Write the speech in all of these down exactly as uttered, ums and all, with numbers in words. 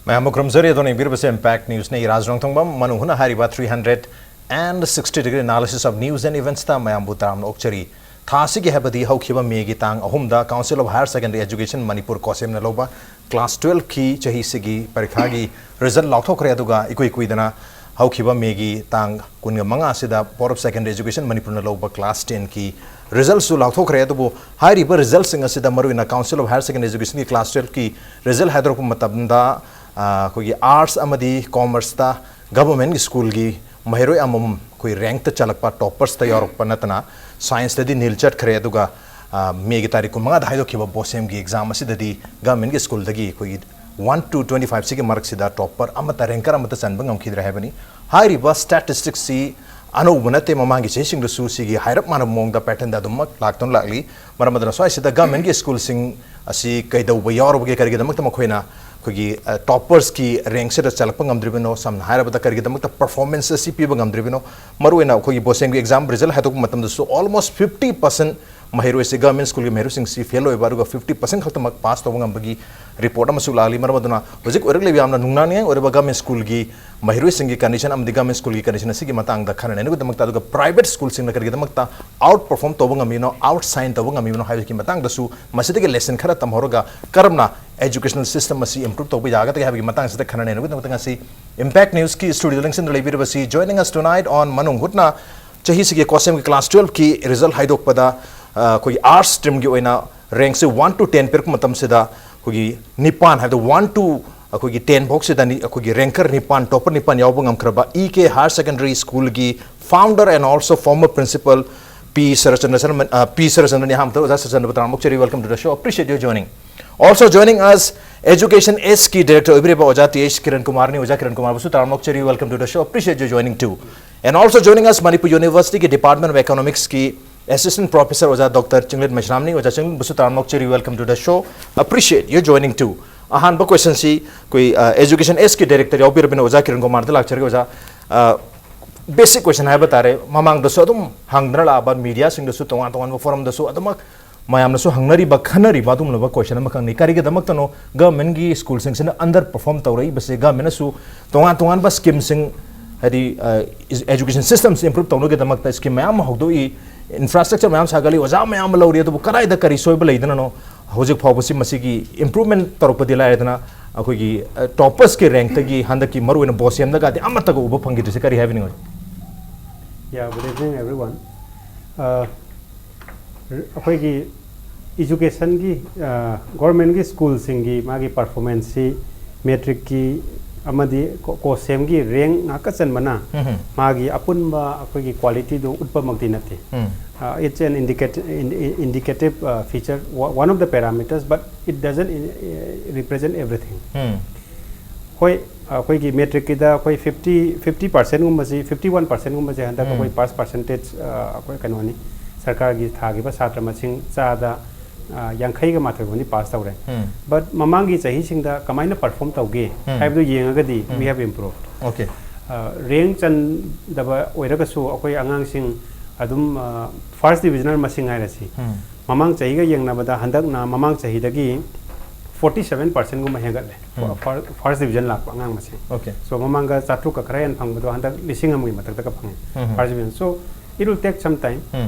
ꯃꯌꯥꯝꯕꯨ ꯈꯨꯔꯨꯝꯖꯔꯤ꯫ ꯑꯗꯣꯝꯅ ꯌꯦꯡꯕꯤꯔꯤꯕꯁꯦ Impact Newsꯅꯤ꯫ ꯏꯔꯥꯖ ꯔꯣꯡꯊꯣꯡꯕꯝ, ꯃꯅꯨꯡ ꯍꯨꯠꯅ ꯍꯥꯏꯔꯤꯕ three hundred and sixty degree analysis of news and eventsꯇ ꯃꯌꯥꯝꯕꯨ ꯇꯔꯥꯝꯅ ꯑꯣꯛꯆꯔꯤ꯫ ꯊꯥ ꯑꯁꯤꯒꯤ ꯍꯥꯏꯕꯗꯤ ꯍꯧꯈꯤꯕ ꯃꯦꯒꯤ ꯇꯥꯡ ꯑꯍꯨꯝꯗ Council of Higher Secondary Education Manipur, ꯀꯣꯁꯦꯝꯅ ꯂꯧꯕ class twelveꯀꯤ ꯆꯍꯤꯁꯤꯒꯤ ꯄꯔꯤꯈꯥꯒꯤ result ꯂꯥꯎꯊꯣꯛꯈ꯭ꯔꯦ꯫ ꯑꯗꯨꯒ ꯏꯀꯨꯏ ꯀꯨꯏꯗꯅ ꯍꯧꯈꯤꯕ ꯃꯦꯒꯤ ꯇꯥꯡ ꯀꯨꯟꯃꯉꯥ ꯑꯁꯤꯗ Board of Secondary Education ꯃꯅꯤꯄꯨꯔꯅ ꯂꯧꯕ class tenꯀꯤ resultꯁꯨ ꯂꯥꯎꯊꯣꯛꯈ꯭ꯔꯦ꯫ ꯑꯗꯨꯕꯨ ꯍꯥꯏꯔꯤꯕ resultꯁꯤꯡ ꯑꯁꯤꯗ ꯃꯔꯨꯑꯣꯏꯅ Council of Higher Secondary Educationꯒꯤ class twelveꯀꯤ result ꯍꯥꯏꯗꯣꯔꯛꯄ ꯃꯇꯝꯗ, ꯑ, ꯑꯩꯈꯣꯏꯒꯤ arts ꯑꯃꯗꯤ commerceꯇ government schoolꯒꯤ ꯃꯍꯩꯔꯣꯏ ꯑꯃꯃꯝ ꯑꯩꯈꯣꯏ rankꯇ ꯆꯜꯂꯛꯄ, toppersꯇ ꯌꯥꯎꯔꯛꯄ ꯅꯠꯇꯅ scienceꯇꯗꯤ nil ꯆꯠꯈ꯭ꯔꯦ꯫ ꯑꯗꯨꯒ, ꯑ, ꯃꯦꯒꯤ ꯇꯥꯔꯤꯛ ꯀꯨꯟꯃꯉꯥꯗ ꯍꯥꯏꯗꯣꯛꯈꯤꯕ ꯕꯣꯁꯦꯝꯒꯤ exam ꯑꯁꯤꯗꯗꯤ governmentꯒꯤ schoolꯗꯒꯤ ꯑꯩꯈꯣꯏꯒꯤ one to twenty fiveꯁꯤꯒꯤ ꯃꯔꯛꯁꯤꯗ topper ꯑꯃꯠꯇ, ranker ꯑꯃꯠꯇ ꯆꯟꯕ ꯉꯝꯈꯤꯗ꯭ꯔꯦ ꯍꯥꯏꯕꯅꯤ꯫ ꯍꯥꯏꯔꯤꯕ statisticꯁꯤ ꯑꯅꯧꯕ ꯅꯠꯇꯦ, ꯃꯃꯥꯡꯒꯤ ꯆꯍꯤꯁꯤꯡꯗꯁꯨ ꯁꯤꯒꯤ ꯍꯥꯏꯔꯞ ꯃꯥꯟꯅꯕ ꯃꯑꯣꯡꯗ patternꯗ ꯑꯗꯨꯃꯛ ꯂꯥꯛꯇꯨꯅ ꯂꯥꯛꯂꯤ꯫ ꯃꯔꯝ ꯑꯗꯨꯅ ꯁ꯭ꯋꯥꯏꯁꯤꯗ governmentꯒꯤ schoolꯁꯤꯡ ꯑꯁꯤ ꯀꯩꯗꯧꯕ ꯌꯥꯎꯔꯕꯒꯦ, ꯀꯔꯤꯒꯤꯗꯃꯛꯇ ꯃꯈꯣꯏꯅ ꯑꯩꯈꯣꯏꯒꯤ, ꯑ, toppersꯀꯤ rankꯁꯤꯗ ꯆꯜꯂꯛꯄ ꯉꯝꯗ꯭ꯔꯤꯕꯅꯣ? ꯁꯝꯅ ꯍꯥꯏꯔꯕꯗ, ꯀꯔꯤꯒꯤꯗꯃꯛꯇ performance ꯑꯁꯤ ꯄꯤꯕ ꯉꯝꯗ꯭ꯔꯤꯕꯅꯣ? ꯃꯔꯨꯑꯣꯏꯅ ꯑꯩꯈꯣꯏꯒꯤ ꯕꯣꯁꯦꯝꯒꯤ exam result ꯍꯥꯏꯗꯣꯛꯄ ꯃꯇꯝꯗꯁꯨ almost fifty percent ꯃꯍꯩꯔꯣꯏꯁꯤ government schoolꯒꯤ ꯃꯍꯩꯔꯣꯏꯁꯤꯡꯁꯤ fail ꯑꯣꯏꯕ, ꯑꯗꯨꯒ fifty percent ꯈꯛꯇꯃꯛ pass ꯇꯧꯕ ꯉꯝꯕꯒꯤ report ꯑꯃꯁꯨ ꯂꯥꯛꯂꯤ꯫ ꯃꯔꯝ ꯑꯗꯨꯅ ꯍꯧꯖꯤꯛ ꯑꯣꯏꯔꯛꯂꯤꯕ ꯌꯥꯝꯅ ꯅꯨꯡꯅꯥꯡꯅꯤꯡꯉꯥꯏ ꯑꯣꯏꯔꯕ government schoolꯒꯤ ꯃꯍꯩꯔꯣꯏꯁꯤꯡꯒꯤ condition ꯑꯃꯗꯤ government schoolꯒꯤ condition ꯑꯁꯤꯒꯤ ꯃꯇꯥꯡꯗ ꯈꯟꯅ ꯅꯩꯅꯕꯒꯤꯗꯃꯛꯇ, ꯑꯗꯨꯒ private schoolꯁꯤꯡꯅ ꯀꯔꯤꯒꯤꯗꯃꯛꯇ outperform ꯇꯧꯕ ꯉꯝꯃꯤꯅꯣ, outshine ꯇꯧꯕ ꯉꯝꯃꯤꯕꯅꯣ ꯍꯥꯏꯕꯒꯤ ꯃꯇꯥꯡꯗꯁꯨ, ꯃꯁꯤꯗꯒꯤ lesson ꯈꯔ ꯇꯝꯍꯧꯔꯒ ꯀꯔꯝꯅ educational system ꯑꯁꯤ improve ꯇꯧꯕ ꯌꯥꯒꯗꯒꯦ ꯍꯥꯏꯕꯒꯤ ꯃꯇꯥꯡꯁꯤꯗ ꯈꯟꯅ ꯅꯩꯅꯕꯒꯤꯗꯃꯛꯇ ꯉꯁꯤ Impact Newsꯀꯤ studioꯗ ꯂꯦꯡꯁꯤꯟꯗꯨꯅ ꯂꯩꯕꯤꯔꯤꯕꯁꯤ, joining us tonight on ꯃꯅꯨꯡ ꯍꯨꯠꯅ ꯆꯍꯤꯁꯤꯒꯤ ꯀꯣꯁꯦꯝꯒꯤ class twelveꯀꯤ result ꯍꯥꯏꯗꯣꯛꯄꯗ, ꯑ, ꯑꯩꯈꯣꯏꯒꯤ arts streamꯒꯤ ꯑꯣꯏꯅ rankꯁꯦ one to ten ꯄꯤꯔꯛꯄ ꯃꯇꯝꯁꯤꯗ ꯑꯩꯈꯣꯏꯒꯤ ꯅꯤꯄꯥꯟ ꯍꯥꯏꯕꯗꯤ one to ꯑꯩꯈꯣꯏꯒꯤ ten ꯐꯥꯎꯁꯤꯗ ꯅꯤ-, ꯑꯩꯈꯣꯏꯒꯤ ranker ꯅꯤꯄꯥꯟ, topper ꯅꯤꯄꯥꯟ ꯌꯥꯎꯕ ꯉꯝꯈ꯭ꯔꯕ E K Higher Secondary Schoolꯒꯤ founder and also former principal ꯄꯤ ꯁꯔꯆꯟꯗ꯭ꯔ ꯁꯔꯃ-, ꯑ, ꯄꯤ ꯁꯔꯆꯟꯗ꯭ꯔꯅꯤ꯫ ꯑꯍꯥꯟꯕꯗ ꯑꯣꯖꯥ ꯁꯔꯆꯟꯗ꯭ꯔꯕꯨ ꯇꯔꯥꯝꯅ ꯑꯣꯛꯆꯔꯤ, welcome to the show, appreciate your joining. Also joining us, Education Sꯀꯤ director ꯑꯣꯏꯕꯤꯔꯤꯕ ꯑꯣꯖꯥ ꯇꯤ ꯑꯩꯆ ꯀꯤꯔꯟ ꯀꯨꯃꯥꯔꯅꯤ꯫ ꯑꯣꯖꯥ ꯀꯤꯔꯟ ꯀꯨꯃꯥꯔꯕꯨꯁꯨ ꯇꯔꯥꯝꯅ ꯑꯣꯛꯆꯔꯤ, welcome to the show, appreciate your joining too. And also joining us, Manipur Universityꯒꯤ Department of Economicsꯀꯤ assistant professor ꯑꯣꯖꯥ doctor Chinglen ꯃꯩꯁꯅꯥꯝꯅꯤ꯫ ꯑꯣꯖꯥ ꯆꯤꯡꯂꯦꯟꯕꯨꯁꯨ ꯇꯔꯥꯝꯅ ꯑꯣꯛꯆꯔꯤ, welcome to the show, appreciate your joining too. ꯑꯍꯥꯟꯕ questionꯁꯤ ꯑꯩꯈꯣꯏ, ꯑ, Education Sꯀꯤ director ꯌꯥꯎꯕꯤꯔꯕꯅꯤꯅ ꯑꯣꯖꯥ ꯀꯤꯔꯟ ꯀꯨꯃꯥꯔꯗ ꯂꯥꯛꯆꯔꯒꯦ꯫ ꯑꯣꯖꯥ, ꯑ, basic question ꯍꯥꯏꯕ ꯇꯥꯔꯦ, ꯃꯃꯥꯡꯗꯁꯨ ꯑꯗꯨꯝ ꯍꯪꯗꯅ ꯂꯥꯛꯑꯕ, mediaꯁꯤꯡꯗꯁꯨ, ꯇꯣꯉꯥꯟ ꯇꯣꯉꯥꯟꯕ forumꯗꯁꯨ ꯑꯗꯨꯃꯛ ꯃꯌꯥꯝꯅꯁꯨ ꯍꯪꯅꯔꯤꯕ, ꯈꯟꯅꯔꯤꯕ ꯑꯗꯨꯒꯨꯝꯂꯕ question ꯑꯃꯈꯛꯅꯤ꯫ ꯀꯔꯤꯒꯤꯗꯃꯛꯇꯅꯣ governmentꯒꯤ schoolꯁꯤꯡꯁꯤꯅ under perform ꯇꯧꯔꯛꯏꯕꯁꯦ? Governmentꯅꯁꯨ ꯇꯣꯉꯥꯟ ꯇꯣꯉꯥꯟꯕ schemeꯁꯤꯡ, ꯍꯥꯏꯗꯤ, ꯑ, education systemꯁꯤ improve ꯇꯧꯅꯕꯒꯤꯗꯃꯛꯇ scheme ꯃꯌꯥꯝ ꯑꯃ ꯍꯧꯗꯣꯛꯏ, infrastructure ꯃꯌꯥꯝ ꯁꯥꯒꯠꯂꯤ, ꯑꯣꯖꯥ ꯃꯌꯥꯝ ꯑꯃ ꯂꯧꯔꯤ, ꯑꯗꯨꯕꯨ ꯀꯗꯥꯏꯗ ꯀꯔꯤ ꯁꯣꯏꯕ ꯂꯩꯗꯅꯅꯣ? ꯍꯧꯖꯤꯛ ꯐꯥꯎꯕꯁꯤ ꯃꯁꯤꯒꯤ improvement ꯇꯧꯔꯛꯄꯗꯤ ꯂꯥꯏꯔꯗꯅ, ꯑꯩꯈꯣꯏꯒꯤ, ꯑ, toppersꯀꯤ rankꯇꯒꯤ ꯍꯟꯗꯛꯀꯤ ꯃꯔꯨꯑꯣꯏꯅ BOSEMꯗꯒꯗꯤ ꯑꯃꯠꯇꯒ ꯎꯕ ꯐꯪꯈꯤꯗ꯭ꯔꯤꯁꯦ ꯀꯔꯤ ꯍꯥꯏꯕꯤꯅꯤꯡꯉꯤ? Yeah, good evening, everyone. Uh, ꯑꯩꯈꯣꯏꯒꯤ educationꯒꯤ, governmentꯀꯤ schoolꯁꯤꯡꯒꯤ ꯃꯥꯒꯤ performanceꯁꯤ matricꯀꯤ ꯑꯃꯗꯤ COHSEMꯒꯤ rank ꯉꯥꯛꯇ ꯆꯟꯕꯅ ꯃꯥꯒꯤ ꯑꯄꯨꯟꯕ ꯑꯩꯈꯣꯏꯒꯤ qualityꯗꯨ ꯎꯠꯄꯃꯛꯇꯤ ꯅꯠꯇꯦ꯫ It's an indicative, indicative feature, one of the parameters, but it doesn't represent everything. ꯍꯣꯏ, ꯑꯩꯈꯣꯏꯒꯤ matricꯀꯤꯗ ꯑꯩꯈꯣꯏ fifty, fifty percentꯒꯨꯝꯕꯁꯤ, fifty one percentꯒꯨꯝꯕꯁꯦ ꯍꯟꯗꯛ ꯑꯩꯈꯣꯏ pass percentage, ꯑꯩꯈꯣꯏ ꯀꯩꯅꯣꯅꯤ, ꯁꯔꯀꯥꯔꯒꯤ ꯊꯥꯈꯤꯕ ꯁꯥꯇ꯭ꯔ ꯃꯁꯤꯡ ꯆꯥꯗ ꯌꯥꯡꯈꯩꯒ ꯃꯥꯊꯣꯏꯒꯨꯝꯕꯗꯤ pass ꯇꯧꯔꯦ꯫ But ꯃꯃꯥꯡꯒꯤ ꯆꯍꯤꯁꯤꯡꯗ ꯀꯃꯥꯏꯅ perform ꯇꯧꯒꯦ ꯍꯥꯏꯕꯗꯨ ꯌꯦꯡꯉꯒꯗꯤ we have improved꯫ Okay. Rank ꯆꯟꯗꯕ ꯑꯣꯏꯔꯒꯁꯨ ꯑꯩꯈꯣꯏ ꯑꯉꯥꯡꯁꯤꯡ ꯑꯗꯨꯝ first divisioner ꯃꯁꯤꯡ ꯍꯥꯏꯔꯁꯤ, ꯃꯃꯥꯡ ꯆꯍꯤꯒ ꯌꯦꯡꯅꯕꯗ ꯍꯟꯗꯛꯅ ꯃꯃꯥꯡ ꯆꯍꯤꯗꯒꯤ forty seven percentꯒꯨꯝꯕ ꯍꯦꯟꯒꯠꯂꯦ꯫ First division ꯂꯥꯛꯄ ꯑꯉꯥꯡ ꯃꯁꯤꯡ꯫ Okay. So ꯃꯃꯥꯡꯒ ꯆꯥꯇ꯭ꯔꯨꯛꯀ ꯈꯔ ꯍꯦꯟꯅ ꯐꯪꯕꯗꯣ ꯍꯟꯗꯛ ꯂꯤꯁꯤꯡ ꯑꯃꯒꯤ ꯃꯊꯛꯇꯒ ꯐꯪꯉꯦ꯫ First division. So it will take some time.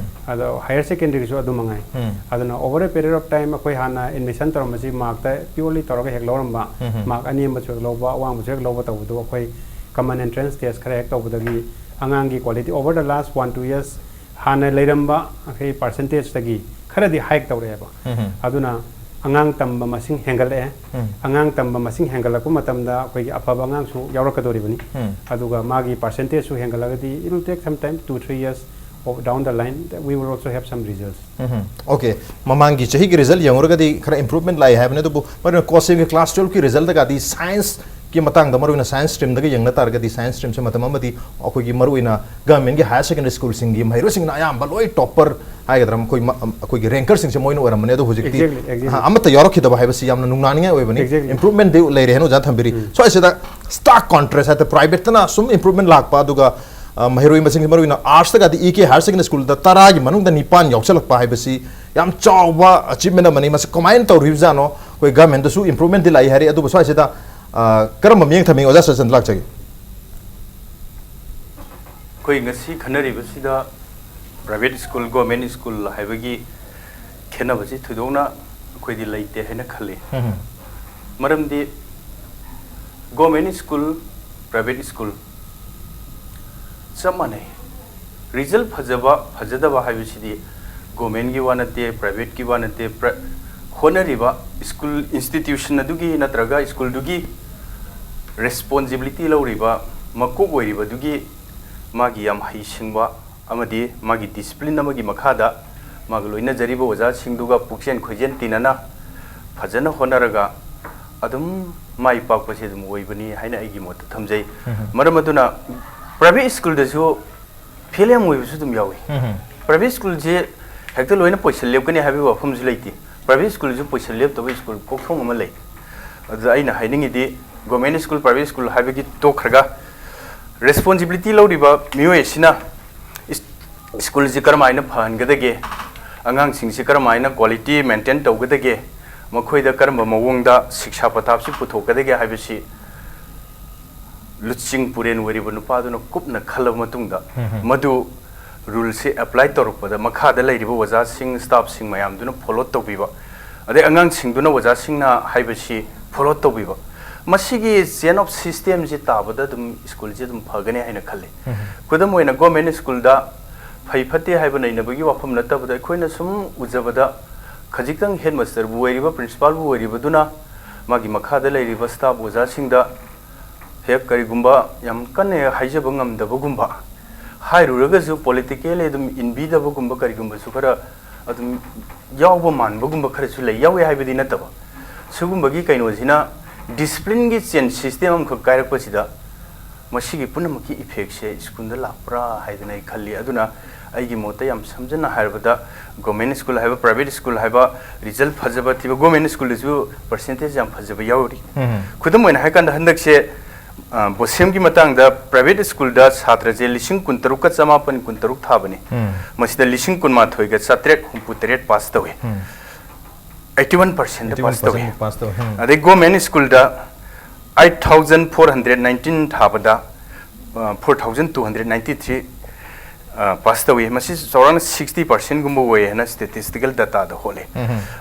ꯑꯗꯣ higher secondary ꯁꯨ ꯑꯗꯨ ꯃꯉꯥꯏ꯫ ꯑꯗꯨꯅ over a period of time ꯑꯩꯈꯣꯏ ꯍꯥꯟꯅ admission ꯇꯧꯔꯝꯕꯁꯤ markꯇ purely ꯇꯧꯔꯒ ꯍꯦꯛ ꯂꯧꯔꯝꯕ, mark ꯑꯅꯦꯝꯕꯁꯨ ꯍꯦꯛ ꯂꯧꯕ, ꯑꯋꯥꯡꯕꯁꯨ ꯍꯦꯛ ꯂꯧꯕ ꯇꯧꯕꯗꯣ ꯑꯩꯈꯣꯏ common entrance test ꯈꯔ ꯍꯦꯛ ꯇꯧꯕꯗꯒꯤ ꯑꯉꯥꯡꯒꯤ quality over the last one two years ꯍꯥꯟꯅ ꯂꯩꯔꯝꯕ ꯑꯩꯈꯣꯏ percentageꯇꯒꯤ ꯈꯔꯗꯤ hike ꯇꯧꯔꯛꯑꯦꯕ꯫ ꯑꯗꯨꯅ ꯑꯉꯥꯡ ꯇꯝꯕ ꯃꯁꯤꯡ ꯍꯦꯟꯒꯠꯂꯛꯑꯦ꯫ ꯑꯉꯥꯡ ꯇꯝꯕ ꯃꯁꯤꯡ ꯍꯦꯟꯒꯠꯂꯛꯄ ꯃꯇꯝꯗ ꯑꯩꯈꯣꯏꯒꯤ ꯑꯐꯕ ꯑꯉꯥꯡꯁꯨ ꯌꯥꯎꯔꯛꯀꯗꯧꯔꯤꯕꯅꯤ꯫ ꯑꯗꯨꯒ ꯃꯥꯒꯤ percentageꯁꯨ ꯍꯦꯟꯒꯠꯂꯒꯗꯤ it will take some time, two three years of down the line, we will also have some results. Okay. ꯃꯃꯥꯡꯒꯤ ꯆꯍꯤꯒꯤ result ꯌꯦꯡꯉꯨꯔꯒꯗꯤ ꯈꯔ improvement ꯂꯥꯛꯑꯦ ꯍꯥꯏꯕꯅꯤ, ꯑꯗꯨꯕꯨ ꯃꯔꯨꯑꯣꯏꯅ COHSEMꯒꯤ class twelveꯀꯤ resultꯒꯗꯤ scienceꯀꯤ ꯃꯇꯥꯡꯗ, ꯃꯔꯨꯑꯣꯏꯅ science streamꯗꯒ ꯌꯦꯡꯅ ꯇꯥꯔꯒꯗꯤ science streamꯁꯦ ꯃꯇꯝ ꯑꯃꯗꯤ ꯑꯩꯈꯣꯏꯒꯤ ꯃꯔꯨꯑꯣꯏꯅ governmentꯀꯤ higher secondary schoolꯁꯤꯡꯒꯤ ꯃꯍꯩꯔꯣꯏꯁꯤꯡꯅ ꯑꯌꯥꯝꯕ ꯂꯣꯏ topper ꯍꯥꯏꯒꯗ꯭ꯔꯥ, ꯃꯈꯣꯏ ꯃ-, ꯑꯩꯈꯣꯏꯒꯤ rankerꯁꯤꯡꯁꯦ ꯃꯣꯏꯅ ꯑꯣꯏꯔꯝꯕꯅꯤ꯫ ꯑꯗꯣ ꯍꯧꯖꯤꯛꯇꯤ Exactly, exactly. ꯑ, ꯑꯃꯠꯇ ꯌꯥꯎꯔꯛꯈꯤꯗꯕ ꯍꯥꯏꯕꯁꯤ ꯌꯥꯝꯅ ꯅꯨꯡꯅꯥꯡꯅꯤꯡꯉꯥꯏ ꯑꯣꯏꯕꯅꯤ꯫ Exactly. Improvementꯗꯤ ꯂꯩꯔꯦ ꯍꯥꯏꯅ ꯑꯣꯖꯥ ꯊꯝꯕꯤꯔꯤ꯫ ꯁ꯭ꯋꯥꯏꯁꯤꯗ stark contrast ꯍꯥꯏꯇꯥꯔꯦ, privateꯇꯅ ꯁꯨꯝ improvement ꯂꯥꯛꯄ, ꯑꯗꯨꯒ, ꯑ, ꯃꯍꯩꯔꯣꯏ ꯃꯁꯤꯡꯁꯤ ꯃꯔꯨꯑꯣꯏꯅ artsꯇꯒꯗꯤ E K higher secondary schoolꯗ ꯇꯔꯥꯒꯤ ꯃꯅꯨꯡꯗ ꯅꯤꯄꯥꯟ ꯌꯥꯎꯁꯜꯂꯛꯄ ꯍꯥꯏꯕꯁꯤ ꯌꯥꯝ ꯆꯥꯎꯕ ꯑꯆꯤꯞꯃꯦꯟ ꯑꯃꯅꯤ꯫ ꯃꯁꯤ ꯀꯃꯥꯏꯅ ꯇꯧꯔꯤꯕꯖꯥꯠꯅꯣ? ꯑꯩꯈꯣꯏ ꯒꯃꯦꯟꯗꯁꯨ ꯏꯝꯄ꯭ꯔꯨꯚꯃꯦꯟꯗꯤ ꯂꯥꯛꯏ ꯍꯥꯏꯔꯤ, ꯑꯗꯨꯕꯨ ꯁ꯭ꯋꯥꯏꯁꯤꯗ, ꯑ, ꯀꯔꯝꯕ ꯃꯤꯠꯌꯦꯡ ꯊꯝꯃꯤ? ꯑꯣꯖꯥ ꯁꯆꯟꯗ ꯂꯥꯛꯆꯒꯦ꯫ ꯑꯩꯈꯣꯏ ꯉꯁꯤ ꯈꯟꯅꯔꯤꯕꯁꯤꯗ ꯄ꯭ꯔꯥꯏꯚꯦꯠ ꯁ꯭ꯀꯨꯜ, ꯒꯣꯔꯃꯦꯟ ꯁ꯭ꯀꯨꯜ ꯍꯥꯏꯕꯒꯤ ꯈꯦꯠꯅꯕꯁꯤ ꯊꯣꯏꯗꯣꯛꯅ ꯑꯩꯈꯣꯏꯗꯤ ꯂꯩꯇꯦ ꯍꯥꯏꯅ ꯈꯜꯂꯤ꯫ ꯎꯝ꯫ ꯃꯔꯝꯗꯤ ꯒꯣꯔꯃꯦꯟ ꯁ꯭ꯀꯨꯜ, ꯄ꯭ꯔꯥꯏꯚꯦꯠ ꯁ꯭ꯀꯨꯜ ꯆꯞ ꯃꯥꯟꯅꯩ꯫ ꯔꯤꯖꯜ ꯐꯖꯕ ꯐꯖꯗꯕ ꯍꯥꯏꯕꯁꯤꯗꯤ ꯒꯣꯔꯃꯦꯟꯒꯤ ꯋꯥ ꯅꯠꯇꯦ, ꯄ꯭ꯔꯥꯏꯚꯦꯠꯀꯤ ꯋꯥ ꯅꯠꯇꯦ, ꯄ꯭ꯔ-, ꯍꯣꯠꯅꯔꯤꯕ ꯁ꯭ꯀꯨꯜ ꯏꯟꯁꯇꯤꯇ꯭ꯌꯨꯁꯟ ꯑꯗꯨꯒꯤ ꯅꯠꯇ꯭ꯔꯒ ꯁ꯭ꯀꯨꯜꯗꯨꯒꯤ ꯔꯦꯁꯄꯣꯟꯁꯤꯕꯤꯂꯤꯇꯤ ꯂꯧꯔꯤꯕ ꯃꯀꯣꯛ ꯑꯣꯏꯔꯤꯕꯗꯨꯒꯤ ꯃꯥꯒꯤ ꯌꯥꯝ ꯍꯩꯁꯤꯡꯕ ꯑꯃꯗꯤ ꯃꯥꯒꯤ ꯗꯤꯁꯤꯄ꯭ꯂꯤꯟ ꯑꯃꯒꯤ ꯃꯈꯥꯗ ꯃꯥꯒ ꯂꯣꯏꯅꯖꯔꯤꯕ ꯑꯣꯖꯥꯁꯤꯡꯗꯨꯒ ꯄꯨꯛꯆꯦꯟ ꯈꯣꯏꯖꯦꯟ ꯇꯤꯟꯅꯅ ꯐꯖꯅ ꯍꯣꯠꯅꯔꯒ ꯑꯗꯨꯝ ꯃꯥꯏ ꯄꯥꯛꯄꯁꯦ ꯑꯗꯨꯝ ꯑꯣꯏꯕꯅꯤ ꯍꯥꯏꯅ ꯑꯩꯒꯤ ꯃꯣꯠꯇ ꯊꯝꯖꯩ꯫ ꯎꯝ꯫ ꯃꯔꯝ ꯑꯗꯨꯅ ꯄ꯭ꯔꯥꯏꯚꯦꯠ ꯁ꯭ꯀꯨꯜꯗꯁꯨ ꯐꯦꯜ ꯌꯥꯝ ꯑꯣꯏꯕꯁꯨ ꯑꯗꯨꯝ ꯌꯥꯎꯏ꯫ ꯎꯝ꯫ ꯄ꯭ꯔꯥꯏꯚꯦꯠ ꯁ꯭ꯀꯨꯜꯁꯦ ꯍꯦꯛꯇ ꯂꯣꯏꯅ ꯄꯣꯏꯁꯟ ꯂꯦꯞꯀꯅꯤ ꯍꯥꯏꯕꯒꯤ ꯋꯥꯐꯝꯁꯨ ꯂꯩꯇꯦ꯫ ꯄ꯭ꯔꯥꯏꯚꯦꯠ ꯁ꯭ꯀꯨꯜꯁꯨ ꯄꯣꯏꯁꯟ ꯂꯦꯞꯇꯕ ꯁ꯭ꯀꯨꯜ ꯀꯣꯛꯊꯣꯡ ꯑꯃ ꯂꯩ꯫ ꯑꯗꯨꯗ ꯑꯩꯅ ꯍꯥꯏꯅꯤꯡꯉꯤꯗꯤ ꯒꯣꯔꯃꯦꯟ ꯁ꯭ꯀꯨꯜ, ꯄ꯭ꯔꯥꯏꯚꯦꯠ ꯁ꯭ꯀꯨꯜ ꯍꯥꯏꯕꯒꯤ ꯇꯣꯛꯈ꯭ꯔꯒ ꯔꯦꯁꯄꯣꯟꯁꯤꯕꯤꯂꯤꯇꯤ ꯂꯧꯔꯤꯕ ꯃꯤꯑꯣꯏ ꯑꯁꯤꯅ ꯏꯁ-, ꯁ꯭ꯀꯨꯜꯁꯤ ꯀꯔꯝꯍꯥꯏꯅ ꯐꯍꯟꯒꯗꯒꯦ, ꯑꯉꯥꯡꯁꯤꯡꯁꯤ ꯀꯔꯝꯍꯥꯏꯅ ꯀ꯭ꯋꯥꯂꯤꯇꯤ ꯃꯦꯟꯇꯦꯟ ꯇꯧꯒꯗꯒꯦ, ꯃꯈꯣꯏꯗ ꯀꯔꯝꯕ ꯃꯑꯣꯡꯗ ꯁꯤꯛꯁꯥ ꯄꯊꯥꯞꯁꯤ ꯄꯨꯊꯣꯛꯀꯗꯒꯦ ꯍꯥꯏꯕꯁꯤ ꯂꯨꯆꯤꯡ ꯄꯨꯔꯦꯟ ꯑꯣꯏꯔꯤꯕ ꯅꯨꯄꯥꯗꯨꯅ ꯀꯨꯞꯅ ꯈꯜꯂꯕ ꯃꯇꯨꯡꯗ, ꯎꯝ꯫ ꯃꯗꯨ ꯔꯨꯜꯁꯤ ꯑꯦꯄ꯭ꯂꯥꯏ ꯇꯧꯔꯛꯄꯗ ꯃꯈꯥꯗ ꯂꯩꯔꯤꯕ ꯑꯣꯖꯥꯁꯤꯡ, ꯁ꯭ꯇꯥꯐꯁꯤꯡ ꯃꯌꯥꯝꯗꯨꯅ ꯐꯣꯂꯣ ꯇꯧꯕꯤꯕ, ꯑꯗꯩ ꯑꯉꯥꯡꯁꯤꯡꯗꯨꯅ ꯑꯣꯖꯥꯁꯤꯡꯅ ꯍꯥꯏꯕꯁꯤ ꯐꯣꯂꯣ ꯇꯧꯕꯤꯕ, ꯃꯁꯤꯒꯤ ꯆꯦꯟ ꯑꯣꯐ ꯁꯤꯁꯇꯦꯝꯁꯤ ꯇꯥꯕꯗ ꯑꯗꯨꯝ ꯁ꯭ꯀꯨꯜꯁꯤ ꯑꯗꯨꯝ ꯐꯒꯅꯤ ꯍꯥꯏꯅ ꯈꯜꯂꯤ꯫ ꯎꯝ꯫ ꯈꯨꯗꯝ ꯑꯣꯏꯅ ꯒꯣꯔꯃꯦꯟ ꯁ꯭ꯀꯨꯜꯗ ꯐꯩ ꯐꯠꯇꯦ ꯍꯥꯏꯕ ꯅꯩꯅꯕꯒꯤ ꯋꯥꯐꯝ ꯅꯠꯇꯕꯗ ꯑꯩꯈꯣꯏꯅ ꯁꯨꯝ ꯎꯖꯕꯗ ꯈꯖꯤꯛꯇꯪ ꯍꯦꯗꯃꯥꯁꯇꯔꯕꯨ ꯑꯣꯏꯔꯤꯕ, ꯄ꯭ꯔꯤꯟꯁꯤꯄꯥꯜꯕꯨ ꯑꯣꯏꯔꯤꯕꯗꯨꯅ ꯃꯥꯒꯤ ꯃꯈꯥꯗ ꯂꯩꯔꯤꯕ ꯁ꯭ꯇꯥꯐ ꯑꯣꯖꯥꯁꯤꯡꯗ ꯍꯦꯛ ꯀꯔꯤꯒꯨꯝꯕ ꯌꯥꯝ ꯀꯟꯅ ꯍꯦꯛ ꯍꯥꯏꯖꯕ ꯉꯝꯗꯕꯒꯨꯝꯕ, ꯍꯥꯏꯔꯨꯔꯒꯁꯨ ꯄꯣꯂꯤꯇꯤꯀꯦꯜꯂꯤ ꯑꯗꯨꯝ ꯏꯟꯕꯤꯗꯕꯒꯨꯝꯕ ꯀꯔꯤꯒꯨꯝꯕꯁꯨ ꯈꯔ ꯑꯗꯨꯝ ꯌꯥꯎꯕ ꯃꯥꯟꯕꯒꯨꯝꯕ ꯈꯔꯁꯨ ꯂꯩ, ꯌꯥꯎꯋꯦ ꯍꯥꯏꯕꯗꯤ ꯅꯠꯇꯕ꯫ ꯁꯤꯒꯨꯝꯕꯒꯤ ꯀꯩꯅꯣꯁꯤꯅ ꯗꯤꯁꯤꯄ꯭ꯂꯤꯟꯒꯤ ꯆꯦꯟ ꯁꯤꯁꯇꯦꯝ ꯑꯃꯈꯛ ꯀꯥꯏꯔꯛꯄꯁꯤꯗ ꯃꯁꯤꯒꯤ ꯄꯨꯝꯅꯃꯛꯀꯤ ꯏꯐꯦꯛꯁꯦ ꯁ꯭ꯀꯨꯜꯗ ꯂꯥꯛꯄ꯭ꯔꯥ ꯍꯥꯏꯗꯅ ꯑꯩ ꯈꯜꯂꯤ꯫ ꯑꯗꯨꯅ ꯑꯩꯒꯤ ꯃꯣꯠꯇ ꯌꯥꯝ ꯁꯝꯖꯟꯅ ꯍꯥꯏꯔꯕꯗ ꯒꯣꯔꯃꯦꯟ ꯁ꯭ꯀꯨꯜ ꯍꯥꯏꯕ, ꯄ꯭ꯔꯥꯏꯚꯦꯠ ꯁ꯭ꯀꯨꯜ ꯍꯥꯏꯕ, ꯔꯤꯖꯜ ꯐꯖꯕ ꯊꯤꯕ ꯒꯣꯔꯃꯦꯟ ꯁ꯭ꯀꯨꯜꯗꯁꯨ ꯄꯔꯁꯦꯟꯇꯦꯖ ꯌꯥꯝ ꯐꯖꯕ ꯌꯥꯎꯔꯤ꯫ ꯎꯝ꯫ ꯈꯨꯗꯝ ꯑꯣꯏꯅ ꯍꯥꯏꯀꯥꯟꯗ ꯍꯟꯗꯛꯁꯦ ꯕꯣꯁꯦꯝꯒꯤ ꯃꯇꯥꯡꯗ, ꯄ꯭ꯔꯥꯏꯚꯦꯠ ꯁ꯭ꯀꯨꯜꯗ ꯁꯥꯇ꯭ꯔꯁꯦ ꯂꯤꯁꯤꯡ ꯀꯨꯟꯇꯔꯨꯛꯀ ꯆꯃꯥꯄꯟ ꯀꯨꯟꯇꯔꯨꯛ ꯊꯥꯕꯅꯤ꯫ ꯃꯁꯤꯗ ꯂꯤꯁꯤꯡ ꯀꯨꯟꯃꯥꯊꯣꯏꯒ ꯆꯥꯇ꯭ꯔꯦꯠ ꯍꯨꯝꯐꯨꯇꯔꯦꯠ ꯄꯥꯁ ꯇꯧꯏ꯫ ꯑꯩꯠꯇꯤ ꯋꯥꯟ ꯄꯥꯔꯁꯦꯟꯗ ꯄꯥꯁ ꯇꯧꯏ꯫ ꯄꯥꯁ ꯇꯧꯏ꯫ ꯑꯗꯩ ꯒꯣꯔꯃꯦꯟ ꯁ꯭ꯀꯨꯜꯗ eight thousand four hundred nineteen ꯊꯥꯕꯗ four thousand two hundred ninety three pass ꯇꯧꯏ꯫ ꯃꯁꯤ ꯆꯥꯎꯔꯥꯛꯅ ꯁꯤꯛꯁꯇꯤ ꯄꯥꯔꯁꯦꯟꯒꯨꯝꯕ ꯑꯣꯏ ꯍꯥꯏꯅ ꯁ꯭ꯇꯦꯇꯤꯁꯇꯤꯀꯦꯜ ꯗꯇꯥꯗ ꯍꯣꯠꯂꯤ꯫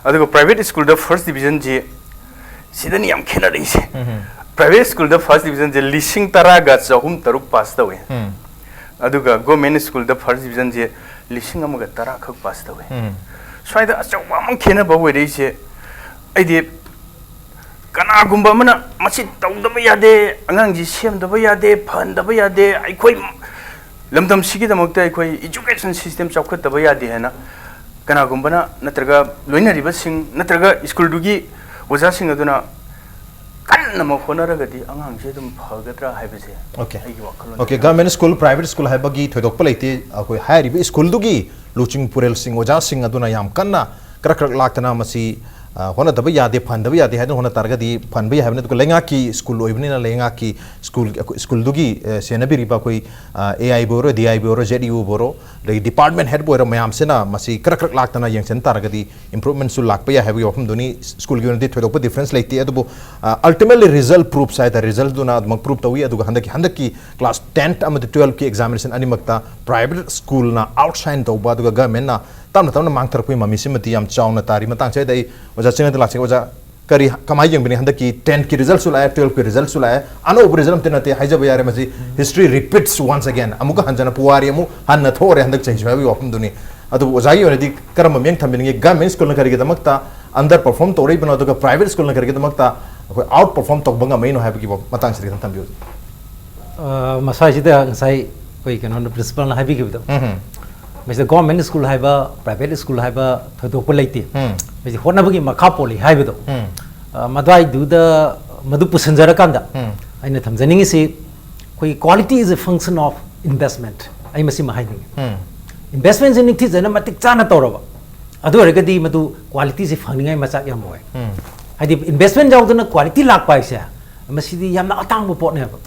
ꯑꯗꯨꯒ ꯄ꯭ꯔꯥꯏꯚꯦꯠ ꯁ꯭ꯀꯨꯜꯗ ꯐꯥꯔꯁ ꯗꯤꯕꯤꯖꯟꯁꯤ, ꯁꯤꯗꯅꯤ ꯌꯥꯝ ꯈꯦꯠꯅꯔꯛꯏꯁꯦ꯫ ꯄ꯭ꯔꯥꯏꯚꯦꯠ ꯁ꯭ꯀꯨꯜꯗ ꯐꯥꯔꯁ ꯗꯤꯕꯤꯖꯟꯁꯦ ꯂꯤꯁꯤꯡ ꯇꯔꯥꯒ ꯆꯍꯨꯝ ꯇꯔꯨꯛ ꯄꯥꯁ ꯇꯧꯏ꯫ ꯑꯗꯨꯒ ꯒꯣꯔꯃꯦꯟ ꯁ꯭ꯀꯨꯜꯗ ꯐꯥꯔꯁ ꯗꯤꯕꯤꯖꯟꯁꯦ ꯂꯤꯁꯤꯡ ꯑꯃꯒ ꯇꯔꯥ ꯈꯛ ꯄꯥꯁ ꯇꯧꯏ꯫ ꯁ꯭ꯋꯥꯏꯗ ꯑꯆꯧꯕ ꯑꯃ ꯈꯦꯠꯅꯕ ꯑꯣꯏꯔꯛꯏꯁꯦ, ꯑꯩꯗꯤ ꯀꯅꯥꯒꯨꯝꯕ ꯑꯃꯅ ꯃꯁꯤ ꯇꯧꯗꯕ ꯌꯥꯗꯦ, ꯑꯉꯥꯡꯁꯤ ꯁꯦꯝꯗꯕ ꯌꯥꯗꯦ, ꯐꯍꯟꯗꯕ ꯌꯥꯗꯦ, ꯑꯩꯈꯣꯏ ꯂꯝꯗꯝꯁꯤꯒꯤꯗꯃꯛꯇ ꯑꯩꯈꯣꯏ ꯏꯖꯨꯀꯦꯁꯟ ꯁꯤꯁꯇꯦꯝ ꯆꯥꯎꯈꯠꯇꯕ ꯌꯥꯗꯦ ꯍꯥꯏꯅ ꯀꯅꯥꯒꯨꯝꯕꯅ ꯅꯠꯇ꯭ꯔꯒ ꯂꯣꯏꯅꯔꯤꯕꯁꯤꯡ ꯅꯠꯇ꯭ꯔꯒ ꯁ꯭ꯀꯨꯜꯗꯨꯒꯤ ꯑꯣꯖꯥꯁꯤꯡ ꯑꯗꯨꯅ ꯀꯟꯅꯃꯛ ꯍꯣꯠꯅꯔꯒꯗꯤ ꯑꯉꯥꯡꯁꯦ ꯑꯗꯨꯝ ꯐꯒꯗ꯭ꯔꯥ ꯍꯥꯏꯕꯁꯦ Okay. ꯑꯩꯒꯤ ꯋꯥꯈꯜꯂꯣꯟ Okay, government school, private school ꯍꯥꯏꯕꯒꯤ ꯊꯣꯏꯗꯣꯛꯄ ꯂꯩꯇꯦ꯫ ꯑꯩꯈꯣꯏ ꯍꯥꯏꯔꯤꯕ ꯁ꯭ꯀꯨꯜꯗꯨꯒꯤ ꯂꯨꯆꯤꯡ ꯄꯨꯔꯦꯜꯁꯤꯡ, ꯑꯣꯖꯥꯁꯤꯡ ꯑꯗꯨꯅ ꯌꯥꯝ ꯀꯟꯅ ꯀ꯭ꯔꯛ ꯀ꯭ꯔꯛ ꯂꯥꯛꯇꯅ ꯃꯁꯤ, ꯑ, ꯍꯣꯠꯅꯗꯕ ꯌꯥꯗꯦ, ꯐꯍꯟꯗꯕ ꯌꯥꯗꯦ ꯍꯥꯏꯗꯨꯅ ꯍꯣꯠꯅ ꯇꯥꯔꯒꯗꯤ ꯐꯍꯟꯕ ꯌꯥꯏ ꯍꯥꯏꯕꯅꯤ꯫ ꯑꯗꯨꯒ ꯂꯩꯉꯥꯛꯀꯤ ꯁ꯭ꯀꯨꯜ ꯑꯣꯏꯕꯅꯤꯅ ꯂꯩꯉꯥꯛꯀꯤ ꯁ꯭ꯀꯨꯜ, ꯁ꯭ꯀꯨꯜꯗꯨꯒꯤ, ꯑ, ꯁꯦꯟꯅꯕꯤꯔꯤꯕ ꯑꯩꯈꯣꯏ, ꯑ, ꯑꯦ ꯑꯥꯏꯕꯨ ꯑꯣꯏꯔꯣ, ꯗꯤ ꯑꯥꯏꯕꯨ ꯑꯣꯏꯔꯣ, ꯖꯦꯠ ꯏꯌꯨꯕꯨ ꯑꯣꯏꯔꯣ, ꯑꯗꯒꯤ department headꯕꯨ ꯑꯣꯏꯔꯣ, ꯃꯌꯥꯝꯁꯤꯅ ꯃꯁꯤ ꯀ꯭ꯔꯛ ꯀ꯭ꯔꯛ ꯂꯥꯛꯇꯅ ꯌꯦꯡꯁꯤꯟ ꯇꯥꯔꯒꯗꯤ improvementꯁꯨ ꯂꯥꯛꯄ ꯌꯥꯏ ꯍꯥꯏꯕꯒꯤ ꯋꯥꯐꯝꯗꯨꯅꯤ꯫ ꯁ꯭ꯀꯨꯜꯒꯤ ꯑꯣꯏꯅꯗꯤ ꯊꯣꯏꯗꯣꯛꯄ difference ꯂꯩꯇꯦ꯫ ꯑꯗꯨꯕꯨ, ꯑ, ultimately result proofꯁ ꯍꯥꯏ ꯇꯥꯔꯦ, resultꯗꯨꯅ ꯑꯗꯨꯃꯛ prove ꯇꯧꯏ꯫ ꯑꯗꯨꯒ ꯍꯟꯗꯛꯀꯤ, ꯍꯟꯗꯛꯀꯤ class tenth ꯑꯃꯗꯤ twelveꯀꯤ examination ꯑꯅꯤꯃꯛꯇ private schoolꯅ outshine ꯇꯧꯕ, ꯑꯗꯨꯒ governmentꯅ ꯇꯞꯅ ꯇꯞꯅ ꯃꯥꯡꯊꯔꯛꯄꯒꯤ ꯃꯃꯤꯁꯤꯃꯗꯤ ꯌꯥꯝ ꯆꯥꯎꯅ ꯇꯥꯔꯤ꯫ ꯃꯇꯥꯡꯁꯤꯗ ꯑꯩ ꯑꯣꯖꯥ ꯆꯤꯡꯅꯗ ꯂꯥꯛꯆꯒꯦ꯫ ꯑꯣꯖꯥ, ꯀꯔꯤ, ꯀꯃꯥꯏꯅ ꯌꯦꯡꯕꯤꯅꯤ? ꯍꯟꯗꯛꯀꯤ tenthꯀꯤ resultꯁꯨ ꯂꯥꯛꯑꯦ, twelveveꯀꯤ resultꯁꯨ ꯂꯥꯛꯑꯦ, ꯑꯅꯧꯕ result ꯑꯝꯇ ꯅꯠꯇꯦ, ꯍꯥꯏꯖꯕ ꯌꯥꯔꯦ꯫ ꯃꯁꯤ history repeats once again, ꯑꯃꯨꯛꯀ ꯍꯟꯖꯅ ꯄꯨꯋꯥꯔꯤ ꯑꯃꯨꯛ ꯍꯟꯅ ꯊꯣꯛꯑꯔꯦ ꯍꯟꯗꯛ ꯆꯍꯤꯁꯨ ꯍꯥꯏꯕꯒꯤ ꯋꯥꯐꯝꯗꯨꯅꯤ꯫ ꯑꯗꯨꯕꯨ ꯑꯣꯖꯥꯒꯤ ꯑꯣꯏꯅꯗꯤ ꯀꯔꯝꯕ ꯃꯤꯠꯌꯦꯡ ꯊꯝꯕꯤꯅꯤꯡꯉꯤ? Government schoolꯅ ꯀꯔꯤꯒꯤꯗꯃꯛꯇ under perform ꯇꯧꯔꯛꯏꯕꯅꯣ, ꯑꯗꯨꯒ private schoolꯅ ꯀꯔꯤꯒꯤꯗꯃꯛꯇ ꯑꯩꯈꯣꯏ out perform ꯇꯧꯕ ꯉꯝꯃꯛꯏꯅꯣ ꯍꯥꯏꯕꯒꯤ ꯃꯇꯥꯡꯁꯤꯗ ꯈꯤꯇꯪ ꯊꯝꯕꯤꯌꯨ꯫ ꯑ, ꯃꯁꯥꯏꯁꯤꯗ ꯉꯁꯥꯏ ꯑꯩꯈꯣꯏ ꯀꯩꯅꯣꯅ, principalꯅ ꯍꯥꯏꯕꯤꯈꯤꯕꯗꯣ, ꯎꯝ꯫ ꯃꯁꯤꯗ government school ꯍꯥꯏꯕ, private school ꯍꯥꯏꯕ ꯊꯣꯏꯗꯣꯛꯄ ꯂꯩꯇꯦ꯫ ꯎꯝ꯫ ꯃꯁꯤ ꯍꯣꯠꯅꯕꯒꯤ ꯃꯈꯥ ꯄꯣꯜꯂꯤ ꯍꯥꯏꯕꯗꯣ, ꯎꯝ꯫ ꯑ, ꯃꯗꯨꯋꯥꯏꯗꯨꯗ, ꯃꯗꯨ ꯄꯨꯁꯤꯟꯖꯔꯀꯥꯟꯗ ꯎꯝ꯫ ꯑꯩꯅ ꯊꯝꯖꯅꯤꯡꯉꯤꯁꯤ, ꯑꯩꯈꯣꯏꯒꯤ quality is a function of investment, ꯑꯩ ꯃꯁꯤꯃ ꯍꯥꯏꯅꯤꯡꯉꯤ꯫ ꯎꯝ꯫ Investmentꯁꯦ ꯅꯤꯡꯊꯤꯖꯅ ꯃꯇꯤꯛ ꯆꯥꯅ ꯇꯧꯔꯕ, ꯑꯗꯨ ꯑꯣꯏꯔꯒꯗꯤ ꯃꯗꯨ qualityꯁꯦ ꯐꯪꯅꯤꯡꯉꯥꯏ ꯃꯆꯥꯛ ꯌꯥꯝ ꯑꯣꯏ꯫ ꯎꯝ꯫ ꯍꯥꯏꯗꯤ investment ꯌꯥꯎꯗꯅ quality ꯂꯥꯛꯄ ꯍꯥꯏꯁꯦ, ꯃꯁꯤꯗꯤ ꯌꯥꯝꯅ ꯑꯇꯥꯡꯕ ꯄꯣꯠꯅꯦꯕ꯫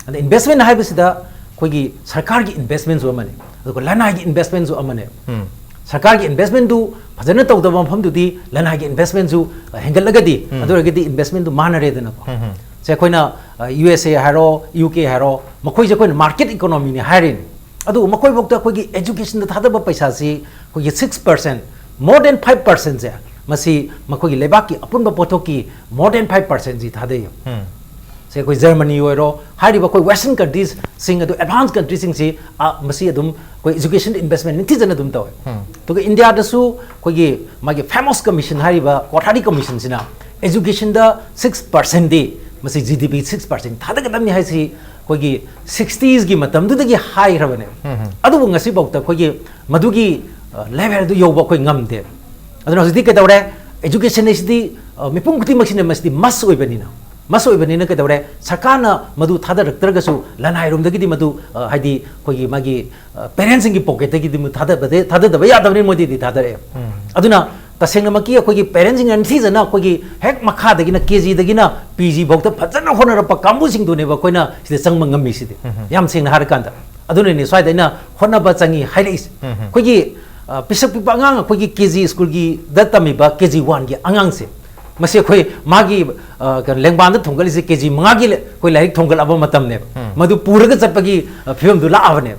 ꯑꯗ investment ꯍꯥꯏꯕꯁꯤꯗ ꯑꯩꯈꯣꯏꯒꯤ ꯁꯔꯀꯥꯔꯒꯤ investmentꯁꯨ ꯑꯃꯅꯤ, ꯑꯗꯨꯒ ꯂꯅꯥꯏꯒꯤ investmentꯁꯨ ꯑꯃꯅꯦꯕ꯫ ꯎꯝ꯫ ꯁꯔꯀꯥꯔꯒꯤ investmentꯗꯨ ꯐꯖꯅ ꯇꯧꯗꯕ ꯃꯐꯝꯗꯨꯗꯤ ꯂꯅꯥꯏꯒꯤ investmentꯁꯨ ꯍꯦꯟꯒꯠꯂꯒꯗꯤ, ꯎꯝ꯫ ꯑꯗꯨ ꯑꯣꯏꯔꯒꯗꯤ investmentꯗꯨ ꯃꯥꯟꯅꯔꯦꯗꯅꯀꯣ꯫ ꯎꯝ, ꯎꯝ꯫ ꯁꯦ ꯑꯩꯈꯣꯏꯅ, ꯑ, ꯌꯨ ꯑꯦꯁ ꯑꯦ ꯍꯥꯏꯔꯣ, ꯌꯨ ꯀꯦ ꯍꯥꯏꯔꯣ, ꯃꯈꯣꯏꯁꯦ ꯑꯩꯈꯣꯏꯅ market economyꯅꯤ ꯍꯥꯏꯔꯤꯅꯤ꯫ ꯑꯗꯨꯕꯨ ꯃꯈꯣꯏꯐꯥꯎꯗ ꯑꯩꯈꯣꯏꯒꯤ educationꯗ ꯊꯥꯗꯕ ꯄꯩꯁꯥꯁꯤ ꯑꯩꯈꯣꯏꯒꯤ six percent, more than five percentꯁꯦ, ꯃꯁꯤ ꯃꯈꯣꯏꯒꯤ ꯂꯩꯕꯥꯛꯀꯤ ꯑꯄꯨꯟꯕ ꯄꯣꯠꯊꯣꯛꯀꯤ more than five percentꯁꯤ ꯊꯥꯗꯩ꯫ ꯎꯝ꯫ ꯁꯦ ꯑꯩꯈꯣꯏ ꯖꯔꯃꯅꯤ ꯑꯣꯏꯔꯣ, ꯍꯥꯏꯔꯤꯕ ꯑꯩꯈꯣꯏ western countriesꯁꯤꯡ ꯑꯗꯨ, advanced countriesꯁꯤꯡꯁꯤ, ꯑ, ꯃꯁꯤ ꯑꯗꯨꯝ ꯑꯩꯈꯣꯏ education investment ꯅꯤꯡꯊꯤꯖꯅ ꯑꯗꯨꯝ ꯇꯧꯋꯦ꯫ ꯎꯝ꯫ ꯑꯗꯨꯒ ꯏꯟꯗꯤꯌꯥꯗꯁꯨ ꯑꯩꯈꯣꯏꯒꯤ ꯃꯥꯒꯤ famous commission ꯍꯥꯏꯔꯤꯕ Kothari commissionꯁꯤꯅ educationꯗ six percentꯗꯤ, ꯃꯁꯤ G D P six percent ꯊꯥꯗꯒꯗꯕꯅꯤ ꯍꯥꯏꯁꯤ ꯑꯩꯈꯣꯏꯒꯤ sixtiesꯀꯤ ꯃꯇꯝꯗꯨꯗꯒꯤ ꯍꯥꯏꯈ꯭ꯔꯕꯅꯦ꯫ ꯎꯝ, ꯎꯝ꯫ ꯑꯗꯨꯕꯨ ꯉꯁꯤꯐꯥꯎꯗ ꯑꯩꯈꯣꯏꯒꯤ ꯃꯗꯨꯒꯤ, ꯑ, levelꯗꯨ ꯌꯧꯕ ꯑꯩꯈꯣꯏ ꯉꯝꯗꯦ꯫ ꯑꯗꯨꯅ ꯍꯧꯖꯤꯛꯇꯤ ꯀꯩꯗꯧꯔꯦ? Education ꯍꯥꯏꯁꯤꯗꯤ, ꯑ, ꯃꯤꯄꯨꯝ ꯈꯨꯗꯤꯡꯃꯛꯁꯤꯅ ꯃꯁꯤꯗꯤ must ꯑꯣꯏꯕꯅꯤꯅ, must ꯑꯣꯏꯕꯅꯤꯅ ꯀꯩꯗꯧꯔꯦ? ꯁꯔꯀꯥꯔꯅ ꯃꯗꯨ ꯊꯥꯗꯔꯛꯇ꯭ꯔꯒꯁꯨ ꯂꯅꯥꯏꯔꯣꯝꯗꯒꯤꯗꯤ ꯃꯗꯨ, ꯑ, ꯍꯥꯏꯗꯤ ꯑꯩꯈꯣꯏꯒꯤ ꯃꯥꯒꯤ, ꯑ, parentsꯁꯤꯡꯒꯤ pocketꯇꯒꯤꯗꯤ ꯃꯗꯨ ꯊꯥꯗꯕꯗ-, ꯊꯥꯗꯗꯕ ꯌꯥꯗꯕꯅꯤ, ꯃꯣꯏꯗꯤꯗꯤ ꯊꯥꯗꯔꯛꯑꯦ꯫ ꯎꯝ꯫ ꯑꯗꯨꯅ ꯇꯁꯦꯡꯅꯃꯛꯀꯤ ꯑꯩꯈꯣꯏꯒꯤ parentsꯁꯤꯡꯅ ꯅꯤꯡꯊꯤꯖꯅ ꯑꯩꯈꯣꯏꯒꯤ ꯍꯦꯛ ꯃꯈꯥꯗꯒꯤꯅ ꯀꯦ ꯖꯤꯗꯒꯤꯅ ꯄꯤ ꯖꯤ ꯐꯥꯎꯗ ꯐꯖꯅ ꯍꯣꯠꯅꯔꯛꯄ ꯀꯥꯡꯕꯨꯁꯤꯡꯗꯨꯅꯦꯕ ꯑꯩꯈꯣꯏꯅ ꯁꯤꯗ ꯆꯪꯕ ꯉꯝꯃꯤꯁꯤꯗꯤ꯫ ꯎꯝ꯫ ꯌꯥꯝ ꯁꯦꯡꯅ ꯍꯥꯏꯔꯀꯥꯟꯗ꯫ ꯑꯗꯨꯅꯅꯦ ꯁ꯭ꯋꯥꯏꯗ ꯑꯩꯅ ꯍꯣꯠꯅꯕ ꯆꯪꯉꯤ ꯍꯥꯏꯔꯛꯏꯁꯦ꯫ ꯎꯝ, ꯎꯝ꯫ ꯑꯩꯈꯣꯏꯒꯤ, ꯑ, ꯄꯤꯁꯛ ꯄꯤꯛꯄ ꯑꯉꯥꯡ, ꯑꯩꯈꯣꯏꯒꯤ ꯀꯦ ꯖꯤ schoolꯒꯤꯗ ꯇꯝꯃꯤꯕ ꯀꯦ ꯖꯤ oneꯒꯤ ꯑꯉꯥꯡꯁꯦ, ꯃꯁꯤ ꯑꯩꯈꯣꯏ ꯃꯥꯒꯤ, ꯑ, ꯀꯩꯅꯣ, ꯂꯦꯡꯕꯥꯟꯗ ꯊꯣꯡꯒꯠꯂꯤꯁꯦ ꯀꯦ ꯖꯤ ꯃꯉꯥꯒꯤ ꯂ-, ꯑꯩꯈꯣꯏ ꯂꯥꯏꯔꯤꯛ ꯊꯣꯡꯒꯠꯂꯕ ꯃꯇꯝꯅꯦꯕ꯫ ꯎꯝ꯫ ꯃꯗꯨ ꯄꯨꯔꯒ ꯆꯠꯄꯒꯤ, ꯑ, ꯐꯤꯕꯝꯗꯨ ꯂꯥꯛꯑꯕꯅꯦꯕ꯫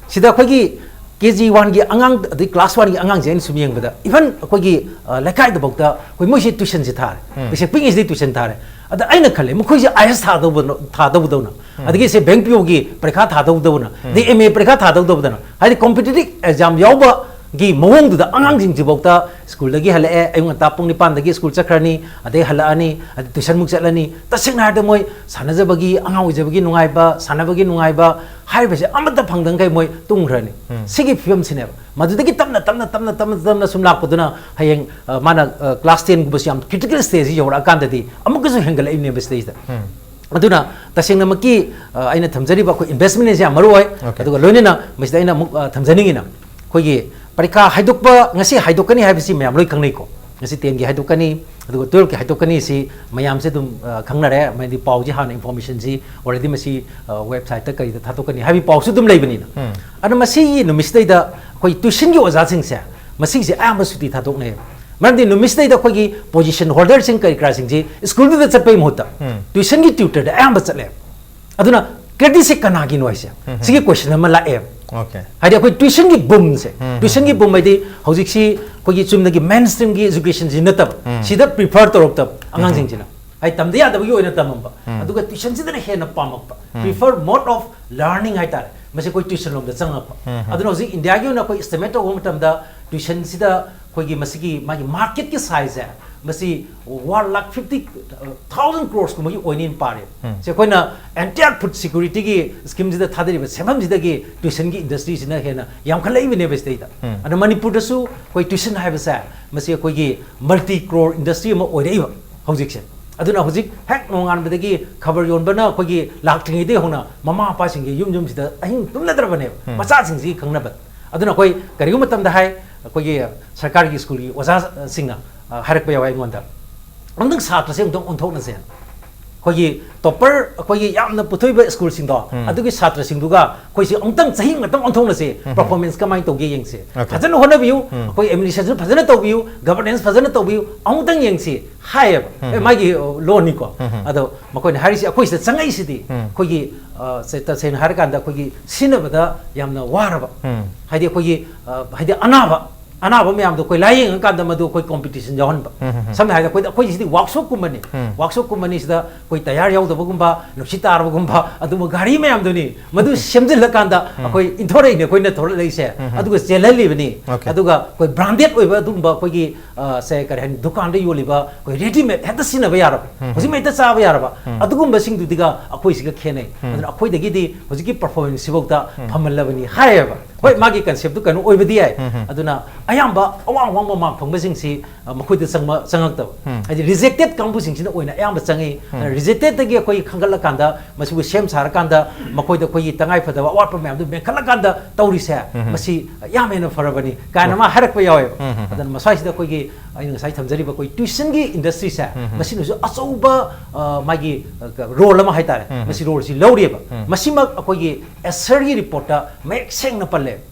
ꯁꯤꯗ ꯑꯩꯈꯣꯏꯒꯤ ꯀꯦ ꯖꯤ oneꯒꯤ ꯑꯉꯥꯡ, ꯑꯗꯩ class oneꯒꯤ ꯑꯉꯥꯡꯁꯦ ꯑꯩꯅ ꯁꯨꯝ ꯌꯦꯡꯕꯗ, even ꯑꯩꯈꯣꯏꯒꯤ, ꯑ, ꯂꯩꯀꯥꯏꯗꯐꯥꯎꯗ ꯑꯩꯈꯣꯏ ꯃꯣꯏꯁꯦ tuitionꯁꯦ ꯊꯥꯔꯦ꯫ ꯎꯝ꯫ ꯄꯤꯁꯛ ꯄꯤꯛꯏꯉꯩꯁꯤꯗꯒꯤ tuition ꯊꯥꯔꯦ꯫ ꯑꯗ ꯑꯩꯅ ꯈꯜꯂꯦ, ꯃꯈꯣꯏꯁꯦ ꯑꯥꯏ ꯑꯦꯁ ꯊꯥꯗꯧꯕꯅ-, ꯊꯥꯗꯧꯗꯧꯅ, ꯎꯝ꯫ ꯑꯗꯒꯤ ꯁꯦ bank P Oꯒꯤ ꯄꯔꯤꯈꯥ ꯊꯥꯗꯧꯗꯧꯅ, ꯎꯝ꯫ ꯑꯗꯩ ꯑꯦꯝ ꯑꯦ ꯄꯔꯤꯈꯥ ꯊꯥꯗꯧꯗꯧꯗꯅ, ꯍꯥꯏꯗꯤ competitive exam ꯌꯥꯎꯕꯒꯤ ꯃꯑꯣꯡꯗꯨꯗ ꯑꯉꯥꯡꯁꯤꯡꯁꯤꯐꯥꯎꯗ schoolꯗꯒꯤ ꯍꯜꯂꯛꯑꯦ, ꯑꯌꯨꯛ ꯉꯟꯇꯥ ꯄꯨꯡ ꯅꯤꯄꯥꯟꯗꯒꯤ school ꯆꯠꯈ꯭ꯔꯅꯤ, ꯑꯗꯩ ꯍꯜꯂꯛꯑꯅꯤ, ꯑꯗꯩ tuitionꯃꯨꯛ ꯆꯠꯂꯅꯤ꯫ ꯇꯁꯦꯡꯅ ꯍꯥꯏꯔꯗꯤ ꯃꯣꯏ ꯁꯥꯟꯅꯖꯕꯒꯤ, ꯑꯉꯥꯡ ꯑꯣꯏꯖꯕꯒꯤ ꯅꯨꯡꯉꯥꯏꯕ, ꯁꯥꯟꯅꯕꯒꯤ ꯅꯨꯡꯉꯥꯏꯕ ꯍꯥꯏꯔꯤꯕꯁꯦ ꯑꯃꯠꯇ ꯐꯪꯗꯈꯩ ꯃꯣꯏ ꯇꯨꯝꯈ꯭ꯔꯅꯤ꯫ ꯎꯝ꯫ ꯁꯤꯒꯤ ꯐꯤꯕꯝꯁꯤꯅꯦꯕ꯫ ꯃꯗꯨꯗꯒꯤ ꯇꯞꯅ, ꯇꯞꯅ, ꯇꯞꯅ, ꯇꯞꯅ, ꯇꯞꯅ ꯁꯨꯝ ꯂꯥꯛꯄꯗꯨꯅ ꯍꯌꯦꯡ, ꯑ, ꯃꯥꯅ, ꯑ, class tenꯒꯨꯝꯕꯁꯤ ꯌꯥꯝ critical stageꯁꯤ ꯌꯧꯔꯛꯑꯀꯥꯟꯗꯗꯤ ꯑꯃꯨꯛꯀꯁꯨ ꯍꯦꯟꯒꯠꯂꯛꯏꯕꯅꯦꯕ ꯁꯤꯗꯩꯁꯤꯗ꯫ ꯎꯝ꯫ ꯑꯗꯨꯅ ꯇꯁꯦꯡꯅꯃꯛꯀꯤ, ꯑ, ꯑꯩꯅ ꯊꯝꯖꯔꯤꯕ ꯑꯩꯈꯣꯏ investmentꯁꯦ ꯌꯥꯝ ꯃꯔꯨ ꯑꯣꯏ꯫ Okay. ꯑꯗꯨꯒ ꯂꯣꯏꯅꯅ ꯃꯁꯤꯗ ꯑꯩꯅ ꯑꯃꯨꯛ, ꯑ, ꯊꯝꯖꯅꯤꯡꯉꯤꯅ, ꯑꯩꯈꯣꯏꯒꯤ ꯄꯔꯤꯈꯥ ꯍꯥꯏꯗꯣꯛꯄ, ꯉꯁꯤ ꯍꯥꯏꯗꯣꯛꯀꯅꯤ ꯍꯥꯏꯕꯁꯤ ꯃꯌꯥꯝ ꯂꯣꯏ ꯈꯪꯅꯩꯀꯣ꯫ ꯉꯁꯤ ꯇꯦꯟꯒꯤ ꯍꯥꯏꯗꯣꯛꯀꯅꯤ, ꯑꯗꯨꯒ ꯇꯨꯋꯦꯜꯐꯀꯤ ꯍꯥꯏꯗꯣꯛꯀꯅꯤ, ꯁꯤ ꯃꯌꯥꯝꯁꯦ ꯑꯗꯨꯝ, ꯑ, ꯈꯪꯅꯔꯦ꯫ ꯃꯔꯝꯗꯤ ꯄꯥꯎꯁꯤ ꯍꯥꯟꯅ, informationꯁꯤ already ꯃꯁꯤ, ꯑ, websiteꯇ ꯀꯔꯤꯗ ꯊꯥꯗꯣꯛꯀꯅꯤ ꯍꯥꯏꯕꯒꯤ ꯄꯥꯎꯁꯨ ꯑꯗꯨꯝ ꯂꯩꯕꯅꯤꯅ꯫ ꯎꯝ꯫ ꯑꯗꯨꯅ ꯃꯁꯤꯒꯤ ꯅꯨꯃꯤꯠꯁꯤꯗꯩꯗ ꯑꯩꯈꯣꯏ tuitionꯒꯤ ꯑꯣꯖꯥꯁꯤꯡꯁꯦ, ꯃꯁꯤꯒꯤꯁꯦ ꯑꯌꯥꯝꯕ ꯁꯨꯇꯤ ꯊꯥꯗꯣꯛꯅꯩꯌꯦꯕ꯫ ꯃꯔꯝꯗꯤ ꯅꯨꯃꯤꯠꯁꯤꯗꯩꯗ ꯑꯩꯈꯣꯏꯒꯤ position holderꯁꯤꯡ ꯀꯔꯤ ꯀꯔꯥꯁꯤꯡꯁꯤ schoolꯗꯨꯗ ꯆꯠꯄꯒꯤ ꯃꯍꯨꯠꯇ ꯎꯝ꯫ tuitionꯒꯤ tutorꯗ ꯑꯌꯥꯝꯕ ꯆꯠꯂꯦꯕ꯫ ꯑꯗꯨꯅ creditꯁꯦ ꯀꯅꯥꯒꯤꯅꯣ ꯍꯥꯏꯁꯦ? ꯎꯝ꯫ ꯁꯤꯒꯤ question ꯑꯃ ꯂꯥꯛꯑꯦꯕ꯫ Okay꯫ ꯍꯥꯏꯗꯤ ꯑꯩꯈꯣꯏ tuitionꯒꯤ boomꯁꯦ, ꯎꯝ꯫ tuitionꯒꯤ boom ꯍꯥꯏꯗꯤ ꯍꯧꯖꯤꯛꯁꯤ ꯑꯩꯈꯣꯏꯒꯤ ꯆꯨꯝꯅꯒꯤ mainstreamꯒꯤ educationꯁꯤ ꯅꯠꯇꯕ, ꯎꯝ꯫ ꯁꯤꯗ prefer ꯇꯧꯔꯛꯇꯕ ꯎꯝ꯫ ꯑꯉꯥꯡꯁꯤꯡꯁꯤꯅ꯫ ꯍꯥꯏꯗꯤ ꯇꯝꯗ ꯌꯥꯗꯕꯒꯤ ꯑꯣꯏꯅ ꯇꯝꯃꯝꯕ꯫ ꯎꯝ꯫ ꯑꯗꯨꯒ tuitionꯁꯤꯗꯅ ꯍꯦꯟꯅ ꯄꯥꯝꯃꯛꯄ꯫ ꯎꯝ꯫ Prefer mode of learning ꯍꯥꯏꯇꯥꯔꯦ꯫ ꯃꯁꯤ ꯑꯩꯈꯣꯏ tuition ꯂꯣꯝꯗ ꯆꯪꯉꯛꯄ꯫ ꯎꯝ꯫ ꯑꯗꯨꯅ ꯍꯧꯖꯤꯛ Indiaꯒꯤ ꯑꯣꯏꯅ ꯑꯩꯈꯣꯏ estimate ꯇꯧꯕ ꯃꯇꯝꯗ tuitionꯁꯤꯗ ꯑꯩꯈꯣꯏꯒꯤ ꯃꯁꯤꯒꯤ ꯃꯥꯒꯤ marketꯀꯤ sizeꯁꯦ ꯃꯁꯤ one lakh fifty thousand croresꯀꯨꯝꯕꯒꯤ ꯑꯣꯏꯅꯤꯅ ꯄꯥꯔꯦ꯫ ꯎꯝ꯫ ꯁꯤ ꯑꯩꯈꯣꯏꯅ entire food securityꯒꯤ schemeꯁꯤꯗ ꯊꯥꯗꯔꯤꯕ ꯁꯦꯟꯐꯝꯁꯤꯗꯒꯤ tuitionꯒꯤ industryꯁꯤꯅ ꯍꯦꯟꯅ ꯌꯥꯝꯈꯠꯂꯛꯏꯕꯅꯦꯕ ꯁꯤꯗꯩꯗ꯫ ꯎꯝ꯫ ꯑꯗ ꯃꯅꯤꯄꯨꯔꯗꯁꯨ ꯑꯩꯈꯣꯏ tuition ꯍꯥꯏꯕꯁꯦ ꯃꯁꯤ ꯑꯩꯈꯣꯏꯒꯤ multi crore industry ꯑꯃ ꯑꯣꯏꯔꯛꯏꯕ ꯍꯧꯖꯤꯛꯁꯦ꯫ ꯑꯗꯨꯅ ꯍꯧꯖꯤꯛ ꯍꯦꯛ ꯅꯣꯡꯉꯥꯟꯕꯗꯒꯤ ꯈꯕꯔ ꯌꯣꯟꯕꯅ ꯑꯩꯈꯣꯏꯒꯤ ꯂꯥꯛꯇ꯭ꯔꯤꯉꯩꯗꯒꯤ ꯍꯧꯅ ꯃꯃꯥ ꯃꯄꯥꯁꯤꯡꯒꯤ ꯌꯨꯝ ꯌꯨꯝꯁꯤꯗ ꯑꯍꯤꯡ ꯇꯨꯝꯅꯗ꯭ꯔꯕꯅꯦꯕ꯫ ꯎꯝ꯫ ꯃꯆꯥꯁꯤꯡꯁꯤꯒꯤ ꯈꯪꯅꯕ꯫ ꯑꯗꯨꯅ ꯑꯩꯈꯣꯏ ꯀꯔꯤꯒꯨꯝꯕ ꯃꯇꯝꯗ ꯍꯥꯏ, ꯑꯩꯈꯣꯏꯒꯤ ꯁꯔꯀꯥꯔꯒꯤ schoolꯒꯤ ꯑꯣꯖꯥꯁꯤꯡꯅ, ꯑ, ꯍꯥꯏꯔꯛꯄ ꯌꯥꯎꯋꯦ ꯑꯩꯉꯣꯟꯗ, "ꯑꯃꯨꯛꯇꯪ ꯁꯥꯇ꯭ꯔꯁꯦ ꯑꯃꯨꯛꯇꯪ ꯑꯣꯟꯊꯣꯛꯅꯁꯦ꯫ ꯑꯩꯈꯣꯏꯒꯤ topper, ꯑꯩꯈꯣꯏꯒꯤ ꯌꯥꯝꯅ ꯄꯨꯊꯣꯛꯏꯕ schoolꯁꯤꯡꯗꯣ, ꯎꯝ꯫ ꯑꯗꯨꯒꯤ ꯁꯥꯇ꯭ꯔꯁꯤꯡꯗꯨꯒ ꯑꯩꯈꯣꯏꯁꯤ ꯑꯃꯨꯛꯇꯪ ꯆꯍꯤ ꯑꯃꯇꯪ ꯑꯣꯟꯊꯣꯛꯅꯁꯦ, ꯎꯝ꯫ Performance ꯀꯃꯥꯏꯅ ꯇꯧꯒꯦ ꯌꯦꯡꯁꯦ꯫ Okay꯫ ꯐꯖꯅ ꯍꯣꯠꯅꯕꯤꯌꯨ, ꯎꯝ꯫ ꯑꯩꯈꯣꯏ administrationꯁꯨ ꯐꯖꯅ ꯇꯧꯕꯤꯌꯨ, governance ꯐꯖꯅ ꯇꯧꯕꯤꯌꯨ, ꯑꯃꯨꯛꯇꯪ ꯌꯦꯡꯁꯤ" ꯍꯥꯏꯌꯦꯕ꯫ ꯎꯝ꯫ ꯑꯦ, ꯃꯥꯒꯤ, ꯑ, loanꯅꯤꯀꯣ꯫ ꯎꯝ꯫ ꯑꯗꯣ ꯃꯈꯣꯏꯅ ꯍꯥꯏꯔꯤꯁꯤ ꯑꯩꯈꯣꯏ ꯁꯤꯗ ꯆꯪꯉꯛꯏꯁꯤꯗꯤ ꯎꯝ꯫ ꯑꯩꯈꯣꯏꯒꯤ, ꯑ, ꯁꯦ-, ꯇꯁꯦꯡꯅ ꯍꯥꯏꯔꯀꯥꯟꯗ ꯑꯩꯈꯣꯏꯒꯤ ꯁꯤꯖꯤꯟꯅꯕꯗ ꯌꯥꯝꯅ ꯋꯥꯔꯕ, ꯎꯝ꯫ ꯍꯥꯏꯗꯤ ꯑꯩꯈꯣꯏꯒꯤ, ꯑ, ꯍꯥꯏꯗꯤ ꯑꯅꯥꯕ, ꯑꯅꯥꯕ ꯃꯌꯥꯝꯗꯣ ꯑꯩꯈꯣꯏ ꯂꯥꯏꯌꯦꯡꯉꯀꯥꯟꯗ ꯃꯗꯨ ꯑꯩꯈꯣꯏ competition ꯌꯥꯎꯍꯟꯕ꯫ ꯎꯝ, ꯎꯝ, ꯎꯝ꯫ ꯁꯝꯅ ꯍꯥꯏꯔꯕꯗ ꯑꯩꯈꯣꯏꯗ, ꯑꯩꯈꯣꯏꯁꯤꯗꯤ workshopꯀꯨꯝꯕꯅꯤ꯫ ꯎꯝ꯫ Workshopꯀꯨꯝꯕꯅꯤ, ꯁꯤꯗ ꯑꯩꯈꯣꯏ tyre ꯌꯥꯎꯗꯕꯒꯨꯝꯕ, ꯅꯨꯡꯁꯤꯠ ꯇꯥꯔꯕꯒꯨꯝꯕ, ꯑꯗꯨꯒꯨꯝꯕ ꯒꯥꯔꯤ ꯃꯌꯥꯝꯗꯨꯅꯤ꯫ ꯃꯗꯨ ꯁꯦꯝꯖꯤꯜꯂꯀꯥꯟꯗ ꯎꯝ꯫ ꯑꯩꯈꯣꯏ ꯏꯟꯊꯣꯔꯛꯏꯅꯦ, ꯑꯩꯈꯣꯏꯅ ꯊꯣꯔꯛꯂꯛꯏꯁꯦ꯫ ꯎꯝ, ꯎꯝ꯫ ꯑꯗꯨꯒ ꯆꯦꯜꯍꯜꯂꯤꯕꯅꯤ꯫ Okay꯫ ꯑꯗꯨꯒ ꯑꯩꯈꯣꯏ branded ꯑꯣꯏꯕ ꯑꯗꯨꯒꯨꯝꯕ ꯑꯩꯈꯣꯏꯒꯤ, ꯑ, ꯁꯦ, ꯀꯔꯤ ꯍꯥꯏꯅꯤ, ꯗꯨꯀꯥꯟꯗ ꯌꯣꯜꯂꯤꯕ ꯑꯩꯈꯣꯏ readymade ꯍꯦꯛꯇ ꯁꯤꯖꯤꯟꯅꯕ ꯌꯥꯔꯕ, ꯎꯝ꯫ ꯍꯧꯖꯤꯛ ꯍꯦꯛꯇ ꯆꯥꯕ ꯌꯥꯔꯕ, ꯎꯝ꯫ ꯑꯗꯨꯒꯨꯝꯕꯁꯤꯡꯗꯨꯗꯤꯒ ꯑꯩꯈꯣꯏꯁꯤꯒ ꯈꯦꯠꯅꯩ꯫ ꯎꯝ꯫ ꯑꯗꯨꯅ ꯑꯩꯈꯣꯏꯗꯒꯤꯗꯤ ꯍꯧꯖꯤꯛꯀꯤ performanceꯁꯤꯐꯥꯎꯗ ꯎꯝ꯫ ꯐꯝꯍꯜꯂꯕꯅꯤ ꯍꯥꯏꯌꯦꯕ꯫ ꯍꯣꯏ, ꯃꯥꯒꯤ ꯀꯟꯁꯦꯞꯇꯨ ꯀꯩꯅꯣ ꯑꯣꯏꯕꯗꯤ ꯌꯥꯏ꯫ ꯑꯗꯨꯅ ꯑꯌꯥꯝꯕ ꯑꯋꯥꯡ ꯑꯋꯥꯡꯕ ꯃꯥꯔꯛ ꯐꯪꯕꯁꯤꯡꯁꯤ, ꯑ, ꯃꯈꯣꯏꯗ ꯆꯪꯕ, ꯆꯪꯉꯛꯇꯕ꯫ ꯍꯥꯏꯗꯤ ꯔꯤꯖꯦꯛꯇꯦꯠ ꯀꯥꯡꯕꯨꯁꯤꯡꯁꯤꯅ ꯑꯣꯏꯅ ꯑꯌꯥꯝꯕ ꯆꯪꯉꯤ꯫ ꯑꯗꯨꯅ ꯔꯤꯖꯦꯛꯇꯦꯠꯇꯒꯤ ꯑꯩꯈꯣꯏ ꯈꯟꯒꯠꯂꯀꯥꯟꯗ, ꯃꯁꯤꯕꯨ ꯁꯦꯝ ꯁꯥꯔꯀꯥꯟꯗ, ꯃꯈꯣꯏꯗ ꯑꯩꯈꯣꯏꯒꯤ ꯇꯉꯥꯏ ꯐꯗꯕ ꯑꯋꯥꯠꯄ ꯃꯌꯥꯝꯗꯨ ꯃꯦꯟꯈꯠꯂꯀꯥꯟꯗ ꯇꯧꯔꯤꯁꯦ, ꯃꯁꯤ ꯌꯥꯝ ꯍꯦꯟꯅ ꯐꯔꯕꯅꯤ ꯀꯥꯏꯅ ꯃꯥ ꯍꯥꯏꯔꯛꯄ ꯌꯥꯎꯋꯦꯕ꯫ ꯑꯗꯨꯅ ꯃꯁ꯭ꯋꯥꯏꯁꯤꯗ ꯑꯩꯈꯣꯏꯒꯤ, ꯑꯩꯅ ꯉꯁꯥꯏ ꯊꯝꯖꯔꯤꯕ ꯑꯩꯈꯣꯏ ꯇ꯭ꯌꯨꯁꯟꯒꯤ ꯏꯟꯗꯁꯇ꯭ꯔꯤꯁꯦ, ꯃꯁꯤꯅꯁꯨ ꯑꯆꯧꯕ, ꯑ, ꯃꯥꯒꯤ, ꯑ, ꯔꯣꯜ ꯑꯃ ꯍꯥꯏꯇꯥꯔꯦ, ꯃꯁꯤ ꯔꯣꯜꯁꯤ ꯂꯧꯔꯤꯑꯕ꯫ ꯃꯁꯤꯃꯛ ꯑꯩꯈꯣꯏꯒꯤ ꯑꯦꯁꯔꯒꯤ ꯔꯤꯄꯣꯔꯠꯇ ꯃꯌꯦꯛ ꯁꯦꯡꯅ ꯄꯜꯂꯦ꯫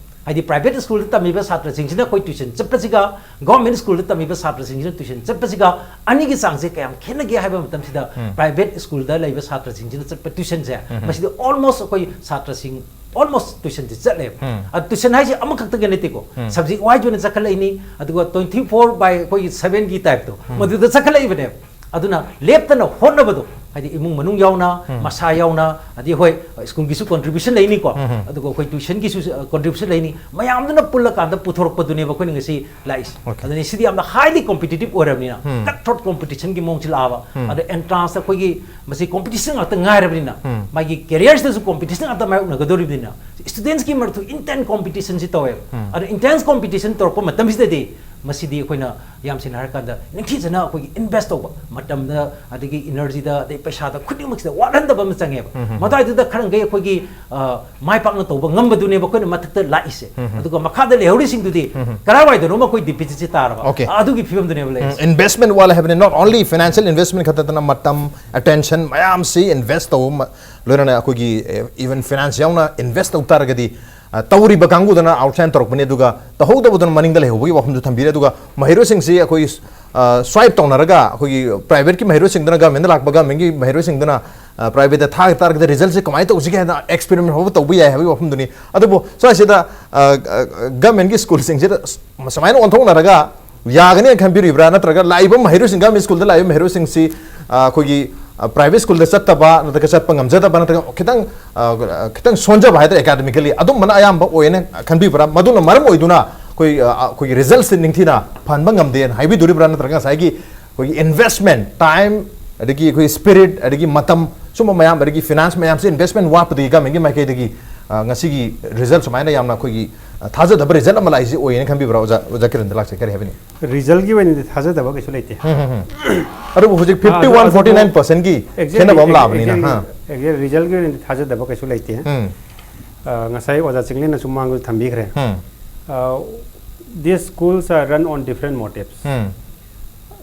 ꯍꯥꯏꯗꯤ ꯄ꯭ꯔꯥꯏꯚꯦꯠ ꯁ꯭ꯀꯨꯜꯗ ꯇꯝꯃꯤꯕ ꯁꯥꯇ꯭ꯔꯁꯤꯡꯁꯤꯅ ꯑꯩꯈꯣꯏ ꯇ꯭ꯌꯨꯁꯟ ꯆꯠꯄꯁꯤꯒ, ꯒꯣꯔꯃꯦꯟ ꯁ꯭ꯀꯨꯜꯗ ꯇꯝꯃꯤꯕ ꯁꯥꯇ꯭ꯔꯁꯤꯡꯁꯤꯅ ꯇ꯭ꯌꯨꯁꯟ ꯆꯠꯄꯁꯤꯒ ꯑꯅꯤꯒꯤ ꯆꯥꯡꯁꯦ ꯀꯌꯥꯝ ꯈꯦꯠꯅꯒꯦ ꯍꯥꯏꯕ ꯃꯇꯝꯁꯤꯗ, ꯄ꯭ꯔꯥꯏꯚꯦꯠ ꯁ꯭ꯀꯨꯜꯗ ꯂꯩꯕ ꯁꯥꯇ꯭ꯔꯁꯤꯡꯁꯤꯅ ꯆꯠꯄ ꯇ꯭ꯌꯨꯁꯟꯁꯦ, ꯃꯁꯤꯗ ꯑꯣꯜꯃꯣꯁ ꯑꯩꯈꯣꯏ ꯁꯥꯇ꯭ꯔꯁꯤꯡ ꯑꯣꯜꯃꯣꯁ ꯇ꯭ꯌꯨꯁꯟꯁꯦ ꯆꯠꯂꯦꯕ꯫ ꯑ, ꯇ꯭ꯌꯨꯁꯟ ꯍꯥꯏꯁꯦ ꯑꯃꯈꯛꯇꯒ ꯅꯠꯇꯦꯀꯣ, ꯁꯕꯖꯦꯛ ꯋꯥꯏꯁ ꯑꯣꯏꯅ ꯆꯠꯈꯠꯂꯛꯏꯅꯤ, ꯑꯗꯨꯒ twenty four by ꯑꯩꯈꯣꯏꯒꯤ ꯁꯚꯦꯟꯒꯤ ꯇꯥꯏꯞꯇꯣ, ꯃꯗꯨꯗ ꯆꯠꯈꯠꯂꯛꯏꯕꯅꯦꯕ꯫ ꯑꯗꯨꯅ ꯂꯦꯞꯇꯅ ꯍꯣꯠꯅꯕꯗꯣ, ꯍꯥꯏꯗꯤ ꯏꯃꯨꯡ ꯃꯅꯨꯡ ꯌꯥꯎꯅ, ꯃꯁꯥ ꯌꯥꯎꯅ, ꯑꯗꯩ ꯍꯣꯏ, ꯁ꯭ꯀꯨꯜꯒꯤꯁꯨ ꯀꯣꯟꯇ꯭ꯔꯤꯕ꯭ꯌꯨꯁꯟ ꯂꯩꯅꯤꯀꯣ, ꯑꯗꯨꯒ ꯑꯩꯈꯣꯏ ꯇ꯭ꯌꯨꯁꯟꯒꯤꯁꯨ, ꯑ, ꯀꯣꯟꯇ꯭ꯔꯤꯕ꯭ꯌꯨꯁꯟ ꯂꯩꯅꯤ, ꯃꯌꯥꯝꯗꯨꯅ ꯄꯨꯜꯂꯀꯥꯟꯗ ꯄꯨꯊꯣꯔꯛꯄꯗꯨꯅꯦꯕ ꯑꯩꯈꯣꯏꯅ ꯉꯁꯤ ꯂꯥꯛꯏꯁꯦ꯫ ꯑꯗꯨꯅ ꯁꯤꯗꯤ ꯌꯥꯝꯅ ꯍꯥꯏꯂꯤ ꯀꯣꯝꯄꯤꯇꯤꯇꯤꯞ ꯑꯣꯏꯔꯕꯅꯤꯅ, ꯀꯠ ꯊ꯭ꯔꯣꯠ ꯀꯣꯝꯄꯤꯇꯤꯁꯟꯒꯤ ꯃꯑꯣꯡꯁꯤ ꯂꯥꯛꯑꯕ꯫ ꯑꯗ ꯑꯦꯟꯇ꯭ꯔꯥꯟꯁꯇ ꯑꯩꯈꯣꯏꯒꯤ ꯃꯁꯤ ꯀꯣꯝꯄꯤꯇꯤꯁꯟ ꯉꯥꯛꯇ ꯉꯥꯏꯔꯕꯅꯤꯅ, ꯃꯥꯒꯤ ꯀꯦꯔꯤꯌꯔꯁꯤꯗꯁꯨ ꯀꯣꯝꯄꯤꯇꯤꯁꯟ ꯉꯥꯛꯇ ꯃꯥꯌꯣꯛꯅꯒꯗꯧꯔꯤꯕꯅꯤꯅ, ꯁ꯭ꯇꯨꯗꯦꯟꯠꯁꯀꯤ ꯃꯔꯛꯇ ꯏꯟꯇꯦꯟ ꯀꯣꯝꯄꯤꯇꯤꯁꯟꯁꯤ ꯇꯧꯋꯦꯕ꯫ ꯑꯗ ꯏꯟꯇꯦꯟꯁ ꯀꯣꯝꯄꯤꯇꯤꯁꯟ ꯇꯧꯔꯛꯄ ꯃꯇꯝꯁꯤꯗꯗꯤ ꯃꯁꯤꯗꯤ ꯑꯩꯈꯣꯏꯅ ꯌꯥꯝ ꯁꯦꯡꯅ ꯍꯥꯏꯔꯀꯥꯟꯗ ꯅꯤꯡꯊꯤꯖꯅ ꯑꯩꯈꯣꯏꯒꯤ ꯏꯟꯚꯦꯁ ꯇꯧꯕ, ꯃꯇꯝꯗ, ꯑꯗꯒꯤ ꯏꯅꯔꯖꯤꯗ, ꯑꯗꯩ ꯄꯩꯁꯥꯗ, ꯈꯨꯗꯤꯡꯃꯛꯁꯤꯗ ꯋꯥꯠꯍꯟꯗꯕ ꯑꯃ ꯆꯪꯉꯦꯕ꯫ ꯃꯗꯨꯋꯥꯏꯗꯨꯗ ꯈꯔ ꯃꯈꯩ ꯑꯩꯈꯣꯏꯒꯤ, ꯑ, ꯃꯥꯏ ꯄꯥꯛꯅ ꯇꯧꯕ ꯉꯝꯕꯗꯨꯅꯦꯕ ꯑꯩꯈꯣꯏꯅ ꯃꯊꯛꯇ ꯂꯥꯛꯏꯁꯦ꯫ ꯑꯗꯨꯒ ꯃꯈꯥꯗ ꯂꯩꯍꯧꯔꯤꯁꯤꯡꯗꯨꯗꯤ ꯀꯔꯥꯏꯋꯥꯏꯗꯅꯣꯃ ꯑꯩꯈꯣꯏ ꯗꯤꯐꯤꯁꯤꯠꯁꯤ ꯇꯥꯔꯕ꯫ ꯑꯗꯨꯒꯤ ꯐꯤꯕꯝꯗꯨꯅꯦꯕ ꯂꯩꯔꯤꯁꯦ꯫ ꯏꯟꯚꯦꯁ꯭ꯠꯃꯦꯟꯠ ꯋꯥꯠꯂꯦ ꯍꯥꯏꯕꯅꯤ, not only financial investment ꯈꯛꯇ ꯅꯠꯇꯅ ꯃꯇꯝ, ꯑꯦꯇꯦꯟꯁꯟ ꯃꯌꯥꯝꯁꯤ ꯏꯟꯚꯦꯁ꯭ꯠ ꯇꯧꯕ ꯃ-, ꯂꯣꯏꯅꯅ ꯑꯩꯈꯣꯏꯒꯤ, ꯑꯦ, ꯏꯚꯟ ꯐꯥꯏꯅꯥꯟꯁ ꯌꯥꯎꯅ ꯏꯟꯚꯦꯁ꯭ꯠ ꯇꯧ ꯇꯥꯔꯒꯗꯤ, ꯑ, ꯇꯧꯔꯤꯕ ꯀꯥꯡꯕꯨꯗꯨꯅ ꯑꯥꯎꯠꯁꯥꯏꯟ ꯇꯧꯔꯛꯄꯅꯤ, ꯑꯗꯨꯒ ꯇꯧꯍꯧꯗꯕꯗꯨꯅ ꯃꯅꯤꯡꯗ ꯂꯩꯍꯧꯕꯒꯤ ꯋꯥꯐꯝꯗꯨ ꯊꯝꯕꯤꯔꯦ꯫ ꯑꯗꯨꯒ ꯃꯍꯩꯔꯣꯏꯁꯤꯡꯁꯤ ꯑꯩꯈꯣꯏ, ꯑ, ꯁ꯭ꯋꯥꯏꯞ ꯇꯧꯅꯔꯒ ꯑꯩꯈꯣꯏꯒꯤ ꯄ꯭ꯔꯥꯏꯚꯦꯠꯀꯤ ꯃꯍꯩꯔꯣꯏꯁꯤꯡꯗꯨꯅ ꯒꯃꯦꯟꯗ ꯂꯥꯛꯄ, ꯒꯃꯦꯟꯒꯤ ꯃꯍꯩꯔꯣꯏꯁꯤꯡꯗꯨꯅ, ꯑ, ꯄ꯭ꯔꯥꯏꯚꯦꯠꯇ ꯊꯥꯈꯤ ꯇꯥꯔꯒꯗꯤ ꯔꯤꯖꯜꯁꯦ ꯀꯃꯥꯏꯅ ꯇꯧꯁꯤꯒꯦ ꯍꯥꯏꯅ ꯑꯦꯛꯁꯄꯦꯔꯤꯃꯦꯟꯠ ꯐꯥꯎꯕ ꯇꯧꯕ ꯌꯥꯏ ꯍꯥꯏꯕꯒꯤ ꯋꯥꯐꯝꯗꯨꯅꯤ꯫ ꯑꯗꯨꯕꯨ ꯁ꯭ꯋꯥꯏꯁꯤꯗ, ꯑ, ꯑ, ꯒꯃꯦꯟꯒꯤ ꯁ꯭ꯀꯨꯜꯁꯤꯡꯁꯤꯗ ꯁꯨꯃꯥꯏꯅ ꯑꯣꯟꯊꯣꯛꯅꯔꯒ ꯌꯥꯒꯅꯤ ꯍꯥꯏꯅ ꯈꯟꯕꯤꯔꯤꯕ꯭ꯔꯥ? ꯅꯠꯇ꯭ꯔꯒ ꯂꯥꯛꯏꯕ ꯃꯍꯩꯔꯣꯏꯁꯤꯡ, ꯒꯃꯦꯟ ꯁ꯭ꯀꯨꯜꯗ ꯂꯥꯛꯏꯕ ꯃꯍꯩꯔꯣꯏꯁꯤꯡꯁꯤ, ꯑ, ꯑꯩꯈꯣꯏꯒꯤ, ꯑ, ꯄ꯭ꯔꯥꯏꯚꯦꯠ ꯁ꯭ꯀꯨꯜꯗ ꯆꯠꯇꯕ, ꯅꯠꯇ꯭ꯔꯒ ꯆꯠꯄ ꯉꯝꯖꯗꯕ, ꯅꯠꯇ꯭ꯔꯒ ꯈꯤꯇꯪ, ꯑ, ꯈꯤꯇꯪ ꯁꯣꯟꯖꯕ ꯍꯥꯏꯇꯥꯔꯦ, ꯑꯦꯀꯥꯗꯃꯤꯀꯦꯜꯂꯤ, ꯑꯗꯨꯝꯕꯅ ꯑꯌꯥꯝꯕ ꯑꯣꯏꯅ ꯈꯟꯕꯤꯕ꯭ꯔꯥ? ꯃꯗꯨꯅ ꯃꯔꯝ ꯑꯣꯏꯗꯨꯅ ꯑꯩꯈꯣꯏ, ꯑ, ꯑꯩꯈꯣꯏꯒꯤ ꯔꯤꯖꯜꯁꯦ ꯅꯤꯡꯊꯤꯅ ꯐꯍꯟꯕ ꯉꯝꯗꯦꯅ ꯍꯥꯏꯕꯤꯗꯣꯔꯤꯕ꯭ꯔꯥ? ꯅꯠꯇ꯭ꯔꯒ ꯉꯁꯥꯏꯒꯤ ꯑꯩꯈꯣꯏꯒꯤ ꯏꯟꯚꯦꯁ꯭ꯠꯃꯦꯟꯠ, ꯇꯥꯏꯝ, ꯑꯗꯒꯤ ꯑꯩꯈꯣꯏ ꯁ꯭ꯄꯤꯔꯤꯠ, ꯑꯗꯒꯤ ꯃꯇꯝ, ꯁꯨꯝꯕ ꯃꯌꯥꯝ, ꯑꯗꯒꯤ ꯐꯥꯏꯅꯥꯟꯁ ꯃꯌꯥꯝꯁꯦ ꯏꯟꯚꯦꯁ꯭ꯠꯃꯦꯟꯠ ꯋꯥꯠꯄꯗꯒꯤ ꯒꯃꯦꯟꯒꯤ ꯃꯥꯏꯀꯩꯗꯒꯤ ꯑ, ꯉꯁꯤꯒꯤ ꯔꯤꯖꯜ ꯁꯨꯃꯥꯏꯅ ꯌꯥꯝꯅ ꯑꯩꯈꯣꯏꯒꯤ, ꯑ, ꯊꯥꯖꯗꯕ ꯔꯤꯖꯜ ꯑꯃ ꯂꯥꯛꯏꯁꯦ ꯑꯣꯏꯌꯦꯅ ꯈꯟꯕꯤꯕ꯭ꯔꯥ, ꯑꯣꯖꯥ, ꯑꯣꯖꯥ ꯀꯤꯔꯟꯗ ꯂꯥꯛꯆꯩ, ꯀꯔꯤ ꯍꯥꯏꯕꯤꯅꯤ? ꯔꯤꯖꯜꯒꯤ ꯑꯣꯏꯅꯗꯤ ꯊꯥꯖꯗꯕ ꯀꯩꯁꯨ ꯂꯩꯇꯦ꯫ ꯎꯝ, ꯎꯝ, ꯎꯝ꯫ ꯑꯗꯨꯕꯨ ꯍꯧꯖꯤꯛ ꯑ, ꯐꯤꯐꯇꯤ ꯑꯗꯨ- ꯋꯥꯟ ꯑꯗꯨ- ꯐꯣꯔꯇꯤ ꯅꯥꯏꯟ ꯄꯔꯁꯦꯟꯒꯤ Exactly, ꯈꯦꯠꯅꯕ ꯑꯃ exactly, ꯂꯥꯛꯑꯕꯅꯤꯅ, exactly, ꯍꯥ? Exactly, ꯔꯤꯖꯜꯒꯤ ꯑꯣꯏꯅꯗꯤ ꯊꯥꯖꯗꯕ ꯀꯩꯁꯨ ꯂꯩꯇꯦ꯫ ꯎꯝ, ꯑ, ꯉꯁꯥꯏ ꯑꯣꯖꯥ ꯆꯤꯡꯂꯦꯟꯅꯁꯨ ꯃꯃꯥꯡꯗꯁꯨ ꯊꯝꯕꯤꯈ꯭ꯔꯦ꯫ ꯎꯝ, Uh, these schools are run on different motives. ꯎꯝ,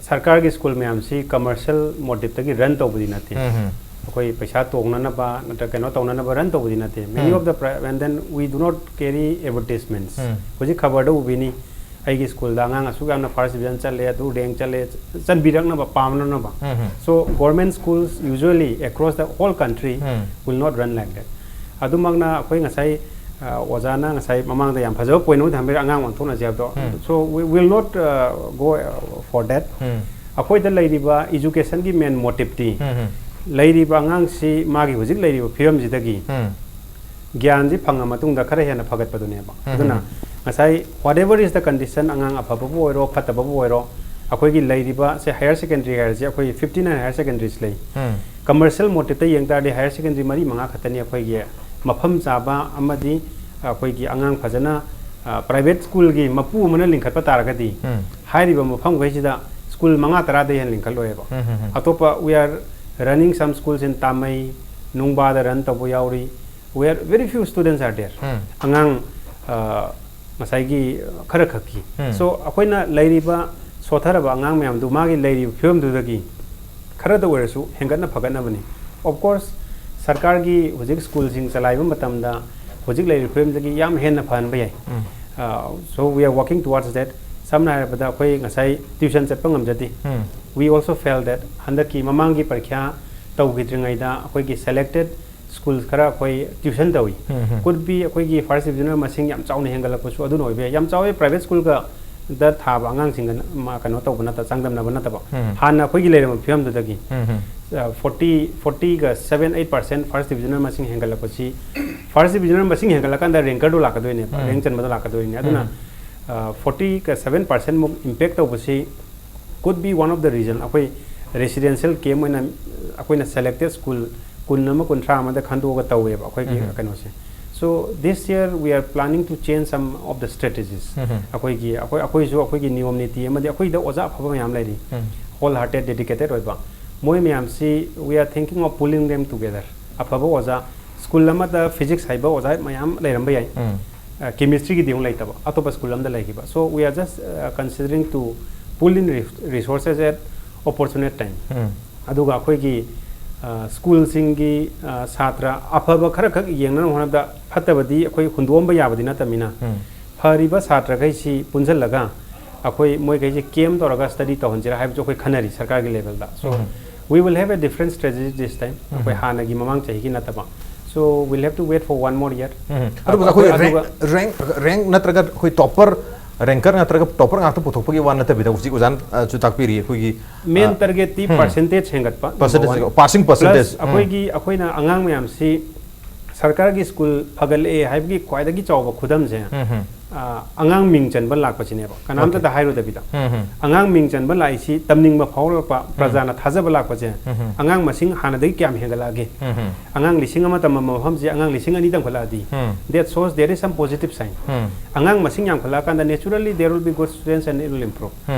ꯁꯔꯀꯥꯔꯒꯤ ꯁ꯭ꯀꯨꯜ ꯃꯌꯥꯝꯁꯤ ꯀꯃꯔꯁꯤꯌꯦꯜ ꯃꯣꯇꯤꯞꯇꯒꯤ ꯔꯟ ꯇꯧꯕꯗꯤ ꯅꯠꯇꯦ꯫ ꯎꯝ, ꯎꯝ꯫ ꯑꯩꯈꯣꯏ ꯄꯩꯁꯥ ꯇꯣꯡꯅꯅꯕ ꯅꯠꯇ꯭ꯔꯒ ꯀꯩꯅꯣ ꯇꯧꯅꯅꯕ ꯔꯟ ꯇꯧꯕꯗꯤ ꯅꯠꯇꯦ꯫ Many um. of the pri- and then we do not carry advertisements. ꯎꯝ꯫ ꯍꯧꯖꯤꯛ ꯈꯕꯔꯗ ꯎꯕꯤꯅꯤ, ꯑꯩꯒꯤ ꯁ꯭ꯀꯨꯜꯗ ꯑꯉꯥꯡ ꯑꯁꯨꯛ ꯌꯥꯝꯅ ꯐꯥꯔꯁ ꯗꯤꯕꯤꯖꯟ ꯆꯠꯂꯦ, ꯑꯗꯨ ꯔꯦꯡ ꯆꯠꯂꯦ, ꯆꯟꯕꯤꯔꯛꯅꯕ, ꯄꯥꯝꯅꯅꯕ꯫ ꯎꯝ, ꯎꯝ꯫ So government schools usually across the whole country um. will not run like that. ꯑꯗꯨꯃꯛꯅ ꯑꯩꯈꯣꯏ ꯉꯁꯥꯏ, ꯑ, ꯑꯣꯖꯥꯅ ꯉꯁꯥꯏ ꯃꯃꯥꯡꯗ ꯌꯥꯝ ꯐꯖꯕ ꯄꯣꯏꯟ ꯑꯃ ꯊꯝꯕꯤꯔꯦ, ꯑꯉꯥꯡ ꯑꯣꯟꯊꯣꯛꯅꯁꯦ ꯍꯥꯏꯕꯗꯣ꯫ ꯎꯝ꯫ So we will not, uh, go, uh, for that. ꯎꯝ꯫ ꯑꯩꯈꯣꯏꯗ ꯂꯩꯔꯤꯕ ꯏꯖꯨꯀꯦꯁꯟꯒꯤ ꯃꯦꯟ ꯃꯣꯇꯤꯞꯇꯤ ꯎꯝ, ꯎꯝ꯫ ꯂꯩꯔꯤꯕ ꯑꯉꯥꯡꯁꯤ ꯃꯥꯒꯤ ꯍꯧꯖꯤꯛ ꯂꯩꯔꯤꯕ ꯐꯤꯕꯝꯁꯤꯗꯒꯤ ꯎꯝ꯫ ꯒ꯭ꯌꯥꯟꯁꯤ ꯐꯪꯉ ꯃꯇꯨꯡꯗ ꯈꯔ ꯍꯦꯟꯅ ꯐꯒꯠꯄꯗꯨꯅꯦꯕ꯫ ꯎꯝ, ꯑꯗꯨꯅ ꯎꯝ꯫ ꯉꯁꯥꯏ whatever is the condition, ꯑꯉꯥꯡ ꯑꯐꯕꯕꯨ ꯑꯣꯏꯔꯣ ꯐꯠꯇꯕꯕꯨ ꯑꯣꯏꯔꯣ, ꯑꯩꯈꯣꯏꯒꯤ ꯂꯩꯔꯤꯕ ꯁꯦ ꯍꯥꯌꯔ ꯁꯦꯀꯦꯟꯗꯔꯤ ꯍꯥꯏꯔꯤꯁꯦ ꯑꯩꯈꯣꯏꯒꯤ fifty nine higher secondaries ꯂꯩ꯫ ꯎꯝ꯫ ꯀꯃꯔꯁꯤꯌꯦꯜ ꯃꯣꯇꯤꯞꯇ ꯌꯦꯡ ꯇꯥꯔꯗꯤ ꯍꯥꯌꯔ ꯁꯦꯀꯦꯟꯗꯔꯤ ꯃꯔꯤ ꯃꯉꯥ ꯈꯛꯇꯅꯤ ꯑꯩꯈꯣꯏꯒꯤ ꯃꯐꯝ ꯆꯥꯕ ꯑꯃꯗꯤ ꯑꯩꯈꯣꯏꯒꯤ ꯑꯉꯥꯡ ꯐꯖꯅ, ꯑ, ꯄ꯭ꯔꯥꯏꯚꯦꯠ ꯁ꯭ꯀꯨꯜꯒꯤ ꯃꯄꯨ ꯑꯃꯅ ꯂꯤꯡꯈꯠꯄ ꯇꯥꯔꯒꯗꯤ ꯎꯝ꯫ ꯍꯥꯏꯔꯤꯕ ꯃꯐꯝꯈꯩꯁꯤꯗ ꯁ꯭ꯀꯨꯜ ꯃꯉꯥ ꯇꯔꯥꯗꯩ ꯍꯦꯟꯅ ꯂꯤꯡꯈꯠꯂꯣꯏꯕ꯫ ꯎꯝ, ꯎꯝ, ꯎꯝ꯫ ꯑꯇꯣꯞꯄ we are running some schools in Tamei, ꯅꯨꯡꯕꯥꯗ ꯔꯟ ꯇꯧꯕ ꯌꯥꯎꯔꯤ, we are very few students are there. ꯎꯝ꯫ ꯑꯉꯥꯡ, ꯑ, ꯉꯁꯥꯏꯒꯤ ꯈꯔ ꯈꯛꯀꯤ꯫ ꯎꯝ꯫ So ꯑꯩꯈꯣꯏꯅ ꯂꯩꯔꯤꯕ ꯁꯣꯠꯊꯔꯕ ꯑꯉꯥꯡ ꯃꯌꯥꯝꯗꯨ ꯃꯥꯒꯤ ꯂꯩꯔꯤꯕ ꯐꯤꯕꯝꯗꯨꯗꯒꯤ ꯈꯔꯗ ꯑꯣꯏꯔꯁꯨ ꯍꯦꯟꯒꯠꯅ ꯐꯒꯠꯅꯕꯅꯤ꯫ Of course ꯁꯔꯀꯥꯔꯒꯤ ꯍꯧꯖꯤꯛ ꯁ꯭ꯀꯨꯜꯁꯤꯡ ꯆꯂꯥꯏꯕ ꯃꯇꯝꯗ ꯍꯧꯖꯤꯛ ꯂꯩꯔꯤꯕ ꯐꯤꯕꯝꯗꯒꯤ ꯌꯥꯝ ꯍꯦꯟꯅ ꯐꯍꯟꯕ ꯌꯥꯏ꯫ ꯎꯝ꯫ ꯑ, so we are working towards that. ꯁꯝꯅ ꯍꯥꯏꯔꯕꯗ ꯑꯩꯈꯣꯏ ꯉꯁꯥꯏ ꯇ꯭ꯌꯨꯁꯟ ꯆꯠꯄ ꯉꯝꯖꯗꯦ꯫ ꯎꯝ꯫ We also felt that ꯍꯟꯗꯛꯀꯤ ꯃꯃꯥꯡꯒꯤ ꯄꯔꯤꯈ꯭ꯌꯥ ꯇꯧꯈꯤꯗ꯭ꯔꯤꯉꯩꯗ ꯑꯩꯈꯣꯏꯒꯤ selected schools ꯈꯔ ꯑꯩꯈꯣꯏ ꯇ꯭ꯌꯨꯁꯟ ꯇꯧꯏ꯫ ꯎꯝ, ꯎꯝ꯫ Could be ꯑꯩꯈꯣꯏꯒꯤ ꯐꯥꯔꯁ ꯗꯤꯕꯤꯖꯟ ꯃꯁꯤꯡ ꯌꯥꯝ ꯆꯥꯎꯅ ꯍꯦꯟꯒꯠꯂꯛꯄꯁꯨ ꯑꯗꯨꯅ ꯑꯣꯏꯕ ꯌꯥꯏ꯫ ꯌꯥꯝ ꯆꯥꯎꯋꯦ, ꯄ꯭ꯔꯥꯏꯚꯦꯠ ꯁ꯭ꯀꯨꯜꯒ ꯗ ꯊꯥꯕ ꯑꯉꯥꯡꯁꯤꯡꯒ ꯃ-, ꯀꯩꯅꯣ ꯇꯧꯕ ꯅꯠꯇꯕ, ꯆꯥꯡꯗꯝꯅꯕ ꯅꯠꯇꯕ꯫ ꯎꯝ꯫ ꯍꯥꯟꯅ ꯑꯩꯈꯣꯏꯒꯤ ꯂꯩꯔꯝꯕ ꯐꯤꯕꯝꯗꯨꯗꯒꯤ ꯎꯝ, ꯎꯝ꯫ forty forty ꯒ seven eight percent first division ꯃꯁꯤꯡ ꯍꯦꯟꯒꯠꯂꯛꯄꯁꯤ, ꯐꯥꯔꯁ ꯗꯤꯕꯤꯖꯟ ꯃꯁꯤꯡ ꯍꯦꯟꯒꯠꯂꯀꯥꯟꯗ ꯔꯦꯡꯀꯔꯗꯣ ꯂꯥꯛꯀꯗꯣꯏꯅꯦꯕ, ꯎꯝ꯫ ꯔꯦꯡ ꯆꯟꯕꯗꯣ ꯂꯥꯛꯀꯗꯣꯏꯅꯦ꯫ ꯑꯗꯨꯅ ꯎꯝ꯫ forty ꯒ seven percent ꯃꯨꯛ ꯏꯝꯄꯦꯛ ꯇꯧꯕꯁꯤ could be one of the reason꯫ ꯑꯩꯈꯣꯏ ꯔꯦꯁꯤꯗꯦꯟꯁꯤꯌꯦꯜ ꯀꯦꯝ ꯑꯣꯏꯅ ꯑꯩꯈꯣꯏꯅ selected school ꯀꯨꯟ ꯑꯃ ꯀꯨꯟꯊ꯭ꯔꯥ ꯑꯃꯗ ꯈꯟꯗꯣꯛꯑꯒ ꯇꯧꯋꯦꯕ ꯑꯩꯈꯣꯏꯒꯤ ꯎꯝ꯫ ꯀꯩꯅꯣꯁꯦ꯫ So this year we are planning to change some of the strategies. ꯑꯩꯈꯣꯏꯒꯤ ꯑꯩꯈꯣꯏ ꯑꯩꯈꯣꯏꯁꯨ ꯑꯩꯈꯣꯏꯒꯤ ꯅꯤꯌꯣꯝ ꯅꯤꯇꯤ ꯑꯃꯗꯤ ꯑꯩꯈꯣꯏꯗ ꯑꯣꯖꯥ ꯑꯐꯕ ꯃꯌꯥꯝ ꯂꯩꯔꯤ, whole hearted dedicated ꯑꯣꯏꯕ, ꯃꯣꯏ ꯃꯌꯥꯝꯁꯤ we are thinking of pulling them together. ꯑꯐꯕ ꯑꯣꯖꯥ, ꯁ꯭ꯀꯨꯜ ꯑꯃꯗ ꯐꯤꯖꯤꯛꯁ ꯍꯩꯕ ꯑꯣꯖꯥ ꯃꯌꯥꯝ ꯂꯩꯔꯝꯕ ꯌꯥꯏ, ꯀꯦꯃꯤꯁꯇ꯭ꯔꯤꯒꯤꯗꯤ ꯑꯃꯨꯛ ꯂꯩꯇꯕ, ꯑꯇꯣꯞꯄ ꯁ꯭ꯀꯨꯜ ꯑꯃꯗ ꯂꯩꯈꯤꯕ. So we are just considering to pull in resources at opportunate time. ꯑꯗꯨꯒ ꯑꯩꯈꯣꯏꯒꯤ ꯁ꯭ꯀꯨꯜꯁꯤꯡꯒꯤ ꯁꯥꯇ꯭ꯔ ꯑꯐꯕ ꯈꯔꯈꯛ ꯌꯦꯡꯅꯅꯕ ꯍꯣꯠꯅꯕꯗ ꯐꯠꯇꯕꯗꯤ ꯑꯩꯈꯣꯏ ꯍꯨꯟꯗꯣꯛꯑꯝꯕ ꯌꯥꯕꯗꯤ ꯅꯠꯇꯕꯅꯤꯅ, ꯐꯔꯤꯕ ꯁꯥꯇ꯭ꯔꯈꯩꯁꯤ ꯄꯨꯟꯁꯤꯜꯂꯒ ꯑꯩꯈꯣꯏ ꯃꯣꯏꯈꯩꯁꯤ ꯀꯦꯝ ꯇꯧꯔꯒ ꯁ꯭ꯇꯗꯤ ꯇꯧꯍꯟꯁꯤꯔꯥ ꯍꯥꯏꯕꯁꯨ ꯑꯩꯈꯣꯏ ꯈꯟꯅꯔꯤ ꯁꯔꯀꯥꯔꯒꯤ ꯂꯦꯚꯦꯜꯗ. So we will have a different strategy this time. ꯑꯩꯈꯣꯏ ꯍꯥꯟꯅꯒꯤ ꯃꯃꯥꯡ ꯆꯍꯤꯒꯤ ꯅꯠꯇꯕ. So we'll have to wait for one more year. ꯑꯗꯨꯒ ꯑꯩꯈꯣꯏ ꯔꯦꯡ ꯔꯦꯡ ꯅꯠꯇ꯭ꯔꯒ ꯑꯩꯈꯣꯏ ꯇꯣꯞꯄꯔ, ꯔꯦꯡꯀꯔ ꯅꯠꯇ꯭ꯔꯒ ꯇꯣꯞꯄꯔ ꯉꯥꯛꯇ ꯄꯨꯊꯣꯛꯄꯒꯤ ꯋꯥ ꯅꯠꯇꯕꯤꯗ, ꯍꯧꯖꯤꯛ ꯑꯣꯖꯥꯅꯁꯨ ꯇꯥꯛꯄꯤꯔꯤ, ꯑꯩꯈꯣꯏꯒꯤ ꯃꯦꯟ ꯇꯥꯔꯒꯦꯠꯇꯤ ꯄꯥꯔꯁꯦꯟꯇꯦꯖ ꯍꯦꯟꯒꯠꯄ, number one. ꯄꯥꯁꯤꯡ Plus percentage. ꯑꯩꯈꯣꯏꯒꯤ ꯑꯩꯈꯣꯏꯅ ꯑꯉꯥꯡ ꯃꯌꯥꯝꯁꯤ ꯁꯔꯀꯥꯔꯒꯤ ꯁ꯭ꯀꯨꯜ ꯐꯒꯠꯂꯛꯑꯦ ꯍꯥꯏꯕꯒꯤ ꯈ꯭ꯋꯥꯏꯗꯒꯤ ꯆꯥꯎꯕ ꯈꯨꯗꯝꯁꯦ, ꯑꯉꯥꯡ ꯃꯤꯡ ꯆꯟꯕ ꯂꯥꯛꯄꯁꯤꯅꯦꯕ, ꯀꯅꯥꯝꯇꯗ ꯍꯥꯏꯔꯨꯗꯕꯤꯗ. ꯑꯉꯥꯡ ꯃꯤꯡ ꯆꯟꯕ ꯂꯥꯛꯏꯁꯤ ꯇꯝꯅꯤꯡꯕ ꯐꯥꯎꯔꯛꯄ, ꯄ꯭ꯔꯖꯥꯅ ꯊꯥꯖꯕ ꯂꯥꯛꯄꯁꯦ, ꯑꯉꯥꯡ ꯃꯁꯤꯡ ꯍꯥꯟꯅꯗꯒꯤ ꯀꯌꯥꯝ ꯍꯦꯟꯒꯠꯂꯛꯑꯒꯦ? ꯑꯉꯥꯡ ꯂꯤꯁꯤꯡ ꯑꯃ ꯇꯝꯃꯝꯕ ꯃꯐꯝꯁꯦ ꯑꯉꯥꯡ ꯂꯤꯁꯤꯡ ꯑꯅꯤ ꯇꯝꯈꯠꯂꯛꯑꯗꯤ, that shows there is some positive sign. ꯑꯉꯥꯡ ꯃꯁꯤꯡ ꯌꯥꯝꯈꯠꯂꯛꯑꯀꯥꯟꯗ naturally there will be good students and it will improve.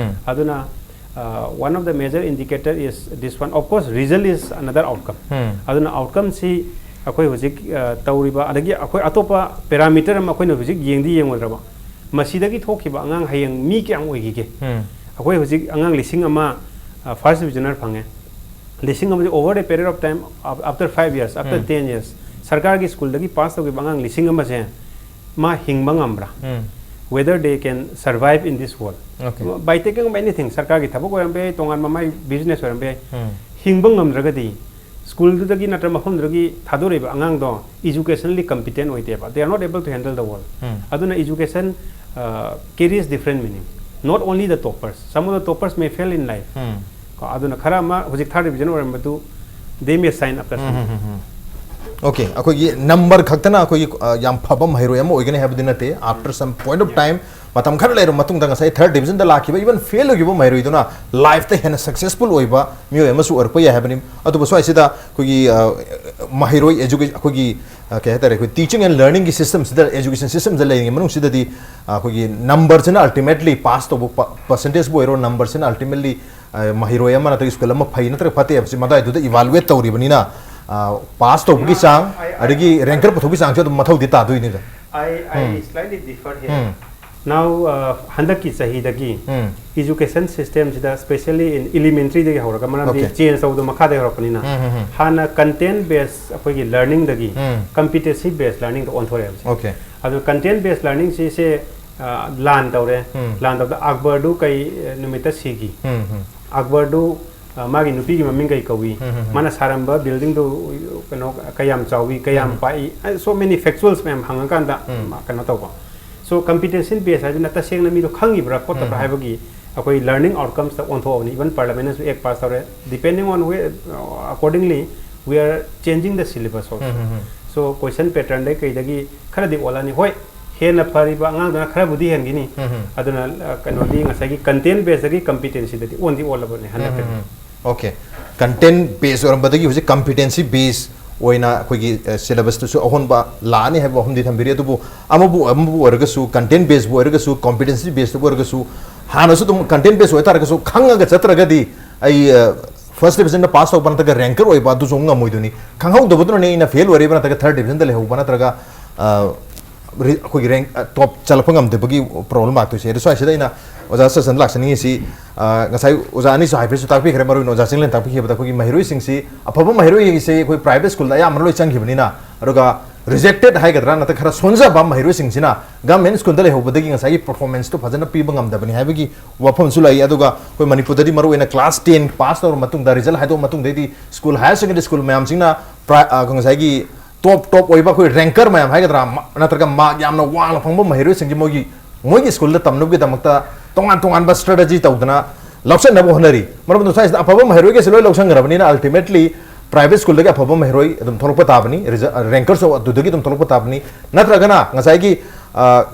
ꯑꯗꯨꯅ uh, one of the major indicator is this one. Of course, result is another outcome. ꯑꯗꯨꯅ ꯑꯥꯎꯠꯀꯝꯁꯤ ꯑꯩꯈꯣꯏ ꯍꯧꯖꯤꯛ ꯇꯧꯔꯤꯕ, ꯑꯗꯒꯤ ꯑꯩꯈꯣꯏ ꯑꯇꯣꯞꯄ ꯄꯦꯔꯥꯃꯤꯇꯔ ꯑꯃ ꯑꯩꯈꯣꯏꯅ ꯍꯧꯖꯤꯛ ꯌꯦꯡꯗꯤ ꯌꯦꯡꯉꯨꯗ꯭ꯔꯕ, ꯃꯁꯤꯗꯒꯤ ꯊꯣꯛꯈꯤꯕ ꯑꯉꯥꯡ ꯍꯌꯦꯡ ꯃꯤ ꯀꯌꯥꯝ ꯑꯣꯏꯈꯤꯒꯦ? ꯑꯩꯈꯣꯏ ꯍꯧꯖꯤꯛ ꯑꯉꯥꯡ ꯂꯤꯁꯤꯡ ꯑꯃ ꯐꯥꯔꯁ ꯗꯤꯕꯤꯖꯅꯔ ꯐꯪꯉꯦ, ꯂꯤꯁꯤꯡ ꯑꯃꯁꯦ over a period of time, after five years, after ten years, ꯁꯔꯀꯥꯔꯒꯤ ꯁ꯭ꯀꯨꯜꯗꯒꯤ ꯄꯥꯁ ꯇꯧꯈꯤꯕ ꯑꯉꯥꯡ ꯂꯤꯁꯤꯡ ꯑꯃꯁꯦ ꯃꯥ ꯍꯤꯡꯕ ꯉꯝꯕ꯭ꯔꯥ? Whether they can survive in this world. Okay. By taking up anything, ꯁꯔꯀꯥꯔꯒꯤ ꯊꯕꯛ ꯑꯣꯏꯔꯝꯕ ꯌꯥꯏ, ꯇꯣꯉꯥꯟꯕ ꯃꯥꯏ ꯕꯤꯖꯤꯅꯦꯁ ꯑꯣꯏꯔꯝꯕ ꯌꯥꯏ, ꯍꯤꯡꯕ ꯉꯝꯗ꯭ꯔꯒꯗꯤ ꯁ꯭ꯀꯨꯜꯗꯨꯗꯒꯤ ꯅꯠꯇ꯭ꯔꯒ ꯃꯐꯝꯗꯨꯗꯒꯤ ꯊꯥꯗꯣꯔꯛꯏꯕ ꯑꯉꯥꯡꯗꯣ educationally competent ꯑꯣꯏꯗꯦꯕ, they are not able to handle the world. ꯑꯗꯨꯅ education carries different meaning. Not only the toppers, some of the toppers may fail in life. ꯀꯣ, ꯑꯗꯨꯅ ꯈꯔ ꯑꯃ ꯍꯧꯖꯤꯛ ꯊꯥꯔꯠ ꯗꯤꯕꯤꯖꯟ ꯑꯣꯏꯔꯝꯕꯗꯨ, they may shine after some time. Okay, ꯑꯩꯈꯣꯏꯒꯤ number ꯈꯛꯇꯅ ꯑꯩꯈꯣꯏꯒꯤ ꯌꯥꯝ ꯐꯕ ꯃꯍꯩꯔꯣꯏ ꯑꯃ ꯑꯣꯏꯒꯅꯤ ꯍꯥꯏꯕꯗꯤ ꯅꯠꯇꯦ. After some point of time, ꯃꯇꯝ ꯈꯔ ꯂꯩꯔꯕ ꯃꯇꯨꯡꯗ ꯉꯁꯥꯏ ꯊꯥꯔꯠ ꯗꯤꯕꯤꯖꯟꯗ ꯂꯥꯛꯈꯤꯕ ꯏꯚꯟ ꯐꯦꯜ ꯑꯣꯏꯈꯤꯕ ꯃꯍꯩꯔꯣꯏꯗꯨꯅ ꯂꯥꯏꯐꯇ ꯍꯦꯟꯅ ꯁꯛꯁꯦꯁꯐꯨꯜ ꯑꯣꯏꯕ ꯃꯤꯑꯣꯏ ꯑꯃꯁꯨ ꯑꯣꯏꯔꯛꯄ ꯌꯥꯏ ꯍꯥꯏꯕꯅꯤ꯫ ꯑꯗꯨꯕꯨ ꯁ꯭ꯋꯥꯏꯁꯤꯗ ꯑꯩꯈꯣꯏꯒꯤ ꯃꯍꯩꯔꯣꯏ ꯑꯩꯈꯣꯏꯒꯤ ꯀꯩ ꯍꯥꯏꯇꯥꯔꯦ, ꯑꯩꯈꯣꯏ ꯇꯤꯆꯤꯡ ꯑꯦꯟ ꯂꯔꯅꯤꯡꯒꯤ ꯁꯤꯁꯇꯝꯁꯤꯗ, ꯑꯦꯖꯨꯀꯦꯁꯟ ꯁꯤꯁꯇꯝꯁꯤꯗ ꯂꯩꯔꯤꯉꯩ ꯃꯅꯨꯡꯁꯤꯗꯗꯤ ꯑꯩꯈꯣꯏꯒꯤ ꯅꯝꯕꯔꯁꯤꯅ ꯑꯜꯇꯤꯃꯦꯠꯂꯤ ꯄꯥꯁ ꯇꯧꯕ, ꯄꯔꯁꯦꯟꯇꯦꯖꯄꯨ ꯑꯣꯏꯔꯣ, ꯅꯝꯕꯔꯁꯤꯅ ꯑꯜꯇꯤꯃꯦꯠꯂꯤ ꯃꯍꯩꯔꯣꯏ ꯑꯃ ꯅꯠꯇ꯭ꯔꯒ ꯁ꯭ꯀꯨꯜ ꯑꯃ ꯐꯩ ꯅꯠꯇ꯭ꯔꯒ ꯐꯠꯇꯦ ꯍꯥꯏꯕꯁꯤ ꯃꯗꯥꯏꯗꯨꯗ ꯏꯚꯥꯂꯨꯋꯦꯠ ꯇꯧꯔꯤꯕꯅꯤꯅ, ꯄꯥꯁ ꯇꯧꯕꯒꯤ ꯆꯥꯡ ꯑꯗꯒꯤ ꯔꯦꯡꯀꯔ ꯄꯨꯊꯣꯛꯄꯒꯤ ꯆꯥꯡꯁꯨ ꯑꯗꯨꯝ ꯃꯊꯧꯗꯤ ꯇꯥꯗꯣꯏꯅꯤꯗ꯫ I, I slightly differ here. Now, uh, ꯍꯟꯗꯛꯀꯤ ꯆꯍꯤꯗꯒꯤ education system ꯁꯤꯗ, specially in elementary ꯗꯒꯤ ꯍꯧꯔꯒ, ꯃꯔꯝꯗꯤ Okay. ꯆꯦꯟꯖ ꯇꯧꯕꯗꯣ ꯃꯈꯥꯗꯒꯤ ꯍꯧꯔꯛꯄꯅꯤꯅ, ꯎꯝ, ꯎꯝ, ꯎꯝ. ꯍꯥꯟꯅ ꯀꯟꯇꯦꯟ ꯕꯦꯁ ꯑꯩꯈꯣꯏꯒꯤ ꯂꯔꯅꯤꯡꯗꯒꯤ ꯎꯝ. ꯀꯝꯄꯤꯇꯦꯟꯁꯤ ꯕꯦꯁ ꯂꯔꯅꯤꯡꯗ ꯑꯣꯟꯊꯣꯔꯛꯑꯦ ꯍꯧꯖꯤꯛ꯫ Okay. ꯑꯗꯨ ꯀꯟꯇꯦꯟ ꯕꯦꯁ ꯂꯔꯅꯤꯡꯁꯤꯁꯦ, ꯑ, ꯂꯥꯟ ꯇꯧꯔꯦ꯫ ꯎꯝ. ꯂꯥꯟ ꯇꯧꯕꯗ ꯑꯛꯕꯔꯗꯨ ꯀꯩ, ꯑ, ꯅꯨꯃꯤꯠꯇ ꯁꯤꯈꯤ? ꯎꯝ, ꯎꯝ. ꯑꯛꯕꯔꯗꯨ, ꯑ, ꯃꯥꯒꯤ ꯅꯨꯄꯤꯒꯤ ꯃꯃꯤꯡ ꯀꯩ ꯀꯧꯏ? ꯎꯝ, ꯎꯝ, ꯎꯝ. ꯃꯥꯅ ꯁꯥꯔꯝꯕ ꯕꯤꯜꯗꯤꯡꯗꯨ ꯀꯩꯅꯣ ꯀꯌꯥꯝ ꯆꯥꯎꯏ, ꯀꯌꯥꯝ ꯎꯝ. ꯄꯥꯛꯏ? ꯑ, so many factuals ꯃꯌꯥꯝ ꯍꯪꯉꯀꯥꯟꯗ ꯎꯝ. ꯀꯩꯅꯣ ꯇꯧꯕ꯫ So ꯀꯝꯄꯤꯇꯦꯟꯁꯤ ꯕꯦꯁ ꯍꯥꯏꯁꯤꯅ ꯇꯁꯦꯡꯅ ꯃꯤꯗꯣ ꯈꯪꯉꯤꯕ꯭ꯔꯥ ꯈꯣꯠꯇꯕ꯭ꯔꯥ ꯎꯝ. ꯍꯥꯏꯕꯒꯤ ꯑꯩꯈꯣꯏ ꯂꯔꯅꯤꯡ ꯑꯥꯎꯠꯀꯝꯁꯇ ꯑꯣꯟꯊꯣꯛꯑꯕꯅꯤ꯫ ꯏꯚꯟ ꯄꯥꯔꯂꯥꯃꯦꯟꯅꯁꯨ ꯑꯦꯛ ꯄꯥꯁ ꯇꯧꯔꯦ꯫ Depending on where, uh, accordingly we are changing the syllabus also. Um, um, um. So question pattern ꯗꯩ ꯀꯩꯗꯒꯤ ꯈꯔꯗꯤ ꯑꯣꯜꯂꯅꯤ꯫ ꯍꯣꯏ, ꯍꯦꯟꯅ ꯐꯔꯤꯕ ꯑꯉꯥꯡꯗꯨꯅ ꯈꯔꯕꯨꯗꯤ ꯍꯦꯟꯈꯤꯅꯤ꯫ ꯎꯝ, ꯎꯝ. ꯑꯗꯨꯅ, ꯑ, ꯀꯩꯅꯣꯗꯤ ꯉꯁꯥꯏꯒꯤ ꯀꯟꯇꯦꯟ ꯕꯦꯁꯇꯒꯤ ꯀꯝꯄꯤꯇꯦꯟꯁꯤꯗꯗꯤ ꯑꯣꯟꯗꯤ ꯑꯣꯜꯂꯕꯅꯦ ꯍꯟꯗꯛꯇꯗꯤ꯫ ꯎꯝ, ꯎꯝ, ꯎꯝ. Okay. ꯀꯟꯇꯦꯟ ꯕꯦꯁ ꯑꯣꯏꯔꯝꯕꯗꯒꯤ ꯍꯧꯖꯤꯛ ꯀꯝꯄꯤꯇꯦꯟꯁꯤ ꯕꯦꯁ ꯑꯣꯏꯅ ꯑꯩꯈꯣꯏꯒꯤ, ꯑ, ꯁꯤꯂꯦꯕꯁꯇꯁꯨ ꯑꯍꯣꯟꯕ ꯂꯥꯛꯑꯅꯤ ꯍꯥꯏꯕ ꯋꯥꯐꯝꯗꯤ ꯊꯝꯕꯤꯔꯤ꯫ ꯑꯗꯨꯕꯨ ꯑꯃꯕꯨ, ꯑꯃꯕꯨ ꯑꯣꯏꯔꯒꯁꯨ, ꯀꯟꯇꯦꯟ ꯕꯦꯁꯕꯨ ꯑꯣꯏꯔꯒꯁꯨ, ꯀꯝꯄꯤꯇꯦꯟꯁꯤ ꯕꯦꯁꯇꯕꯨ ꯑꯣꯏꯔꯒꯁꯨ, ꯍꯥꯟꯅꯁꯨ ꯑꯗꯨꯝ ꯀꯟꯇꯦꯟ ꯕꯦꯁ ꯑꯣꯏꯇꯥꯔꯒꯁꯨ ꯈꯪꯉꯒ ꯆꯠꯇ꯭ꯔꯒꯗꯤ ꯑꯩ, ꯑ, ꯐꯥꯔꯁ ꯗꯤꯕꯤꯖꯟꯗ ꯄꯥꯁ ꯇꯧꯕ ꯅꯠꯇ꯭ꯔꯒ ꯔꯦꯡꯀꯔ ꯑꯣꯏꯕ ꯑꯗꯨꯁꯨ ꯑꯃꯨꯛ ꯉꯝꯃꯣꯏꯗꯣꯏꯅꯤ꯫ ꯈꯪꯍꯧꯗꯕꯗꯨꯅꯅꯦ ꯑꯩꯅ ꯐꯦꯜ ꯑꯣꯏꯔꯤꯕ ꯅꯠꯇ꯭ꯔꯒ ꯊꯥꯔꯠ ꯗꯤꯕꯤꯖꯟꯗ ꯂꯩꯍꯧꯕ ꯅꯠꯇ꯭ꯔꯒ, ꯑ, ꯔꯤ-, ꯑꯩꯈꯣꯏꯒꯤ ꯔꯦꯡ, ꯑ, ꯇꯣꯞ ꯆꯠꯂꯛꯄ ꯉꯝꯗꯕꯒꯤ ꯄ꯭ꯔꯣꯕ꯭ꯂꯦꯝ ꯂꯥꯛꯇꯣꯏꯁꯦ꯫ ꯑꯗꯣ ꯁ꯭ꯋꯥꯏꯁꯤꯗ ꯑꯩꯅ ꯑꯣꯖꯥ ꯁꯖꯟꯗ ꯂꯥꯛꯆꯅꯤꯡꯉꯤꯁꯤ, ꯑ, ꯉꯁꯥꯏ ꯑꯣꯖꯥ ꯑꯅꯤꯁꯨ ꯍꯥꯏꯐꯦꯠꯁꯨ ꯇꯥꯛꯄꯤꯈ꯭ꯔꯦ, ꯃꯔꯨꯑꯣꯏꯅ ꯑꯣꯖꯥ ꯆꯤꯡꯂꯦꯟ ꯇꯥꯛꯄꯤꯈꯤꯕꯗ ꯑꯩꯈꯣꯏꯒꯤ ꯃꯍꯩꯔꯣꯏꯁꯤꯡꯁꯤ, ꯑꯐꯕ ꯃꯍꯩꯔꯣꯏꯁꯦ ꯑꯩꯈꯣꯏ ꯄ꯭ꯔꯥꯏꯚꯦꯠ ꯁ꯭ꯀꯨꯜꯗ ꯑꯌꯥꯝꯕꯅ ꯂꯣꯏ ꯆꯪꯈꯤꯕꯅꯤꯅ, ꯑꯗꯨꯒ ꯔꯤꯖꯦꯛꯇꯦꯠ ꯍꯥꯏꯒꯗ꯭ꯔꯥ ꯅꯠꯇ꯭ꯔꯒ ꯈꯔ ꯁꯣꯟꯖꯕ ꯃꯍꯩꯔꯣꯏꯁꯤꯡꯁꯤꯅ ꯒꯚꯔꯟꯃꯦꯟꯠ ꯁ꯭ꯀꯨꯜꯗ ꯂꯩꯍꯧꯕꯗꯒꯤ ꯉꯁꯥꯏꯒꯤ ꯄꯔꯐꯣꯔꯃꯦꯟꯁꯇꯣ ꯐꯖꯅ ꯄꯤꯕ ꯉꯝꯗꯕꯅꯤ ꯍꯥꯏꯕꯒꯤ ꯋꯥꯐꯝꯁꯨ ꯂꯩ꯫ ꯑꯗꯨꯒ ꯑꯩꯈꯣꯏ ꯃꯅꯤꯄꯨꯔꯗꯗꯤ ꯃꯔꯨꯑꯣꯏꯅ ꯀ꯭ꯂꯥꯁ ꯇꯦꯟ ꯄꯥꯁ ꯇꯧꯔꯕ ꯃꯇꯨꯡꯗ, ꯔꯤꯖꯜꯠ ꯍꯥꯏꯗꯣꯛꯑ ꯃꯇꯨꯡꯗꯩꯗꯤ ꯁ꯭ꯀꯨꯜ, ꯍꯥꯌꯔ ꯁꯦꯀꯦꯟꯗꯔꯤ ꯁ꯭ꯀꯨꯜ ꯃꯌꯥꯝꯁꯤꯡꯅ ꯄ꯭ꯔꯥꯏ-, ꯑ, ꯉꯁꯥꯏꯒꯤ ꯇꯣꯞ ꯇꯣꯞ ꯑꯣꯏꯕ ꯑꯩꯈꯣꯏ ꯔꯦꯡꯀꯔ ꯃꯌꯥꯝ ꯍꯥꯏꯒꯗ꯭ꯔꯥ, ꯃ-, ꯅꯠꯇ꯭ꯔꯒ ꯃꯥꯔꯛ ꯌꯥꯝꯅ ꯋꯥꯡꯅ ꯐꯪꯕ ꯃꯍꯩꯔꯣꯏꯁꯤꯡꯁꯤ ꯃꯣꯏꯒꯤ, ꯃꯣꯏꯒꯤ ꯁ꯭ꯀꯨꯜꯗ ꯇꯝꯅꯕꯒꯤꯗꯃꯛꯇ ꯇꯣꯉꯥꯟ ꯇꯣꯉꯥꯟꯕ ꯁ꯭ꯇ꯭ꯔꯦꯇꯦꯖꯤ ꯇꯧꯗꯅ ꯂꯧꯁꯤꯟꯅꯕ ꯍꯣꯠꯅꯔꯤ꯫ ꯃꯔꯝ ꯑꯗꯨꯅ ꯁ꯭ꯋꯥꯏꯁꯤꯗ ꯑꯐꯕ ꯃꯍꯩꯔꯣꯏꯒꯩꯁꯦ ꯂꯣꯏ ꯂꯧꯁꯟꯈ꯭ꯔꯕꯅꯤꯅ, ꯑꯜꯇꯤꯃꯦꯠꯂꯤ ꯄ꯭ꯔꯥꯏꯚꯦꯠ ꯁ꯭ꯀꯨꯜꯗꯒꯤ ꯑꯐꯕ ꯃꯍꯩꯔꯣꯏ ꯑꯗꯨꯝ ꯊꯣꯛꯂꯛꯄ ꯇꯥꯕꯅꯤ, ꯔꯤꯖ-, ꯑ, ꯔꯦꯡꯀꯔꯁꯨ ꯑꯗꯨꯗꯒꯤ ꯑꯗꯨꯝ ꯊꯣꯛꯂꯛꯄ ꯇꯥꯕꯅꯤ꯫ ꯅꯠꯇ꯭ꯔꯒꯅ ꯉꯁꯥꯏꯒꯤ, ꯑ,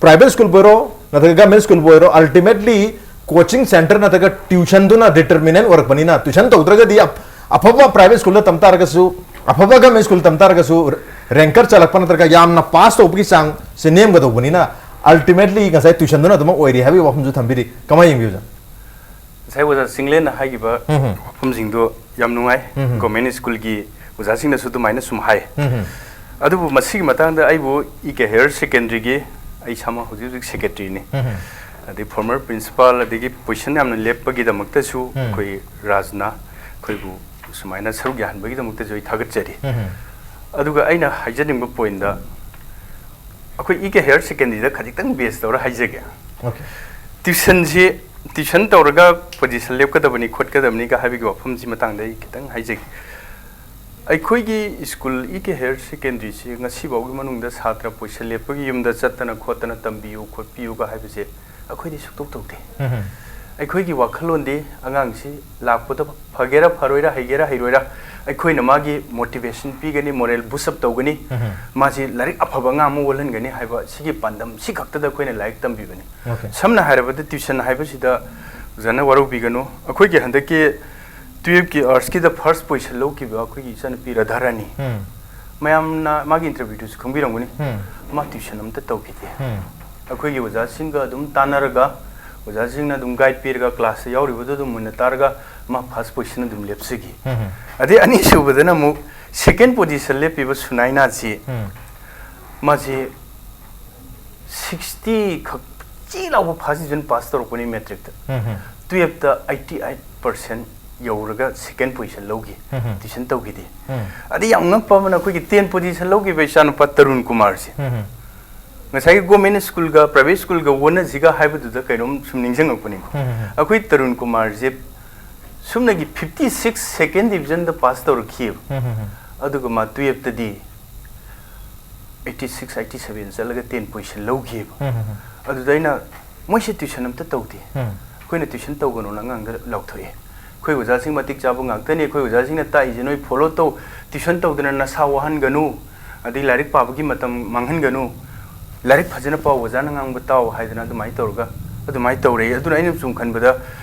ꯄ꯭ꯔꯥꯏꯚꯦꯠ ꯁ꯭ꯀꯨꯜꯕꯨ ꯑꯣꯏꯔꯣ, ꯅꯠꯇ꯭ꯔꯒ ꯒꯚꯔꯟꯃꯦꯟ ꯁ꯭ꯀꯨꯜꯕꯨ ꯑꯣꯏꯔꯣ, ꯑꯜꯇꯤꯃꯦꯠꯂꯤ ꯀꯣꯆꯤꯡ ꯁꯦꯟꯇꯔ ꯅꯠꯇ꯭ꯔꯒ ꯇ꯭ꯌꯨꯁꯟꯗꯨꯅ ꯗꯤꯇꯔꯃꯤꯅꯦꯟ ꯑꯣꯏꯔꯛꯄꯅꯤꯅ, ꯇ꯭ꯌꯨꯁꯟ ꯇꯧꯗ꯭ꯔꯒꯗꯤ ꯑꯞ-, ꯑꯐꯕ ꯄ꯭ꯔꯥꯏꯚꯦꯠ ꯁ꯭ꯀꯨꯜꯗ ꯇꯝ ꯇꯥꯔꯒꯁꯨ, ꯑꯐꯕ ꯒꯚꯔꯟꯃꯦꯟ ꯁ꯭ꯀꯨꯜ ꯇꯝ ꯇꯥꯔꯒꯁꯨ, ꯔꯦꯡꯀꯔ ꯆꯠꯂꯛꯄ ꯅꯠꯇ꯭ꯔꯒ ꯌꯥꯝꯅ ꯄꯥꯁ ꯇꯧꯕꯒꯤ ꯆꯥꯡꯁꯦ ꯅꯦꯝꯒꯗꯧꯕꯅꯤꯅ, ꯑꯜꯇꯤꯃꯦꯠꯂꯤ ꯉꯁꯥꯏ ꯇ꯭ꯌꯨꯁꯟꯗꯨꯅ ꯑꯗꯨꯃꯛ ꯑꯣꯏꯔꯤ ꯍꯥꯏꯕꯒꯤ ꯋꯥꯐꯝꯁꯨ ꯊꯝꯕꯤꯔꯤ꯫ ꯀꯃꯥꯏꯅ ꯌꯦꯡꯕꯤ, ꯑꯣꯖꯥ? ꯉꯁꯥꯏ ꯑꯣꯖꯥ ꯆꯤꯡꯂꯦꯟꯅ ꯍꯥꯏꯈꯤꯕ ꯎꯝ ꯍꯝ꯫ ꯋꯥꯐꯝꯁꯤꯡꯗꯣ ꯌꯥꯝ ꯅꯨꯡꯉꯥꯏ꯫ ꯎꯝ ꯍꯝ꯫ ꯒꯣꯔꯃꯦꯟ ꯁ꯭ꯀꯨꯜꯒꯤ ꯑꯣꯖꯥꯁꯤꯡꯅꯁꯨ ꯑꯗꯨꯃꯥꯏꯅ ꯁꯨꯝ ꯍꯥꯏ꯫ ꯎꯝ ꯍꯝ꯫ ꯑꯗꯨꯕꯨ ꯃꯁꯤꯒꯤ ꯃꯇꯥꯡꯗ ꯑꯩꯕꯨ ꯏ ꯀꯦ ꯍꯥꯌꯔ ꯁꯦꯀꯦꯟꯗꯔꯤꯒꯤ, ꯑꯩ ꯏꯁꯥꯃꯛ ꯍꯧꯖꯤꯛ ꯍꯧꯖꯤꯛ ꯁꯦꯀ꯭ꯔꯦꯇꯔꯤꯅꯤ꯫ ꯎꯝ ꯍꯝ꯫ ꯑꯗꯩ ꯐꯣꯔꯃꯔ ꯄ꯭ꯔꯤꯟꯁꯤꯄꯥꯜ, ꯑꯗꯒꯤ ꯄꯣꯖꯤꯁꯟ ꯌꯥꯝꯅ ꯂꯦꯞꯄꯒꯤꯗꯃꯛꯇꯁꯨ ꯎꯝ꯫ ꯑꯩꯈꯣꯏ ꯔꯥꯖꯅ ꯑꯩꯈꯣꯏꯕꯨ ꯁꯨꯃꯥꯏꯅ ꯁꯔꯨꯛ ꯌꯥꯍꯟꯕꯒꯤꯗꯃꯛꯇꯁꯨ ꯑꯩ ꯊꯥꯒꯠꯆꯔꯤ꯫ ꯎꯝ ꯍꯝ꯫ ꯑꯗꯨꯒ ꯑꯩꯅ ꯍꯥꯏꯖꯅꯤꯡꯕ ꯄꯣꯏꯟꯗ, ꯑꯩꯈꯣꯏ ꯏ ꯀꯦ ꯍꯥꯌꯔ ꯁꯦꯀꯦꯟꯗꯔꯤꯗ ꯈꯖꯤꯛꯇꯪ ꯕꯦꯁ ꯇꯧꯔ ꯍꯥꯏꯖꯒꯦ꯫ ꯑꯣꯀꯦ꯫ ꯇ꯭ꯌꯨꯁꯟꯁꯤ, ꯇ꯭ꯌꯨꯁꯟ ꯇꯧꯔꯒ ꯄꯣꯖꯤꯁꯟ ꯂꯦꯞꯀꯗꯕꯅꯤ ꯈꯣꯠꯀꯗꯕꯅꯤꯒ ꯍꯥꯏꯕꯒꯤ ꯋꯥꯐꯝꯁꯤ ꯃꯇꯥꯡꯗ ꯑꯩ ꯈꯤꯇꯪ ꯍꯥꯏꯖꯒꯦ꯫ ꯑꯩꯈꯣꯏꯒꯤ ꯁ꯭ꯀꯨꯜ ꯏ ꯀꯦ ꯍꯥꯌꯔ ꯁꯦꯀꯦꯟꯗꯔꯤꯁꯤ ꯉꯁꯤꯐꯥꯎꯒꯤ ꯃꯅꯨꯡꯗ ꯁꯥꯇ꯭ꯔ ꯄꯣꯖꯤꯁꯟ ꯂꯦꯞꯄꯒꯤ ꯌꯨꯝꯗ ꯆꯠꯇꯅ ꯈꯣꯠꯇꯅ ꯇꯝꯕꯤꯌꯨ ꯈꯣꯠꯄꯤꯌꯨꯒ ꯍꯥꯏꯕꯁꯦ ꯑꯩꯈꯣꯏꯗꯤ ꯁꯨꯛꯇꯧ ꯇꯧꯗꯦ꯫ ꯎꯝ ꯍꯝ꯫ ꯑꯩꯈꯣꯏꯒꯤ ꯋꯥꯈꯜꯂꯣꯟꯗꯤ ꯑꯉꯥꯡꯁꯤ ꯂꯥꯛꯄꯗ ꯐꯒꯦꯔꯥ ꯐꯔꯣꯏꯔꯥ, ꯍꯩꯒꯦꯔꯥ ꯍꯩꯔꯣꯏꯔꯥ, ꯑꯩꯈꯣꯏꯅ ꯃꯥꯒꯤ ꯃꯣꯇꯤꯚꯦꯁꯟ ꯄꯤꯒꯅꯤ, ꯃꯣꯔꯦꯜ ꯕꯨꯁ ꯑꯞ ꯇꯧꯒꯅꯤ, ꯎꯝ ꯍꯝ꯫ ꯃꯥꯁꯤ ꯂꯥꯏꯔꯤꯛ ꯑꯐꯕ ꯑꯉꯥꯡ ꯑꯃ ꯑꯣꯜꯍꯟꯒꯅꯤ ꯍꯥꯏꯕ ꯁꯤꯒꯤ ꯄꯥꯟꯗꯝ ꯁꯤ ꯈꯛꯇꯗ ꯑꯩꯈꯣꯏꯅ ꯂꯥꯏꯔꯤꯛ ꯇꯝꯕꯤꯕꯅꯤ꯫ ꯑꯣꯀꯦ꯫ ꯁꯝꯅ ꯍꯥꯏꯔꯕꯗ ꯇ꯭ꯌꯨꯁꯟ ꯍꯥꯏꯕꯁꯤꯗ ꯑꯣꯖꯥꯅ ꯋꯥꯔꯧꯕꯤꯒꯅꯨ, ꯑꯩꯈꯣꯏꯒꯤ ꯍꯟꯗꯛꯀꯤ ꯇꯨꯌꯦꯜꯞꯀꯤ ꯑꯥꯔꯠꯁꯀꯤꯗ ꯐꯥꯔꯁ ꯄꯣꯖꯤꯁꯟ ꯂꯧꯈꯤꯕ ꯑꯩꯈꯣꯏꯒꯤ ꯏꯆꯥꯅꯨꯄꯤ ꯔꯥꯙꯥꯔꯥꯅꯤ, ꯎꯝ꯫ ꯃꯌꯥꯝꯅ ꯃꯥꯒꯤ ꯏꯟꯇꯔꯚ꯭ꯌꯨꯗꯨꯁꯨ ꯈꯪꯕꯤꯔꯝꯒꯅꯤ, ꯎꯝ꯫ ꯃꯥ ꯇ꯭ꯌꯨꯁꯟ ꯑꯝꯇ ꯇꯧꯈꯤꯗꯦ꯫ ꯎꯝ꯫ ꯑꯩꯈꯣꯏꯒꯤ ꯑꯣꯖꯥꯁꯤꯡꯒ ꯑꯗꯨꯝ ꯇꯥꯟꯅꯔꯒ, ꯑꯣꯖꯥꯁꯤꯡꯅ ꯑꯗꯨꯝ ꯒꯥꯏꯗ ꯄꯤꯔꯒ, ꯀ꯭ꯂꯥꯁꯇ ꯌꯥꯎꯔꯤꯕꯗꯨ ꯑꯗꯨꯝ ꯃꯨꯟꯅ ꯇꯥꯔꯒ ꯃꯥ ꯐꯥꯔꯁ ꯄꯣꯖꯤꯁꯟ ꯑꯗꯨꯝ ꯂꯦꯞꯆꯈꯤ꯫ ꯎꯝ꯫ ꯑꯗꯩ ꯑꯅꯤꯁꯨꯕꯗꯅ ꯑꯃꯨꯛ ꯁꯦꯀꯦꯟ ꯄꯣꯖꯤꯁꯟ ꯂꯦꯞꯄꯤꯕ ꯁꯨꯅꯥꯏꯅꯥꯁꯤ, ꯎꯝ꯫ ꯃꯥꯁꯤ ꯁꯤꯛꯁꯇꯤ ꯈꯛ ꯆꯤ ꯂꯥꯎꯕ ꯐꯥꯔꯁ ꯗꯤꯕꯤꯖꯟ ꯄꯥꯁ ꯇꯧꯔꯛꯄꯅꯤ ꯃꯦꯇ꯭ꯔꯤꯛꯇ꯫ ꯎꯝ ꯍꯝ꯫ ꯇꯨꯌꯦꯜꯞꯇ ꯑꯩꯠꯇꯤ ꯑꯩꯠ ꯄꯥꯔꯁꯦꯟ ꯌꯧꯔꯒ ꯁꯦꯀꯦꯟ ꯄꯣꯖꯤꯁꯟ ꯂꯧꯈꯤ, ꯎꯝ ꯍꯝ꯫ ꯇ꯭ꯌꯨꯁꯟ ꯇꯧꯈꯤꯗꯦ꯫ ꯎꯝ꯫ ꯑꯗꯩ ꯌꯥꯝ ꯉꯛꯄ ꯑꯃꯅ ꯑꯩꯈꯣꯏꯒꯤ ꯇꯦꯟ ꯄꯣꯖꯤꯁꯟ ꯂꯧꯈꯤꯕ ꯏꯆꯥꯅꯨꯄꯥ ꯇꯔꯨꯟ ꯀꯨꯃꯥꯔꯁꯦ꯫ ꯎꯝ ꯍꯝ꯫ ꯉꯁꯥꯏꯒꯤ ꯒꯣꯔꯃꯦꯟ ꯁ꯭ꯀꯨꯜꯒ ꯄ꯭ꯔꯥꯏꯚꯦꯠ ꯁ꯭ꯀꯨꯜꯒ ꯑꯣꯟꯅꯁꯤꯒ ꯍꯥꯏꯕꯗꯨꯗ ꯀꯩꯅꯣꯝ ꯁꯨꯝ ꯅꯤꯡꯁꯤꯡꯉꯛꯄꯅꯤꯀꯣ꯫ ꯎꯝ ꯍꯝ꯫ ꯑꯩꯈꯣꯏ ꯇꯔꯨꯟ ꯀꯨꯃꯥꯔꯁꯦ ꯁꯨꯞꯅꯒꯤ ꯐꯤꯐꯇꯤ ꯁꯤꯛꯁ ꯁꯦꯀꯦꯟ ꯗꯤꯕꯤꯖꯟꯗ ꯄꯥꯁ ꯇꯧꯔꯛꯈꯤꯑꯕ꯫ ꯎꯝ ꯍꯝ ꯍꯝ꯫ ꯑꯗꯨꯒ ꯃꯥ ꯇꯨꯌꯦꯜꯞꯇꯗꯤ ꯑꯩꯠꯇꯤ ꯁꯤꯛꯁ, ꯑꯩꯠꯇꯤ ꯁꯚꯦꯟ ꯆꯠꯂꯒ ꯇꯦꯟ ꯄꯣꯖꯤꯁꯟ ꯂꯧꯈꯤꯑꯕ꯫ ꯎꯝ ꯍꯝ ꯍꯝ꯫ ꯑꯗꯨꯗ ꯑꯩꯅ, "ꯃꯣꯏꯁꯦ ꯇ꯭ꯌꯨꯁꯟ ꯑꯝꯇ ꯇꯧꯗꯦ꯫ ꯎꯝ꯫ ꯑꯩꯈꯣꯏꯅ ꯇ꯭ꯌꯨꯁꯟ ꯇꯧꯒꯅꯣꯅ ꯑꯉꯥꯡꯗ ꯂꯥꯎꯊꯣꯛꯑꯦ꯫ ꯑꯩꯈꯣꯏ ꯑꯣꯖꯥꯁꯤꯡ ꯃꯇꯤꯛ ꯆꯥꯕ ꯉꯥꯛꯇꯅꯤ꯫ ꯑꯩꯈꯣꯏ ꯑꯣꯖꯥꯁꯤꯡꯅ ꯇꯥꯛꯏꯁꯦ ꯅꯣꯏ ꯐꯣꯂꯣ ꯇꯧ, ꯇ꯭ꯌꯨꯁꯟ ꯇꯧꯗꯅ ꯅꯁꯥ ꯋꯥꯍꯟꯒꯅꯨ, ꯑꯗꯩ ꯂꯥꯏꯔꯤꯛ ꯄꯥꯕꯒꯤ ꯃꯇꯝ ꯃꯥꯡꯍꯟꯒꯅꯨ, ꯂꯥꯏꯔꯤꯛ ꯐꯖꯅ ꯄꯥꯎ, ꯑꯣꯖꯥꯅ ꯉꯥꯡꯕ ꯇꯥꯎ ꯍꯥꯏꯗꯅ ꯑꯗꯨꯃꯥꯏꯅ ꯇꯧꯔꯒ ꯑꯗꯨꯃꯥꯏꯅ ꯇꯧꯔꯛꯏ꯫ ꯑꯗꯨꯅ ꯑꯩꯅ ꯁꯨꯝ ꯈꯟꯕꯗ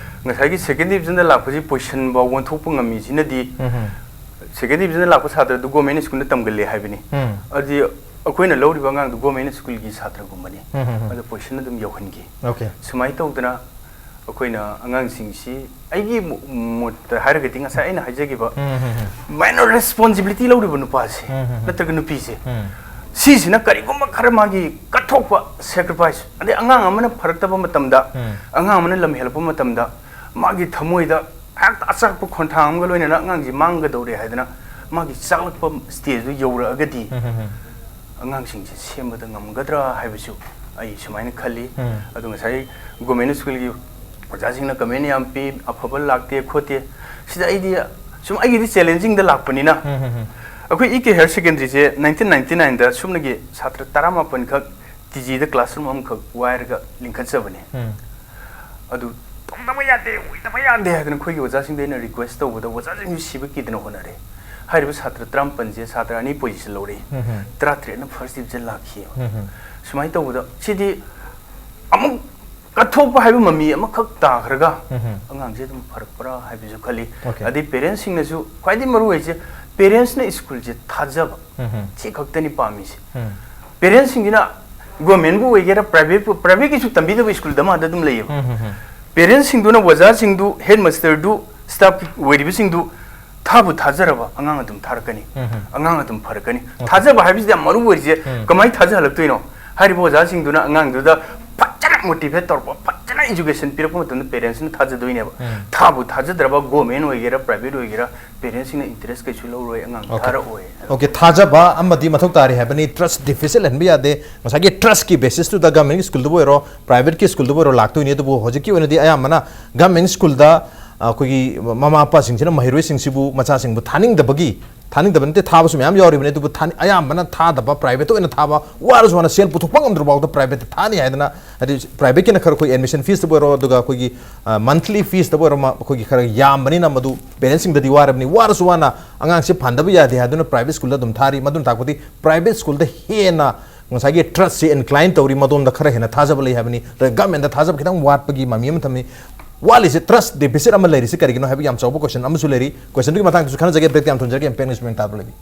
ꯉꯁꯥꯏꯒꯤ second division ꯗ ꯂꯥꯛꯄꯁꯤ position ꯐꯥꯎ ꯑꯣꯟꯊꯣꯛꯄ ꯉꯝꯃꯤꯁꯤꯅꯗꯤ, second division ꯗ ꯂꯥꯛꯄ ꯁꯥꯇ꯭ꯔꯗꯨ government school ꯗ ꯇꯝꯒꯜꯂꯦ ꯍꯥꯏꯕꯅꯤ꯫ ꯑꯗꯨꯗꯤ ꯑꯩꯈꯣꯏꯅ ꯂꯧꯔꯤꯕ ꯑꯉꯥꯡꯗꯨ government school ꯒꯤ ꯁꯥꯇ꯭ꯔꯒꯨꯝꯕꯅꯤ꯫ ꯑꯗꯨ position ꯑꯗꯨꯝ ꯌꯧꯍꯟꯈꯤ꯫ Okay. ꯁꯨꯃꯥꯏꯅ ꯇꯧꯗꯅ ꯑꯩꯈꯣꯏꯅ ꯑꯉꯥꯡꯁꯤꯡꯁꯤ, ꯑꯩꯒꯤ ꯃꯣ- ꯃꯣꯠꯇ ꯍꯥꯏꯔꯒꯗꯤ, ꯉꯁꯥꯏ ꯑꯩꯅ ꯍꯥꯏꯖꯈꯤꯕ minor responsibility ꯂꯧꯔꯤꯕ ꯅꯨꯄꯥꯁꯦ ꯅꯠꯇ꯭ꯔꯒ ꯅꯨꯄꯤꯁꯦ, ꯁꯤꯁꯤꯅ ꯀꯔꯤꯒꯨꯝꯕ ꯈꯔ ꯃꯥꯒꯤ ꯀꯠꯊꯣꯛꯄ, sacrifice, ꯑꯗꯩ ꯑꯉꯥꯡ ꯑꯃꯅ ꯐꯔꯛꯇꯕ ꯃꯇꯝꯗ, ꯑꯉꯥꯡ ꯑꯃꯅ ꯂꯝ ꯍꯦꯜꯂꯛꯄ ꯃꯇꯝꯗ ꯃꯥꯒꯤ ꯊꯃꯣꯏꯗ ꯍꯦꯛꯇ ꯑꯆꯥꯛꯄ ꯈꯣꯟꯊꯥꯡ ꯑꯃꯒ ꯂꯣꯏꯅꯅ ꯑꯉꯥꯡꯁꯤ ꯃꯥꯡꯒꯗꯧꯔꯦ ꯍꯥꯏꯗꯅ ꯃꯥꯒꯤ ꯆꯥꯛꯂꯛꯄ stage ꯗꯨ ꯌꯧꯔꯛꯑꯒꯗꯤ ꯑꯉꯥꯡꯁꯤꯡꯁꯦ ꯁꯦꯝꯕꯗ ꯉꯝꯒꯗ꯭ꯔꯥ ꯍꯥꯏꯕꯁꯨ ꯑꯩ ꯁꯨꯃꯥꯏꯅ ꯈꯜꯂꯤ꯫ ꯑꯗꯣ ꯉꯁꯥꯏ government school ꯒꯤ ꯑꯣꯖꯥꯁꯤꯡꯅ comment ꯌꯥꯝ ꯄꯤ, "ꯑꯐꯕ ꯂꯥꯛꯇꯦ ꯈꯣꯠꯇꯦ"꯫ ꯁꯤꯗ ꯑꯩꯗꯤ ꯁꯨꯝ ꯑꯩꯒꯤꯗꯤ challenging ꯗ ꯂꯥꯛꯄꯅꯤꯅ, ꯑꯩꯈꯣꯏ ꯏ ꯀꯦ higher secondary ꯁꯦ nineteen ninety nine ꯗ ꯁꯨꯞꯅꯒꯤ ꯁꯥꯇ꯭ꯔ ꯇꯔꯥꯃꯥꯄꯟ ꯈꯛ ꯇꯤ ꯖꯤꯗ classroom ꯑꯃꯈꯛ ꯋꯥꯏꯔꯒ ꯂꯤꯡꯈꯠꯆꯕꯅꯦ꯫ ꯑꯗꯨ ꯇꯧꯗꯕ ꯌꯥꯗꯦ, ꯑꯣꯏꯗꯕ ꯌꯥꯗꯦ ꯍꯥꯏꯗꯅ ꯑꯩꯈꯣꯏꯒꯤ ꯑꯣꯖꯥꯁꯤꯡꯗ ꯑꯩꯅ request ꯇꯧꯕꯗ ꯑꯣꯖꯥꯁꯤꯡꯁꯨ ꯁꯤꯕ ꯀꯤꯗꯅ ꯍꯣꯠꯅꯔꯦ꯫ ꯍꯥꯏꯔꯤꯕ ꯁꯥꯇ꯭ꯔ ꯇꯔꯥꯃꯥꯄꯟꯁꯦ ꯁꯥꯇ꯭ꯔ ꯑꯅꯤ position ꯂꯧꯔꯛꯏ, ꯇꯔꯥꯇꯔꯦꯠꯅ first division ꯂꯥꯛꯈꯤꯑꯕ꯫ ꯁꯨꯃꯥꯏꯅ ꯇꯧꯕꯗ ꯁꯤꯗꯤ ꯑꯃꯨꯛ ꯀꯠꯊꯣꯛꯄ ꯍꯥꯏꯕ ꯃꯃꯤ ꯑꯃꯈꯛ ꯇꯥꯈ꯭ꯔꯒ ꯑꯉꯥꯡꯁꯦ ꯑꯗꯨꯝ ꯐꯔꯛꯄ꯭ꯔꯥ ꯍꯥꯏꯕꯁꯨ ꯈꯜꯂꯤ꯫ Okay. ꯑꯗꯩ parents ꯁꯤꯡꯅꯁꯨ ꯈ꯭ꯋꯥꯏꯗꯒꯤ ꯃꯔꯨ ꯑꯣꯏꯁꯦ, parents ꯅ school ꯁꯦ ꯊꯥꯖꯕ, ꯁꯤ ꯈꯛꯇꯅꯤ ꯄꯥꯝꯃꯤꯁꯦ꯫ Parents ꯁꯤꯡꯁꯤꯅ government ꯕꯨ ꯑꯣꯏꯒꯦꯔꯥ private ꯄꯨ, private ꯀꯤꯁꯨ ꯇꯝꯕꯤꯗꯕ school ꯗꯃꯥꯗ ꯑꯗꯨꯝ ꯂꯩꯌꯦꯕ꯫ Parents ꯁꯤꯡꯗꯨꯅ ꯑꯣꯖꯥꯁꯤꯡꯗꯨ, headmaster ꯗꯨ, staff ꯀꯤ ꯑꯣꯏꯔꯤꯕꯁꯤꯡꯗꯨ ꯊꯥꯕꯨ ꯊꯥꯖꯔꯕ ꯑꯉꯥꯡ ꯑꯗꯨꯝ ꯊꯥꯔꯛꯀꯅꯤ, ꯑꯉꯥꯡ ꯑꯗꯨꯝ ꯐꯔꯛꯀꯅꯤ꯫ ꯊꯥꯖꯕ ꯍꯥꯏꯕꯁꯤꯗꯤ ꯌꯥꯝ ꯃꯔꯨ ꯑꯣꯏꯔꯤꯁꯦ꯫ ꯀꯃꯥꯏꯅ ꯊꯥꯖꯍꯜꯂꯛꯇꯣꯏꯅꯣ? ꯍꯥꯏꯔꯤꯕ ꯑꯣꯖꯥꯁꯤꯡꯗꯨꯅ ꯑꯉꯥꯡꯗꯨꯗ ꯐꯖꯅ motivate ꯇꯧꯔꯛꯄ, ꯐꯖꯅ education ꯄꯤꯔꯛꯄ ꯃꯇꯝꯗ parents ꯅ ꯊꯥꯖꯗꯣꯏꯅꯦꯕ꯫ ꯊꯥꯕꯨ ꯊꯥꯖꯗ꯭ꯔꯕ government ꯑꯣꯏꯒꯦꯔꯥ private ꯑꯣꯏꯒꯦꯔꯥ, parents ꯁꯤꯡꯅ interest ꯀꯩꯁꯨ ꯂꯧꯔꯣꯏ, ꯑꯉꯥꯡ Okay. ꯊꯥꯔꯛꯑꯣꯏ꯫ Okay, ꯊꯥꯖꯕ ꯑꯃꯗꯤ ꯃꯊꯧ ꯇꯥꯔꯤ ꯍꯥꯏꯕꯅꯤ, trust deficit ꯂꯩꯍꯟꯕ ꯌꯥꯗꯦ꯫ ꯉꯁꯥꯏꯒꯤ trust ꯀꯤ basis ꯇꯨꯗ government school ꯗꯕꯨ ꯑꯣꯏꯔꯣ, private ꯀꯤ school ꯗꯕꯨ ꯑꯣꯏꯔꯣ ꯂꯥꯛꯇꯣꯏꯅꯤ꯫ ꯑꯗꯨꯕꯨ ꯍꯧꯖꯤꯛꯀꯤ ꯑꯣꯏꯅꯗꯤ ꯑꯌꯥꯝꯕꯅ government school ꯗ, ꯑ, ꯑꯩꯈꯣꯏꯒꯤ ꯃꯃꯥ ꯃꯄꯥꯁꯤꯡꯁꯤꯅ ꯃꯍꯩꯔꯣꯏꯁꯤꯡꯁꯤꯕꯨ, ꯃꯆꯥꯁꯤꯡꯕꯨ ꯊꯥꯅꯤꯡꯗꯕꯒꯤ, ꯊꯥꯅꯤꯡꯗꯕ ꯅꯠꯇꯦ, ꯊꯥꯕꯁꯨ ꯃꯌꯥꯝ ꯌꯥꯎꯔꯤꯕꯅꯤ, ꯑꯗꯨꯕꯨ ꯊꯥꯅꯤ-, ꯑꯌꯥꯝꯕꯅ ꯊꯥꯗꯕ, private ꯇ ꯑꯣꯏꯅ ꯊꯥꯕ, ꯋꯥꯔꯁꯨ ꯋꯥꯅ ꯁꯦꯜ ꯄꯨꯊꯣꯛꯄ ꯉꯝꯗ꯭ꯔꯕ ꯐꯥꯎꯗ private ꯇ ꯊꯥꯅꯤ ꯍꯥꯏꯗꯅ, ꯍꯥꯏꯗꯤ private ꯀꯤꯅ ꯈꯔ ꯑꯩꯈꯣꯏ admission fees ꯇꯕꯨ ꯑꯣꯏꯔꯣ, ꯑꯗꯨꯒ ꯑꯩꯈꯣꯏꯒꯤ, ꯑ, monthly fees ꯇꯕꯨ ꯑꯣꯏꯔꯣ, ꯃ-, ꯑꯩꯈꯣꯏꯒꯤ ꯈꯔ ꯌꯥꯝꯕꯅꯤꯅ ꯃꯗꯨ parents ꯁꯤꯡꯗꯗꯤ ꯋꯥꯔꯕꯅꯤ꯫ ꯋꯥꯔꯁꯨ ꯋꯥꯅ ꯑꯉꯥꯡꯁꯦ ꯐꯍꯟꯗꯕ ꯌꯥꯗꯦ ꯍꯥꯏꯗꯨꯅ private school ꯗ ꯑꯗꯨꯝ ꯊꯥꯔꯤ꯫ ꯃꯗꯨꯅ ꯇꯥꯛꯄꯗꯤ private school ꯗ ꯍꯦꯟꯅ ꯉꯁꯥꯏꯒꯤ ꯇ꯭ꯔꯁꯁꯤ ꯏꯟꯀ꯭ꯂꯥꯏꯟ ꯇꯧꯔꯤ, ꯃꯗꯣꯝꯗ ꯈꯔ ꯍꯦꯟꯅ ꯊꯥꯖꯕ ꯂꯩ ꯍꯥꯏꯕꯅꯤ꯫ ꯒꯃꯦꯟꯗ ꯊꯥꯖꯕ ꯈꯤꯇꯪ ꯋꯥꯠꯄꯒꯤ ꯃꯃꯤ ꯑꯃ ꯊꯝꯃꯤ꯫ ꯋꯥꯠꯂꯤꯁꯦ, ꯇ꯭ꯔꯁ ꯗꯦꯐꯤꯁꯤꯠ ꯑꯃ ꯂꯩꯔꯤꯁꯦ ꯀꯔꯤꯒꯤꯅꯣ ꯍꯥꯏꯕꯒꯤ ꯌꯥꯝ ꯆꯥꯎꯕ ꯀꯣꯏꯁꯟ ꯑꯃꯁꯨ ꯂꯩꯔꯤ꯫ ꯀꯣꯏꯁꯟꯗꯨꯒꯤ ꯃꯇꯥꯡꯗꯁꯨ ꯈꯟꯅꯖꯒꯦ, ꯕ꯭ꯔꯦꯛꯇ ꯌꯥꯝ ꯊꯨꯅ ꯖꯔꯒꯦ, ꯌꯥꯝ ꯄꯦꯟꯅ ꯁꯨꯃꯥꯏꯅ ꯇꯥꯕ ꯂꯩꯕꯤ꯫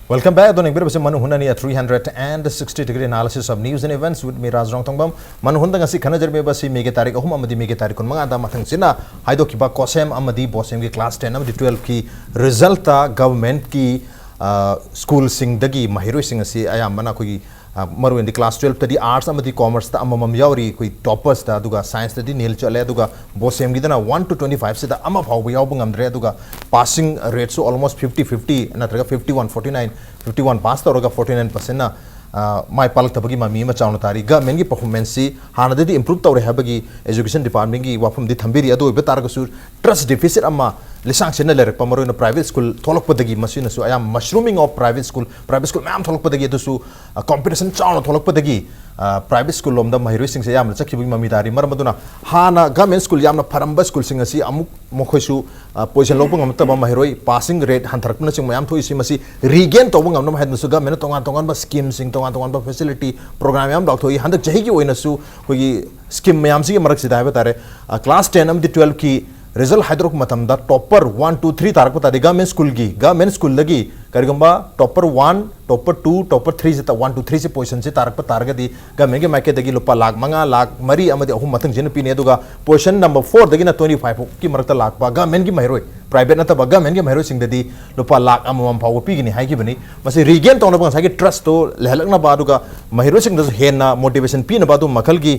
Welcome back. ꯑꯗꯣ ꯌꯦꯡꯕꯤꯔꯕꯁꯦ ꯃꯅꯨ ꯍꯨꯟꯅꯅꯤ, a three hundred and sixty degree analysis of news and events with me, ꯔꯥꯖ ꯔꯣꯡꯊꯣꯡꯕꯝ꯫ ꯃꯅꯨ ꯍꯨꯟꯗ ꯉꯁꯤ ꯈꯟꯅꯖꯔꯝꯃꯤꯕ ꯑꯁꯤ ꯃꯦꯒꯤ ꯇꯥꯔꯤꯛ ꯑꯍꯨꯝ ꯑꯃꯗꯤ ꯃꯦꯒꯤ ꯇꯥꯔꯤꯛ ꯀꯨꯟꯃꯉꯥꯗ ꯃꯊꯪꯁꯤꯅ ꯍꯥꯏꯗꯣꯛꯈꯤꯕ ꯀꯣꯁꯦꯝ ꯑꯃꯗꯤ ꯕꯣꯁꯦꯝꯒꯤ ꯀ꯭ꯂꯥꯁ ꯇꯦꯟ ꯑꯃꯗꯤ ꯇꯨꯋꯦꯜꯐꯀꯤ ꯔꯤꯖꯜꯠꯇ ꯒꯚꯔꯟꯃꯦꯟꯠꯀꯤ, ꯑ, ꯁ꯭ꯀꯨꯜꯁꯤꯡꯗꯒꯤ ꯃꯍꯩꯔꯣꯏꯁꯤꯡ ꯑꯁꯤ ꯑꯌꯥꯝꯕꯅ ꯑꯩꯈꯣꯏꯒꯤ, ꯑ, ꯃꯔꯨꯑꯣꯏꯅꯗꯤ ꯀ꯭ꯂꯥꯁ ꯇꯨꯋꯦꯜꯐꯇꯗꯤ ꯑꯥꯔꯠꯁ ꯑꯃꯗꯤ ꯀꯣꯃꯔꯁꯇ ꯑꯃꯃꯝ ꯌꯥꯎꯔꯤ꯫ ꯑꯩꯈꯣꯏ ꯇꯣꯞꯄꯔꯁꯇ, ꯑꯗꯨꯒ ꯁꯥꯏꯟꯁꯇꯗꯤ ꯅꯤꯜ ꯆꯠꯂꯦ꯫ ꯑꯗꯨꯒ ꯕꯣꯁꯦꯝꯒꯤꯗꯅ ꯋꯥꯟ ꯇꯨ ꯇ꯭ꯋꯦꯟꯇꯤ ꯐꯥꯏꯚꯁꯤꯗ ꯑꯃ ꯐꯥꯎꯕ ꯌꯥꯎꯕ ꯉꯝꯗ꯭ꯔꯦ꯫ ꯑꯗꯨꯒ ꯄꯥꯁꯤꯡ ꯔꯦꯠꯁꯨ ꯑꯣꯜꯃꯣꯁ ꯐꯤꯐꯇꯤ ꯐꯤꯐꯇꯤ ꯅꯠꯇ꯭ꯔꯒ fifty one forty nine, fifty one pass ꯇꯧꯔꯒ ꯐꯣꯔꯇꯤ ꯅꯥꯏꯟ ꯄꯥꯔꯁꯦꯟꯅ, ꯑ, ꯃꯥꯏ ꯄꯥꯛꯂꯛꯇꯕꯒꯤ ꯃꯃꯤ ꯑꯃ ꯆꯥꯎꯅ ꯇꯥꯔꯤ꯫ ꯒꯚꯔꯟꯃꯦꯟꯠꯀꯤ ꯄꯔꯐꯣꯔꯃꯦꯟꯁꯁꯤ ꯍꯥꯟꯅꯗꯒꯤꯗꯤ ꯏꯝꯄ꯭ꯔꯨꯞ ꯇꯧꯔꯦ ꯍꯥꯏꯕꯒꯤ ꯑꯦꯖꯨꯀꯦꯁꯟ ꯗꯤꯄꯥꯔꯠꯃꯦꯟꯠꯀꯤ ꯋꯥꯐꯝꯗꯤ ꯊꯝꯕꯤꯔꯤ꯫ ꯑꯗꯨ ꯑꯣꯏꯕ ꯇꯥꯔꯒꯁꯨ ꯇ꯭ꯔꯁ ꯗꯦꯐꯤꯁꯤꯠ ꯑꯃ ꯂꯤꯁꯥꯡ ꯁꯤꯠꯅ ꯂꯩꯔꯛꯄ, ꯃꯔꯨꯑꯣꯏꯅ ꯄ꯭ꯔꯥꯏꯚꯦꯠ ꯁ꯭ꯀꯨꯜ ꯊꯣꯛꯂꯛꯄꯗꯒꯤ, ꯃꯁꯤꯅꯁꯨ ꯑꯌꯥꯝꯕ mushrooming of private school, private school ꯃꯌꯥꯝ ꯊꯣꯛꯂꯛꯄꯗꯒꯤ, ꯑꯗꯨꯁꯨ, ꯑ, ꯀꯣꯝꯄꯤꯇꯤꯁꯟ ꯆꯥꯎꯅ ꯊꯣꯛꯂꯛꯄꯗꯒꯤ, ꯑ, ꯄ꯭ꯔꯥꯏꯚꯦꯠ ꯁ꯭ꯀꯨꯜ ꯂꯣꯝꯗ ꯃꯍꯩꯔꯣꯏꯁꯤꯡꯁꯦ ꯑꯌꯥꯝꯕꯅ ꯆꯠꯈꯤꯕꯒꯤ ꯃꯃꯤ ꯇꯥꯔꯤ꯫ ꯃꯔꯝ ꯑꯗꯨꯅ ꯍꯥꯟꯅ ꯒꯚꯔꯟꯃꯦꯟꯠ ꯁ꯭ꯀꯨꯜ ꯌꯥꯝꯅ ꯐꯔꯝꯕ ꯁ꯭ꯀꯨꯜꯁꯤꯡ ꯑꯁꯤ ꯑꯃꯨꯛ ꯃꯈꯣꯏꯁꯨ, ꯑ, ꯄꯣꯖꯤꯁꯟ ꯂꯧꯕ ꯉꯝꯂꯛꯇꯕ, ꯃꯍꯩꯔꯣꯏ ꯄꯥꯁꯤꯡ ꯔꯦꯠ ꯍꯟꯊꯔꯛꯄꯅꯆꯤꯡꯕ ꯃꯌꯥꯝ ꯊꯣꯛꯏꯁꯤ, ꯃꯁꯤ ꯔꯤꯒꯦꯟ ꯇꯧꯕ ꯉꯝꯅꯕ ꯍꯥꯏꯗꯨꯅꯁꯨ ꯒꯚꯔꯟꯃꯦꯟꯠꯅ ꯇꯣꯉꯥꯟ ꯇꯣꯉꯥꯟꯕ ꯁ꯭ꯀꯤꯝꯁꯤꯡ, ꯇꯣꯉꯥꯟ ꯇꯣꯉꯥꯟꯕ ꯐꯦꯁꯤꯂꯤꯇꯤ ꯄ꯭ꯔꯣꯒ꯭ꯔꯥꯝ ꯃꯌꯥꯝ ꯂꯥꯎꯊꯣꯛꯏ꯫ ꯍꯟꯗꯛ ꯆꯍꯤꯒꯤ ꯑꯣꯏꯅꯁꯨ ꯑꯩꯈꯣꯏꯒꯤ ꯁ꯭ꯀꯤꯝ ꯃꯌꯥꯝꯁꯤꯒꯤ ꯃꯔꯛꯁꯤꯗ ꯍꯥꯏꯕ ꯇꯥꯔꯦ, ꯑ, ꯀ꯭ꯂꯥꯁ ꯇꯦꯟ ꯑꯃꯗꯤ ꯇꯨꯋꯦꯜꯐꯀꯤ ꯔꯤꯖꯜꯠ ꯍꯥꯏꯗꯣꯔꯛꯄ ꯃꯇꯝꯗ ꯇꯣꯞꯄꯔ ꯋꯥꯟ, ꯇꯨ, ꯊ꯭ꯔꯤ ꯇꯥꯔꯛꯄ ꯇꯥꯔꯗꯤ ꯒꯚꯔꯟꯃꯦꯟꯠ ꯁ꯭ꯀꯨꯜꯒꯤ, ꯒꯚꯔꯟꯃꯦꯟꯠ ꯁ꯭ꯀꯨꯜꯗꯒꯤ ꯀꯔꯤꯒꯨꯝꯕ topper one, topper two, topper ꯊ꯭ꯔꯤꯁꯤꯗ, ꯋꯥꯟ, ꯇꯨ, ꯊ꯭ꯔꯤꯁꯤ ꯄꯣꯖꯤꯁꯟꯁꯤ ꯇꯥꯔꯛꯄ ꯇꯥꯔꯒꯗꯤ ꯒꯚꯔꯟꯃꯦꯟꯠꯀꯤ ꯃꯥꯏꯀꯩꯗꯒꯤ ꯂꯨꯄꯥ ꯂꯥꯈ ꯃꯉꯥ, ꯂꯥꯈ ꯃꯔꯤ ꯑꯃꯗꯤ ꯑꯍꯨꯝ ꯃꯊꯪꯁꯤꯅ ꯄꯤꯅꯤ꯫ ꯑꯗꯨꯒ ꯄꯣꯖꯤꯁꯟ ꯅꯝꯕꯔ ꯐꯣꯔꯗꯒꯤꯅ ꯇ꯭ꯋꯦꯟꯇꯤ ꯐꯥꯏꯚ ꯐꯥꯎꯒꯤ ꯃꯔꯛꯇ ꯂꯥꯛꯄ ꯒꯚꯔꯟꯃꯦꯟꯠꯀꯤ ꯃꯍꯩꯔꯣꯏ, ꯄ꯭ꯔꯥꯏꯚꯦꯠ ꯅꯠꯇꯕ ꯒꯚꯔꯟꯃꯦꯟꯠꯀꯤ ꯃꯍꯩꯔꯣꯏꯁꯤꯡꯗꯗꯤ ꯂꯨꯄꯥ ꯂꯥꯈ ꯑꯃꯃꯝ ꯐꯥꯎꯕ ꯄꯤꯒꯅꯤ ꯍꯥꯏꯈꯤꯕꯅꯤ꯫ ꯃꯁꯤ ꯔꯤꯒꯦꯟ ꯇꯧꯅꯕ, ꯉꯁꯥꯏꯒꯤ ꯇ꯭ꯔꯁꯇꯣ ꯂꯩꯍꯜꯂꯛꯅꯕ, ꯑꯗꯨꯒ ꯃꯍꯩꯔꯣꯏꯁꯤꯡꯗꯁꯨ ꯍꯦꯟꯅ ꯃꯣꯇꯤꯚꯦꯁꯟ ꯄꯤꯅꯕ ꯑꯗꯨ ꯃꯈꯜꯒꯤ,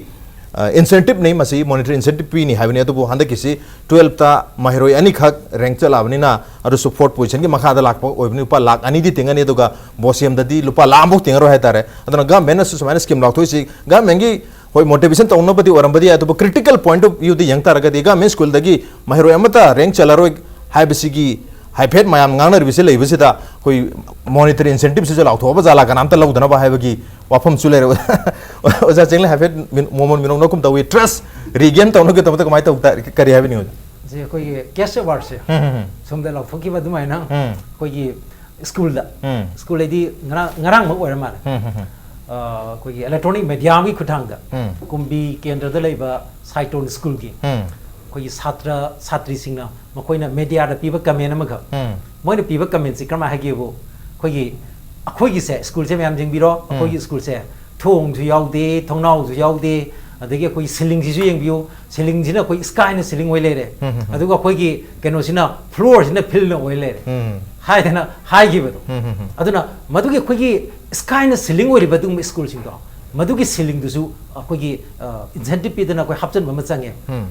ꯑ, ꯏꯟꯁꯦꯟꯇꯤꯞꯅꯤ꯫ ꯃꯁꯤ ꯃꯣꯅꯤꯇꯔꯤ ꯏꯟꯁꯦꯟꯇꯤꯞ ꯄꯤꯅꯤ ꯍꯥꯏꯕꯅꯤ꯫ ꯑꯗꯨꯕꯨ ꯍꯟꯗꯛꯀꯤꯁꯤ ꯇꯨꯋꯦꯜꯐꯇ ꯃꯍꯩꯔꯣꯏ ꯑꯅꯤꯈꯛ ꯔꯦꯡꯛ ꯆꯠꯂꯛꯑꯕꯅꯤꯅ, ꯑꯗꯨꯁꯨ ꯐꯣꯔꯠ ꯄꯣꯖꯤꯁꯟꯒꯤ ꯃꯈꯥꯗ ꯂꯥꯛꯄ ꯑꯣꯏꯕꯅꯤ, ꯂꯨꯄꯥ ꯂꯥꯈ ꯑꯅꯤꯗꯤ ꯇꯤꯡꯒꯅꯤ꯫ ꯑꯗꯨꯒ ꯕꯣꯁꯦꯝꯗꯗꯤ ꯂꯨꯄꯥ ꯂꯥꯈ ꯑꯃꯐꯥꯎ ꯇꯤꯡꯉꯔꯣꯏ ꯍꯥꯏꯇꯥꯔꯦ꯫ ꯑꯗꯨꯅ ꯒꯚꯔꯟꯃꯦꯟꯠꯅꯁꯨ ꯁꯨꯃꯥꯏꯅ ꯁ꯭ꯀꯤꯝ ꯂꯥꯎꯊꯣꯛꯏꯁꯤ, ꯒꯚꯔꯟꯃꯦꯟꯠꯀꯤ, ꯍꯣꯏ, ꯃꯣꯇꯤꯚꯦꯁꯟ ꯇꯧꯅꯕꯗꯤ ꯑꯣꯏꯔꯝꯕꯗꯤ ꯌꯥꯏ, ꯑꯗꯨꯕꯨ ꯀ꯭ꯔꯤꯇꯤꯀꯦꯜ ꯄꯣꯏꯟꯠ ꯑꯣꯐ ꯚ꯭ꯌꯨꯗ ꯌꯦꯡ ꯇꯥꯔꯒꯗꯤ ꯒꯚꯔꯟꯃꯦꯟꯠ ꯁ꯭ꯀꯨꯜꯗꯒꯤ ꯃꯍꯩꯔꯣꯏ ꯑꯃꯠꯇ ꯔꯦꯡꯛ ꯆꯠꯂꯔꯣꯏ ꯍꯥꯏꯕꯁꯤꯒꯤ ꯍꯥꯏꯐꯦꯠ ꯃꯌꯥꯝ ꯉꯥꯡꯅꯔꯤꯕꯁꯤ ꯂꯩꯕꯁꯤꯗ, ꯑꯩꯈꯣꯏ ꯃꯣꯅꯤꯇꯔꯤ ꯏꯟꯁꯦꯟꯇꯤꯞꯁꯤꯁꯨ ꯂꯥꯎꯊꯣꯛꯑꯕ ꯖꯥꯠꯂꯥ, ꯀꯅꯥꯝꯇ ꯂꯧꯗꯅꯕ ꯍꯥꯏꯕꯒꯤ ꯋꯥꯐꯝꯁꯨ ꯂꯩꯔꯦ꯫ ꯑꯣꯖꯥ ꯆꯦꯡꯂꯩ, ꯍꯥꯏꯐꯦꯠ ꯃꯤꯟ-, ꯃꯣꯃꯣꯟ ꯃꯤꯅꯣꯛꯅꯒꯨꯝ ꯇꯧꯏ, ꯇ꯭ꯔꯁ ꯔꯤꯒꯦꯟ ꯇꯧꯅꯕꯒꯤꯗꯃꯛꯇ ꯀꯃꯥꯏꯅ ꯇꯧ ꯇꯥ-, ꯀꯔꯤ ꯍꯥꯏꯕꯤꯅꯤꯡꯉꯤ, ꯑꯣꯖꯥ? ꯁꯤ ꯑꯩꯈꯣꯏꯒꯤ ꯀꯦꯁ ꯑꯦꯋꯥꯔꯗꯁꯦ ꯎꯝ, ꯎꯝ, ꯎꯝ꯫ ꯁꯣꯝꯗ ꯂꯥꯎꯊꯣꯛꯈꯤꯕ ꯑꯗꯨꯃꯥꯏꯅ ꯎꯝ꯫ ꯑꯩꯈꯣꯏꯒꯤ ꯁ꯭ꯀꯨꯜꯗ꯫ ꯎꯝ꯫ ꯁ꯭ꯀꯨꯜ ꯍꯥꯏꯗꯤ ꯉꯔꯥꯡ ꯉꯔꯥꯡꯃꯛ ꯑꯣꯏꯔ ꯃꯥꯜꯂꯦ꯫ ꯎꯝ, ꯎꯝ, ꯎꯝ꯫ ꯑ, ꯑꯩꯈꯣꯏꯒꯤ ꯏꯂꯦꯛꯇ꯭ꯔꯣꯅꯤꯛ ꯃꯦꯗꯤꯌꯥ ꯑꯃꯒꯤ ꯈꯨꯠꯊꯥꯡꯗ ꯎꯝ꯫ ꯀꯨꯝꯕꯤ ꯀꯦꯟꯗ꯭ꯔꯗ ꯂꯩꯕ ꯁꯥꯏꯇꯣꯟ ꯁ꯭ꯀꯨꯜꯒꯤ ꯎꯝ꯫ ꯑꯩꯈꯣꯏꯒꯤ ꯁꯥꯇ꯭ꯔ ꯁꯥꯇ꯭ꯔꯤꯁꯤꯡꯅ ꯃꯈꯣꯏꯅ ꯃꯦꯗꯤꯌꯥꯗ ꯄꯤꯕ ꯀꯃꯦꯟ ꯑꯃꯈꯛ꯫ ꯎꯝ꯫ ꯃꯣꯏꯅ ꯄꯤꯕ ꯀꯃꯦꯟꯁꯤ ꯀꯔꯝꯍꯥꯏꯅ ꯍꯥꯏꯒꯦꯕꯨ, ꯑꯩꯈꯣꯏꯒꯤ ꯑꯩꯈꯣꯏꯒꯤꯁꯦ, ꯁ꯭ꯀꯨꯜꯁꯦ ꯃꯌꯥꯝ ꯌꯦꯡꯕꯤꯔꯣ, ꯑꯩꯈꯣꯏꯒꯤ ꯁ꯭ꯀꯨꯜꯁꯦ ꯊꯣꯡꯁꯨ ꯌꯥꯎꯗꯦ, ꯊꯣꯡꯅꯥꯎꯁꯨ ꯌꯥꯎꯗꯦ, ꯑꯗꯒꯤ ꯑꯩꯈꯣꯏꯒꯤ ꯁꯤꯂꯤꯡꯁꯤꯁꯨ ꯌꯦꯡꯕꯤꯌꯨ, ꯁꯤꯂꯤꯡꯁꯤꯅ ꯑꯩꯈꯣꯏ ꯁ꯭ꯀꯥꯏꯅ ꯁꯤꯂꯤꯡ ꯑꯣꯏ ꯂꯩꯔꯦ, ꯎꯝ, ꯎꯝ, ꯎꯝ꯫ ꯑꯗꯨꯒ ꯑꯩꯈꯣꯏꯒꯤ ꯀꯩꯅꯣꯁꯤꯅ ꯐ꯭ꯂꯣꯔꯁꯤꯅ ꯐꯤꯜꯅ ꯑꯣꯏ ꯂꯩꯔꯦ ꯎꯝ꯫ ꯍꯥꯏꯗꯅ ꯍꯥꯏꯈꯤꯕꯗꯣ꯫ ꯎꯝ, ꯎꯝ, ꯎꯝ꯫ ꯑꯗꯨꯅ ꯃꯗꯨꯒꯤ ꯑꯩꯈꯣꯏꯒꯤ ꯁ꯭ꯀꯥꯏꯅ ꯁꯤꯂꯤꯡ ꯑꯣꯏꯔꯤꯕ ꯑꯗꯨꯒꯨꯝꯕ ꯁ꯭ꯀꯨꯜꯁꯤꯡꯗꯣ, ꯃꯗꯨꯒꯤ ꯁꯤꯂꯤꯡꯗꯨꯁꯨ ꯑꯩꯈꯣꯏꯒꯤ ꯏꯟꯁꯦꯟꯇꯤꯞ ꯄꯤꯗꯅ ꯑꯩꯈꯣꯏ ꯍꯥꯞꯆꯤꯟꯕ ꯑꯃ ꯆꯪꯉꯦ꯫ ꯎꯝ꯫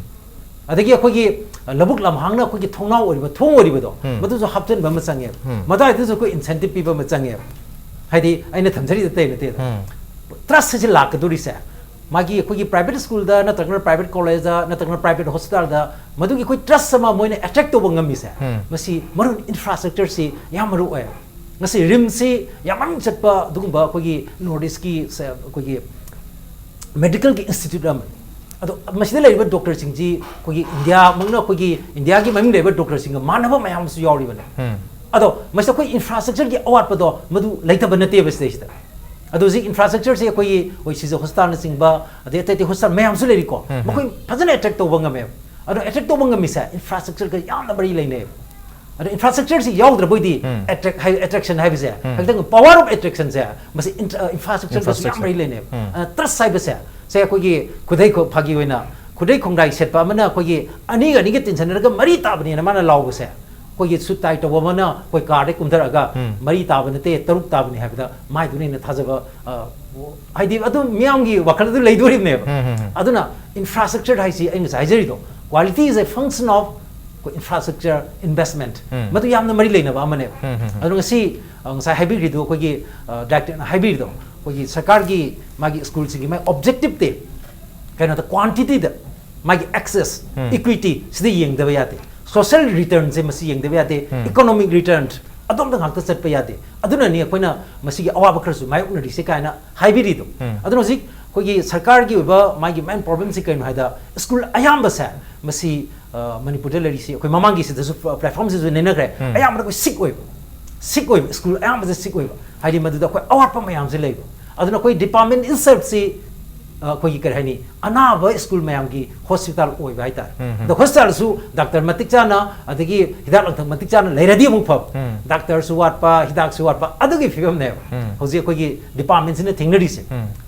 ꯑꯗꯒꯤ ꯑꯩꯈꯣꯏꯒꯤ, ꯑ, ꯂꯧꯕꯨꯛ ꯂꯝꯍꯥꯡꯅ ꯑꯩꯈꯣꯏꯒꯤ ꯊꯣꯡꯅꯥꯎ ꯑꯣꯏꯔꯤꯕ, ꯊꯣꯡ ꯑꯣꯏꯔꯤꯕꯗꯣ, ꯎꯝ꯫ ꯃꯗꯨꯁꯨ ꯍꯥꯞꯆꯤꯟꯕ ꯑꯃ ꯆꯪꯉꯦꯕ꯫ ꯎꯝ꯫ ꯃꯗꯨꯋꯥꯏꯗꯨꯁꯨ ꯑꯩꯈꯣꯏ ꯏꯟꯁꯦꯟꯇꯤꯞ ꯄꯤꯕ ꯑꯃ ꯆꯪꯉꯦꯕ꯫ ꯍꯥꯏꯗꯤ ꯑꯩꯅ ꯊꯝꯖꯔꯤꯗꯨ ꯑꯇꯩ ꯅꯠꯇꯦꯗ꯫ ꯎꯝ꯫ ꯇ꯭ꯔꯁ ꯍꯥꯏꯁꯦ ꯂꯥꯛꯀꯗꯣꯔꯤꯁꯦ ꯃꯥꯒꯤ ꯑꯩꯈꯣꯏꯒꯤ ꯄ꯭ꯔꯥꯏꯚꯦꯠ ꯁ꯭ꯀꯨꯜꯗ ꯅꯠꯇ꯭ꯔꯒꯅ ꯄ꯭ꯔꯥꯏꯚꯦꯠ ꯀꯣꯂꯦꯖꯇ ꯅꯠꯇ꯭ꯔꯒꯅ ꯄ꯭ꯔꯥꯏꯚꯦꯠ ꯍꯣꯁꯄꯤꯇꯥꯜꯗ ꯃꯗꯨꯒꯤ ꯑꯩꯈꯣꯏ ꯇ꯭ꯔꯁ ꯑꯃ ꯃꯣꯏꯅ ꯑꯦꯇ꯭ꯔꯦꯛ ꯇꯧꯕ ꯉꯝꯃꯤꯁꯦ, ꯎꯝ꯫ ꯃꯁꯤ ꯃꯔꯨ ꯑꯣꯏꯅ ꯏꯟꯐ꯭ꯔꯥꯁ꯭ꯇ꯭ꯔꯛꯆꯔꯁꯤ ꯌꯥꯝ ꯃꯔꯨ ꯑꯣꯏ꯫ ꯉꯁꯤ ꯔꯤꯝꯁꯁꯤ ꯌꯥꯝ ꯃꯃꯤꯡ ꯆꯠꯄ ꯑꯗꯨꯒꯨꯝꯕ ꯑꯩꯈꯣꯏꯒꯤ ꯅꯣꯔꯠ ꯏꯁꯀꯤ ꯁꯦ-, ꯑꯩꯈꯣꯏꯒꯤ ꯃꯦꯗꯤꯀꯦꯜꯒꯤ ꯏꯟꯁꯇꯤꯇ꯭ꯌꯨꯠ ꯑꯃꯅꯤ꯫ ꯑꯗꯣ ꯃꯁꯤꯗ ꯂꯩꯔꯤꯕ ꯗꯣꯛꯇꯔꯁꯤꯡꯁꯤ ꯑꯩꯈꯣꯏꯒꯤ ꯏꯟꯗꯤꯌꯥꯃꯛꯅ, ꯑꯩꯈꯣꯏꯒꯤ ꯏꯟꯗꯤꯌꯥꯒꯤ ꯃꯃꯤꯡ ꯂꯩꯔꯕ ꯗꯣꯛꯇꯔꯁꯤꯡꯒ ꯃꯥꯟꯅꯕ ꯃꯌꯥꯝ ꯑꯃꯁꯨ ꯌꯥꯎꯔꯤꯕꯅꯤ꯫ ꯎꯝ꯫ ꯑꯗꯣ ꯃꯁꯤꯗ ꯑꯩꯈꯣꯏ ꯏꯟꯐ꯭ꯔꯥꯁ꯭ꯇ꯭ꯔꯛꯆꯔꯒꯤ ꯑꯋꯥꯠꯄꯗꯣ ꯃꯗꯨ ꯂꯩꯇꯕ ꯅꯠꯇꯦꯕ ꯁꯤꯗꯩꯁꯤꯗ꯫ ꯑꯗꯣ ꯍꯧꯖꯤꯛ ꯏꯟꯐ꯭ꯔꯥꯁ꯭ꯇ꯭ꯔꯛꯆꯔꯁꯤ ꯑꯩꯈꯣꯏꯒꯤ, ꯑꯩꯈꯣꯏ ꯁꯤꯖ ꯍꯣꯁꯄꯤꯇꯥꯜꯅꯆꯤꯡꯕ, ꯑꯗꯩ ꯑꯇꯩ ꯑꯇꯩ ꯍꯣꯁꯄꯤꯇꯥꯜ ꯃꯌꯥꯝꯁꯨ ꯂꯩꯔꯤꯀꯣ꯫ ꯎꯝ, ꯎꯝ꯫ ꯃꯈꯣꯏ ꯐꯖꯅ ꯑꯦꯇ꯭ꯔꯦꯛ ꯇꯧꯕ ꯉꯝꯃꯦꯕ꯫ ꯑꯗꯣ ꯑꯦꯇ꯭ꯔꯦꯛ ꯇꯧꯕ ꯉꯝꯃꯤꯁꯦ ꯏꯟꯐ꯭ꯔꯥꯁ꯭ꯇ꯭ꯔꯛꯆꯔꯒ ꯌꯥꯝꯅ ꯃꯔꯤ ꯂꯩꯅꯩꯕ꯫ ꯑꯗꯣ ꯏꯟꯐ꯭ꯔꯥꯁ꯭ꯇ꯭ꯔꯛꯆꯔꯁꯤ ꯌꯥꯎꯗ꯭ꯔꯕ ꯑꯣꯏꯗꯤ ꯎꯝ꯫ ꯑꯦꯇ꯭ꯔꯦꯛ-, ꯍꯥꯏ-, ꯑꯦꯇ꯭ꯔꯦꯛꯁꯟ ꯍꯥꯏꯕꯁꯦ ꯎꯝ꯫ ꯈꯛꯇꯪ ꯄꯋꯥꯔ ꯑꯣꯐ ꯑꯦꯇ꯭ꯔꯦꯛꯁꯟꯁꯦ ꯃꯁꯤ ꯏꯟ-, ꯑ, ꯏꯟꯐ꯭ꯔꯥꯁ꯭ꯇ꯭ꯔꯛꯆꯔꯒꯁꯨ ꯌꯥꯝ ꯏꯟꯐ꯭ꯔꯥꯁ꯭ꯇ꯭ꯔꯛꯆꯔ꯫ ꯃꯔꯤ ꯂꯩꯅꯩꯕ꯫ ꯎꯝ꯫ ꯑ, ꯇ꯭ꯔꯁ ꯍꯥꯏꯕꯁꯦ, ꯁꯦ ꯑꯩꯈꯣꯏꯒꯤ ꯈꯨꯗꯩ ꯈꯣ-, ꯐꯥꯒꯤ ꯑꯣꯏꯅ ꯈꯨꯗꯩ ꯈꯣꯡꯗꯥꯏ ꯁꯦꯠꯄ ꯑꯃꯅ ꯑꯩꯈꯣꯏꯒꯤ ꯑꯅꯤꯒ ꯑꯅꯤꯒ ꯇꯤꯟꯁꯤꯟꯅꯔꯒ ꯃꯔꯤ ꯇꯥꯕꯅꯦꯅ ꯃꯥꯅ ꯂꯥꯎꯕꯁꯦ, ꯑꯩꯈꯣꯏꯒꯤ ꯁꯨꯠ ꯇꯥꯏ ꯇꯧꯕ ꯑꯃꯅ ꯑꯩꯈꯣꯏ ꯀꯥꯔꯗꯩ ꯀꯨꯝꯊꯔꯛꯑꯒ ꯎꯝ꯫ ꯃꯔꯤ ꯇꯥꯕ ꯅꯠꯇꯦ, ꯇꯔꯨꯛ ꯇꯥꯕꯅꯤ ꯍꯥꯏꯕꯗ ꯃꯥꯏꯗꯨꯅ ꯍꯦꯟꯅ ꯊꯥꯖꯕ, ꯑ, ꯍꯥꯏꯗꯤ ꯑꯗꯨꯝ ꯃꯤꯌꯥꯝꯒꯤ ꯋꯥꯈꯜ ꯑꯗꯨ ꯂꯩꯗꯣꯔꯤꯕꯅꯦꯕ꯫ ꯎꯝ, ꯎꯝ, ꯎꯝ꯫ ꯑꯗꯨꯅ ꯏꯟꯐ꯭ꯔꯥꯁ꯭ꯇ꯭ꯔꯛꯆꯔ ꯍꯥꯏꯁꯤ ꯑꯩ ꯉꯁꯥꯏ ꯍꯥꯏꯖꯔꯤꯗꯣ, quality is a function of ꯑꯩꯈꯣꯏ ꯏꯟꯐ꯭ꯔꯥꯁ꯭ꯇ꯭ꯔꯛꯆꯔ ꯏꯟꯚꯦꯁ꯭ꯠꯃꯦꯟꯠ꯫ ꯎꯝ꯫ ꯃꯗꯨ ꯌꯥꯝꯅ ꯃꯔꯤ ꯂꯩꯅꯕ ꯑꯃꯅꯦꯕ꯫ ꯎꯝ, ꯎꯝ, ꯎꯝ꯫ ꯑꯗꯣ ꯉꯁꯤ, ꯑ, ꯉꯁꯥꯏ ꯍꯥꯏꯕꯤꯈ꯭ꯔꯤꯗꯣ, ꯑꯩꯈꯣꯏꯒꯤ, ꯑ, ꯗꯥꯏꯔꯦꯛꯇꯔꯅ ꯍꯥꯏꯕꯤꯔꯤꯗꯣ, ꯑꯩꯈꯣꯏꯒꯤ ꯁꯔꯀꯥꯔꯒꯤ ꯃꯥꯒꯤ ꯁ꯭ꯀꯨꯜꯁꯤꯡꯒꯤ ꯃꯥꯒꯤ ꯑꯣꯕꯖꯦꯛꯇꯤꯚꯇꯤ ꯀꯩꯅꯣꯗ, ꯀ꯭ꯋꯥꯟꯇꯤꯇꯤꯗ, ꯃꯥꯒꯤ ꯑꯦꯛꯁꯦꯁ, ꯎꯝ꯫ ꯏꯀ꯭ꯋꯤꯇꯤ ꯁꯤꯗ ꯌꯦꯡꯗꯕ ꯌꯥꯗꯦ꯫ ꯁꯣꯁꯤꯌꯦꯜ ꯔꯤꯇꯔꯟꯁꯦ ꯃꯁꯤ ꯌꯦꯡꯗꯕ ꯌꯥꯗꯦ꯫ ꯎꯝ꯫ ꯏꯀꯣꯅꯣꯃꯤꯛ ꯔꯤꯇꯔꯟ ꯑꯗꯣꯝꯗ ꯉꯥꯛꯇ ꯆꯠꯄ ꯌꯥꯗꯦ꯫ ꯑꯗꯨꯅꯅꯤ ꯑꯩꯈꯣꯏꯅ ꯃꯁꯤꯒꯤ ꯑꯋꯥꯕ ꯈꯔꯁꯨ ꯃꯥꯌꯣꯛꯅꯔꯤꯁꯦ ꯀꯥꯏꯅ ꯍꯥꯏꯕꯤꯔꯤꯗꯣ꯫ ꯎꯝ꯫ ꯑꯗꯨꯅ ꯍꯧꯖꯤꯛ ꯑꯩꯈꯣꯏꯒꯤ ꯁꯔꯀꯥꯔꯒꯤ ꯑꯣꯏꯕ ꯃꯥꯒꯤ ꯃꯦꯟ ꯄ꯭ꯔꯣꯕ꯭ꯂꯦꯝꯁꯤ ꯀꯩꯅꯣ ꯍꯥꯏꯗ, ꯁ꯭ꯀꯨꯜ ꯑꯌꯥꯝꯕꯁꯦ ꯃꯁꯤ, ꯑ, ꯃꯅꯤꯄꯨꯔꯗ ꯂꯩꯔꯤꯁꯤ, ꯑꯩꯈꯣꯏ ꯃꯃꯥꯡꯒꯤꯁꯤꯗꯁꯨ ꯄ꯭ꯂꯦꯠꯐꯣꯝꯁꯤꯁꯨ ꯅꯩꯅꯈ꯭ꯔꯦ, ꯎꯝ꯫ ꯑꯌꯥꯝꯕꯅ ꯑꯩꯈꯣꯏ ꯁꯤꯛ ꯑꯣꯏꯕ꯫ ꯁꯤꯛ ꯑꯣꯏꯕ ꯁ꯭ꯀꯨꯜ ꯑꯌꯥꯝꯕꯁꯦ ꯁꯤꯛ ꯑꯣꯏꯕ, ꯍꯥꯏꯗꯤ ꯃꯗꯨꯗ ꯑꯩꯈꯣꯏ ꯑꯋꯥꯠꯄ ꯃꯌꯥꯝꯁꯦ ꯂꯩꯕ꯫ ꯑꯗꯨꯅ ꯑꯩꯈꯣꯏ ꯗꯤꯄꯥꯔꯠꯃꯦꯟ ꯏꯟꯁꯔꯠꯁꯤ ꯑꯩꯈꯣꯏꯒꯤ ꯀꯔꯤ ꯍꯥꯏꯅꯤ, ꯑꯅꯥꯕ ꯁ꯭ꯀꯨꯜ ꯃꯌꯥꯝꯒꯤ ꯍꯣꯁꯄꯤꯇꯥꯜ ꯑꯣꯏꯕ ꯍꯥꯏꯇꯥꯔꯦ꯫ ꯑꯗꯣ ꯍꯣꯁꯄꯤꯇꯥꯜꯁꯨ ꯗꯥꯛꯇꯔ ꯃꯇꯤꯛ ꯆꯥꯅ ꯑꯗꯒꯤ ꯍꯤꯗꯥꯛ ꯂꯥꯡꯊꯛ ꯃꯇꯤꯛ ꯆꯥꯅ ꯂꯩꯔꯗꯤ ꯑꯃꯨꯛ ꯐꯕ꯫ ꯗꯥꯛꯇꯔꯁꯨ ꯋꯥꯠꯄ, ꯍꯤꯗꯥꯛꯁꯨ ꯋꯥꯠꯄ, ꯑꯗꯨꯒꯤ ꯐꯤꯕꯝꯅꯦꯕ ꯍꯧꯖꯤꯛ ꯑꯩꯈꯣꯏꯒꯤ ꯗꯤꯄꯥꯔꯠꯃꯦꯟꯁꯤꯅ ꯊꯦꯡꯅꯔꯤꯁꯦ꯫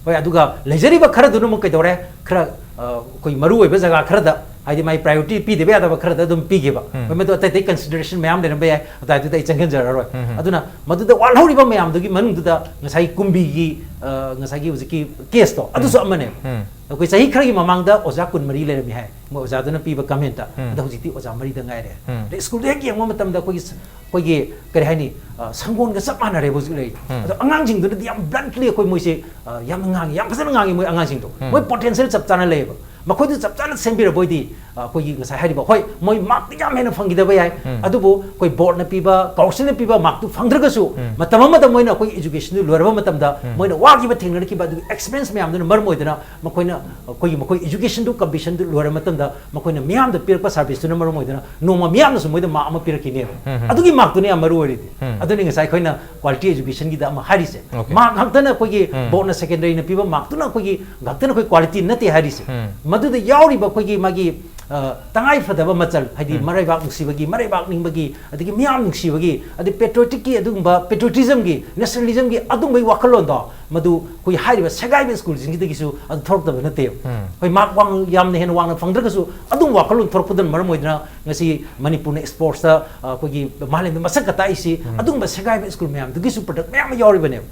ꯍꯣꯏ, ꯑꯗꯨꯒ ꯂꯩꯖꯔꯤꯕ ꯈꯔꯗꯨꯅ ꯑꯃꯨꯛ ꯀꯩꯗꯧꯔꯦ, ꯈꯔ ꯑꯩꯈꯣꯏ ꯃꯔꯨ ꯑꯣꯏꯕ ꯖꯒꯥ ꯈꯔꯗ, ꯍꯥꯏꯗꯤ ꯃꯥꯏ ꯄ꯭ꯔꯥꯏꯌꯣꯔꯤꯇꯤ ꯄꯤꯗꯕ ꯌꯥꯗꯕ ꯈꯔꯗ ꯑꯗꯨꯝ ꯄꯤꯈꯤꯕ꯫ ꯍꯣꯏ, ꯃꯗꯨ ꯑꯇꯩ ꯑꯇꯩ ꯀꯟꯁꯤꯗꯔꯦꯁꯟ ꯃꯌꯥꯝ ꯂꯩꯔꯝꯕ ꯌꯥꯏ, ꯑꯗꯨꯗꯥꯏꯗꯨꯗ ꯑꯩ ꯆꯪꯁꯤꯟꯖꯔꯔꯣꯏ꯫ ꯑꯗꯨꯅ ꯃꯗꯨꯗ ꯋꯥꯠꯍꯧꯔꯤꯕ ꯃꯌꯥꯝꯗꯨꯒꯤ ꯃꯅꯨꯡꯗꯨꯗ ꯉꯁꯥꯏꯒꯤ ꯀꯨꯝꯕꯤꯒꯤ, ꯑ, ꯉꯁꯥꯏꯒꯤ ꯍꯧꯖꯤꯛꯀꯤ ꯀꯦꯁꯇꯣ ꯑꯗꯨꯁꯨ ꯑꯃꯅꯦꯕ꯫ ꯑꯩꯈꯣꯏ ꯆꯍꯤ ꯈꯔꯒꯤ ꯃꯃꯥꯡꯗ ꯑꯣꯖꯥ ꯀꯨꯟꯃꯔꯤ ꯂꯩꯔꯝꯃꯤ ꯍꯥꯏ, ꯃꯣꯏ ꯑꯣꯖꯥꯗꯨꯅ ꯄꯤꯕ ꯀꯃꯦꯟꯇ꯫ ꯑꯗꯣ ꯍꯧꯖꯤꯛꯇꯤ ꯑꯣꯖꯥ ꯃꯔꯤꯗ ꯉꯥꯏꯔꯦ꯫ ꯑꯗꯩ ꯁ꯭ꯀꯨꯜꯗ ꯍꯦꯛ ꯌꯦꯡꯕ ꯃꯇꯝꯗ ꯑꯩꯈꯣꯏꯒꯤ ꯁ-, ꯑꯩꯈꯣꯏꯒꯤ ꯀꯔꯤ ꯍꯥꯏꯅꯤ, ꯑ, ꯁꯪꯒꯣꯜꯒ ꯆꯞ ꯃꯥꯟꯅꯔꯦꯕ ꯍꯧꯖꯤꯛ ꯂꯩꯔꯤꯁꯦ꯫ ꯑꯗꯣ ꯑꯉꯥꯡꯁꯤꯡꯗꯨꯅꯗꯤ ꯌꯥꯝ ꯕ꯭ꯂꯟꯠꯂꯤ ꯑꯩꯈꯣꯏ ꯃꯣꯏꯁꯦ, ꯑ, ꯌꯥꯝꯅ ꯉꯥꯡꯉꯤ, ꯌꯥꯝ ꯐꯖꯅ ꯉꯥꯡꯉꯤ ꯃꯣꯏ ꯑꯉꯥꯡꯁꯤꯡꯗꯣ꯫ ꯃꯣꯏ ꯄꯣꯇꯦꯟꯁꯤꯌꯦꯜ ꯆꯞ ꯆꯥꯅ ꯂꯩꯌꯦꯕ꯫ ꯃꯈꯣꯏꯗꯨ ꯆꯞ ꯆꯥꯅ ꯁꯦꯝꯕꯤꯔꯕ ꯑꯣꯏꯗꯤ, ꯑ, ꯑꯩꯈꯣꯏꯒꯤ ꯉꯁꯥꯏ ꯍꯥꯏꯔꯤꯕ, ꯍꯣꯏ, ꯃꯣꯏ ꯃꯥꯔꯛꯇꯤ ꯌꯥꯝ ꯍꯦꯟꯅ ꯐꯪꯈꯤꯗꯕ ꯌꯥꯏ, ꯑꯗꯨꯕꯨ ꯑꯩꯈꯣꯏ ꯕꯣꯔꯗꯅ ꯄꯤꯕ, ꯀꯥꯎꯟꯁꯤꯜꯅ ꯄꯤꯕ ꯃꯥꯔꯛꯇꯨ ꯐꯪꯗ꯭ꯔꯒꯁꯨ, ꯃꯇꯝ ꯑꯃꯗ ꯃꯣꯏꯅ ꯑꯩꯈꯣꯏꯒꯤ ꯑꯦꯖꯨꯀꯦꯁꯟꯗꯨ ꯂꯣꯏꯔꯕ ꯃꯇꯝꯗ ꯃꯣꯏꯅ ꯋꯥꯈꯤꯕ, ꯊꯦꯡꯅꯔꯛꯈꯤꯕ ꯑꯗꯨꯒꯤ ꯑꯦꯛꯁꯄꯤꯔꯤꯌꯦꯟꯁ ꯃꯌꯥꯝꯗꯨꯅ ꯃꯔꯝ ꯑꯣꯏꯗꯅ ꯃꯈꯣꯏꯅ ꯑꯩꯈꯣꯏꯒꯤ, ꯃꯈꯣꯏ ꯑꯦꯖꯨꯀꯦꯁꯟꯗꯨ, ꯀꯝꯄꯤꯇꯤꯁꯟꯗꯨ ꯂꯣꯏꯔꯕ ꯃꯇꯝꯗ ꯃꯈꯣꯏꯅ ꯃꯤꯌꯥꯝꯗ ꯄꯤꯔꯛꯄ ꯁꯥꯔꯚꯤꯁꯇꯨꯅ ꯃꯔꯝ ꯑꯣꯏꯗꯅ ꯅꯣꯡꯃ ꯃꯤꯌꯥꯝꯅꯁꯨ ꯃꯣꯏꯗ ꯃꯥꯔꯛ ꯑꯃ ꯄꯤꯔꯛꯈꯤꯅꯦꯕ꯫ ꯑꯗꯨꯒꯤ ꯃꯥꯔꯛꯇꯨꯅ ꯌꯥꯝ ꯃꯔꯨ ꯑꯣꯏꯔꯤꯗꯤ꯫ ꯑꯗꯨꯅꯤ ꯉꯁꯥꯏ ꯑꯩꯈꯣꯏꯅ ꯀ꯭ꯋꯥꯂꯤꯇꯤ ꯑꯦꯖꯨꯀꯦꯁꯟꯒꯤꯗ ꯑꯃ ꯍꯥꯏꯔꯤꯁꯦ꯫ ꯑꯣꯀꯦ꯫ ꯃꯥꯔꯛ ꯉꯥꯛꯇꯅ ꯑꯩꯈꯣꯏꯒꯤ ꯕꯣꯔꯗꯅ ꯁꯦꯀꯦꯟꯗꯔꯤꯅ ꯄꯤꯕ ꯃꯥꯔꯛꯇꯨꯅ ꯑꯩꯈꯣꯏꯒꯤ ꯉꯥꯛꯇꯅ ꯑꯩꯈꯣꯏ ꯀ꯭ꯋꯥꯂꯤꯇꯤ ꯅꯠꯇꯦ ꯍꯥꯏꯔꯤꯁꯦ꯫ ꯃꯗꯨꯗ ꯌꯥꯎꯔꯤꯕ ꯑꯩꯈꯣꯏꯒꯤ ꯃꯥꯒꯤ, ꯑ, ꯇꯉꯥꯏ ꯐꯗꯕ ꯃꯆꯜ, ꯍꯥꯏꯗꯤ ꯃꯔꯩꯕꯥꯛ ꯅꯨꯡꯁꯤꯕꯒꯤ, ꯃꯔꯩꯕꯥꯛ ꯅꯤꯡꯕꯒꯤ, ꯑꯗꯒꯤ ꯃꯤꯌꯥꯝ ꯅꯨꯡꯁꯤꯕꯒꯤ, ꯑꯗꯩ ꯄꯦꯇ꯭ꯔꯣꯇꯤꯛꯀꯤ ꯑꯗꯨꯒꯨꯝꯕ, ꯄꯦꯇ꯭ꯔꯣꯇꯤꯖꯝꯒꯤ, ꯅꯦꯁꯅꯦꯂꯤꯖꯝꯒꯤ ꯑꯗꯨꯒꯨꯝꯕꯒꯤ ꯋꯥꯈꯜꯂꯣꯟꯗꯣ, ꯃꯗꯨ ꯑꯩꯈꯣꯏ ꯍꯥꯏꯔꯤꯕ ꯁꯦꯒꯥꯏꯕ ꯁ꯭ꯀꯨꯜꯁꯤꯡꯁꯤꯗꯒꯤꯁꯨ ꯑꯗꯨ ꯊꯣꯛꯂꯛꯇꯕ ꯅꯠꯇꯦꯕ꯫ ꯍꯣꯏ, ꯃꯥꯔꯛ ꯋꯥꯡ-, ꯌꯥꯝꯅ ꯍꯦꯟꯅ ꯋꯥꯡꯅ ꯐꯪꯗ꯭ꯔꯒꯁꯨ ꯑꯗꯨꯝ ꯋꯥꯈꯜꯂꯣꯟ ꯊꯣꯛꯂꯛꯄꯗꯨꯅ ꯃꯔꯝ ꯑꯣꯏꯗꯅ ꯉꯁꯤ ꯃꯅꯤꯄꯨꯔꯅ ꯁ꯭ꯄꯣꯔꯠꯁꯇ, ꯑ, ꯑꯩꯈꯣꯏꯒꯤ ꯃꯥꯂꯦꯝꯗ ꯃꯁꯛ ꯈ ꯇꯥꯛꯏꯁꯤ ꯑꯗꯨꯒꯨꯝꯕ ꯁꯦꯒꯥꯏꯕ ꯁ꯭ꯀꯨꯜ ꯃꯌꯥꯝꯗꯨꯒꯤꯁꯨ ꯄ꯭ꯔꯗꯛ ꯃꯌꯥꯝ ꯑꯃ ꯌꯥꯎꯔꯤꯕꯅꯦꯕ꯫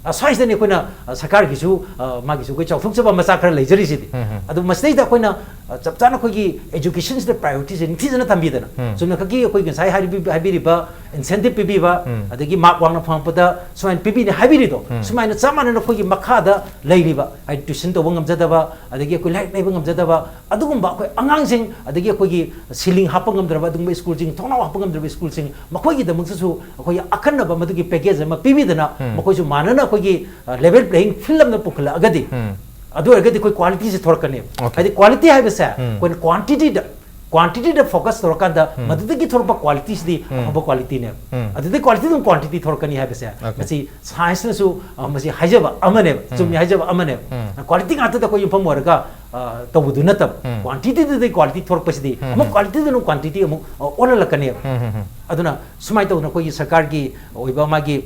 ꯑ, ꯁ꯭ꯋꯥꯏꯁꯤꯗꯅꯤ ꯑꯩꯈꯣꯏꯅ, ꯑ, ꯁꯔꯀꯥꯔꯒꯤꯁꯨ, ꯑ, ꯃꯥꯒꯤꯁꯨ ꯑꯩꯈꯣꯏ ꯆꯥꯎꯊꯣꯛꯆꯕ ꯃꯆꯥ ꯈꯔ ꯂꯩꯖꯔꯤꯁꯤꯗꯤ꯫ ꯑꯗꯨ ꯃꯁꯤꯗꯩꯗ ꯑꯩꯈꯣꯏꯅ, ꯑ, ꯆꯞ ꯆꯥꯅ ꯑꯩꯈꯣꯏꯒꯤ ꯑꯦꯖꯨꯀꯦꯁꯟꯁꯤꯗ ꯄ꯭ꯔꯥꯏꯌꯣꯔꯤꯇꯤꯁꯦ ꯅꯤꯡꯊꯤꯖꯅ ꯊꯝꯕꯤꯗꯅ, ꯆꯨꯝꯅ ꯈꯛꯀꯤ ꯑꯩꯈꯣꯏ ꯉꯁꯥꯏ ꯍꯥꯏꯔꯤꯕ, ꯍꯥꯏꯕꯤꯔꯤꯕ ꯏꯟꯁꯦꯟꯇꯤꯞ ꯄꯤꯕꯤꯕ, ꯑꯗꯒꯤ ꯃꯥꯔꯛ ꯋꯥꯡꯅ ꯐꯪꯉꯛꯄꯗ ꯁꯨꯃꯥꯏꯅ ꯄꯤꯕꯤꯅꯤ ꯍꯥꯏꯕꯤꯔꯤꯗꯣ, ꯁꯨꯃꯥꯏꯅ ꯆꯞ ꯃꯥꯟꯅꯅ ꯑꯩꯈꯣꯏꯒꯤ ꯃꯈꯥꯗ ꯂꯩꯔꯤꯕ, ꯍꯥꯏꯗꯤ ꯇ꯭ꯌꯨꯁꯟ ꯇꯧꯕ ꯉꯝꯖꯗꯕ, ꯑꯗꯒꯤ ꯑꯩꯈꯣꯏ ꯂꯥꯏꯔꯤꯛ ꯂꯩꯕ ꯉꯝꯖꯗꯕ, ꯑꯗꯨꯒꯨꯝꯕ ꯑꯩꯈꯣꯏ ꯑꯉꯥꯡꯁꯤꯡ, ꯑꯗꯒꯤ ꯑꯩꯈꯣꯏꯒꯤ ꯁꯤꯂꯤꯡ ꯍꯥꯞꯄ ꯉꯝꯗ꯭ꯔꯕ ꯑꯗꯨꯒꯨꯝꯕ ꯁ꯭ꯀꯨꯜꯁꯤꯡ, ꯊꯣꯡꯅꯥꯎ ꯍꯥꯞꯄ ꯉꯝꯗ꯭ꯔꯕ ꯁ꯭ꯀꯨꯜꯁꯤꯡ, ꯃꯈꯣꯏꯒꯤꯗꯃꯛꯇꯁꯨ ꯑꯩꯈꯣꯏꯒꯤ ꯑꯈꯟꯅꯕ ꯃꯗꯨꯒꯤ ꯄꯦꯀꯦꯖ ꯑꯃ ꯄꯤꯕꯤꯗꯅ, ꯃꯈꯣꯏꯁꯨ ꯃꯥꯟꯅꯅ ꯑꯩꯈꯣꯏꯒꯤ, ꯑ, ꯂꯦꯚꯦꯜ ꯄ꯭ꯂꯦꯌꯤꯡ ꯐꯤꯜ ꯑꯃꯗ ꯄꯨꯈꯠꯂꯛꯑꯒꯗꯤ, ꯑꯗꯨ ꯑꯣꯏꯔꯒꯗꯤ ꯑꯩꯈꯣꯏ ꯀ꯭ꯋꯥꯂꯤꯇꯤꯁꯦ ꯊꯣꯔꯛꯀꯅꯦꯕ꯫ ꯑꯣꯀꯦ꯫ ꯍꯥꯏꯗꯤ ꯀ꯭ꯋꯥꯂꯤꯇꯤ ꯍꯥꯏꯕꯁꯦ ꯑꯩꯈꯣꯏꯅ ꯀ꯭ꯋꯥꯟꯇꯤꯇꯤꯗ ꯀ꯭ꯋꯥꯟꯇꯤꯇꯤꯗ ꯐꯣꯀꯁ ꯇꯧꯔꯀꯥꯟꯗ ꯃꯗꯨꯗꯒꯤ ꯊꯣꯔꯛꯄ ꯀ꯭ꯋꯥꯂꯤꯇꯤꯁꯤꯗꯤ ꯑꯐꯕ ꯀ꯭ꯋꯥꯂꯤꯇꯤꯅꯦꯕ꯫ ꯑꯗꯨꯗꯒꯤ ꯀ꯭ꯋꯥꯂꯤꯇꯤ ꯑꯗꯨꯝ ꯀ꯭ꯋꯥꯟꯇꯤꯇꯤ ꯊꯣꯔꯛꯀꯅꯤ ꯍꯥꯏꯕꯁꯦ ꯃꯁꯤ ꯁꯥꯏꯟꯁꯅꯁꯨ, ꯑ, ꯃꯁꯤ ꯍꯥꯏꯖꯕ ꯑꯃꯅꯦꯕ, ꯆꯨꯝꯃꯤ ꯍꯥꯏꯖꯕ ꯑꯃꯅꯦꯕ꯫ ꯀ꯭ꯋꯥꯂꯤꯇꯤ ꯉꯥꯛꯇꯗ ꯑꯩꯈꯣꯏ ꯌꯨꯝꯐꯝ ꯑꯣꯏꯔꯒ, ꯑ, ꯇꯧꯕꯗꯨ ꯅꯠꯇꯕ, ꯀ꯭ꯋꯥꯟꯇꯤꯇꯤꯗꯨꯗꯒꯤ ꯀ꯭ꯋꯥꯂꯤꯇꯤ ꯊꯣꯔꯛꯄꯁꯤꯗꯤ ꯑꯃꯨꯛ ꯀ꯭ꯋꯥꯂꯤꯇꯤꯗꯨꯅ ꯀ꯭ꯋꯥꯟꯇꯤꯇꯤ ꯑꯃꯨꯛ, ꯑ, ꯑꯣꯜꯍꯜꯂꯛꯀꯅꯦꯕ꯫ ꯑꯗꯨꯅ ꯁꯨꯃꯥꯏꯅ ꯇꯧꯗꯅ ꯑꯩꯈꯣꯏꯒꯤ ꯁꯔꯀꯥꯔꯒꯤ ꯑꯣꯏꯕ ꯃꯥꯒꯤ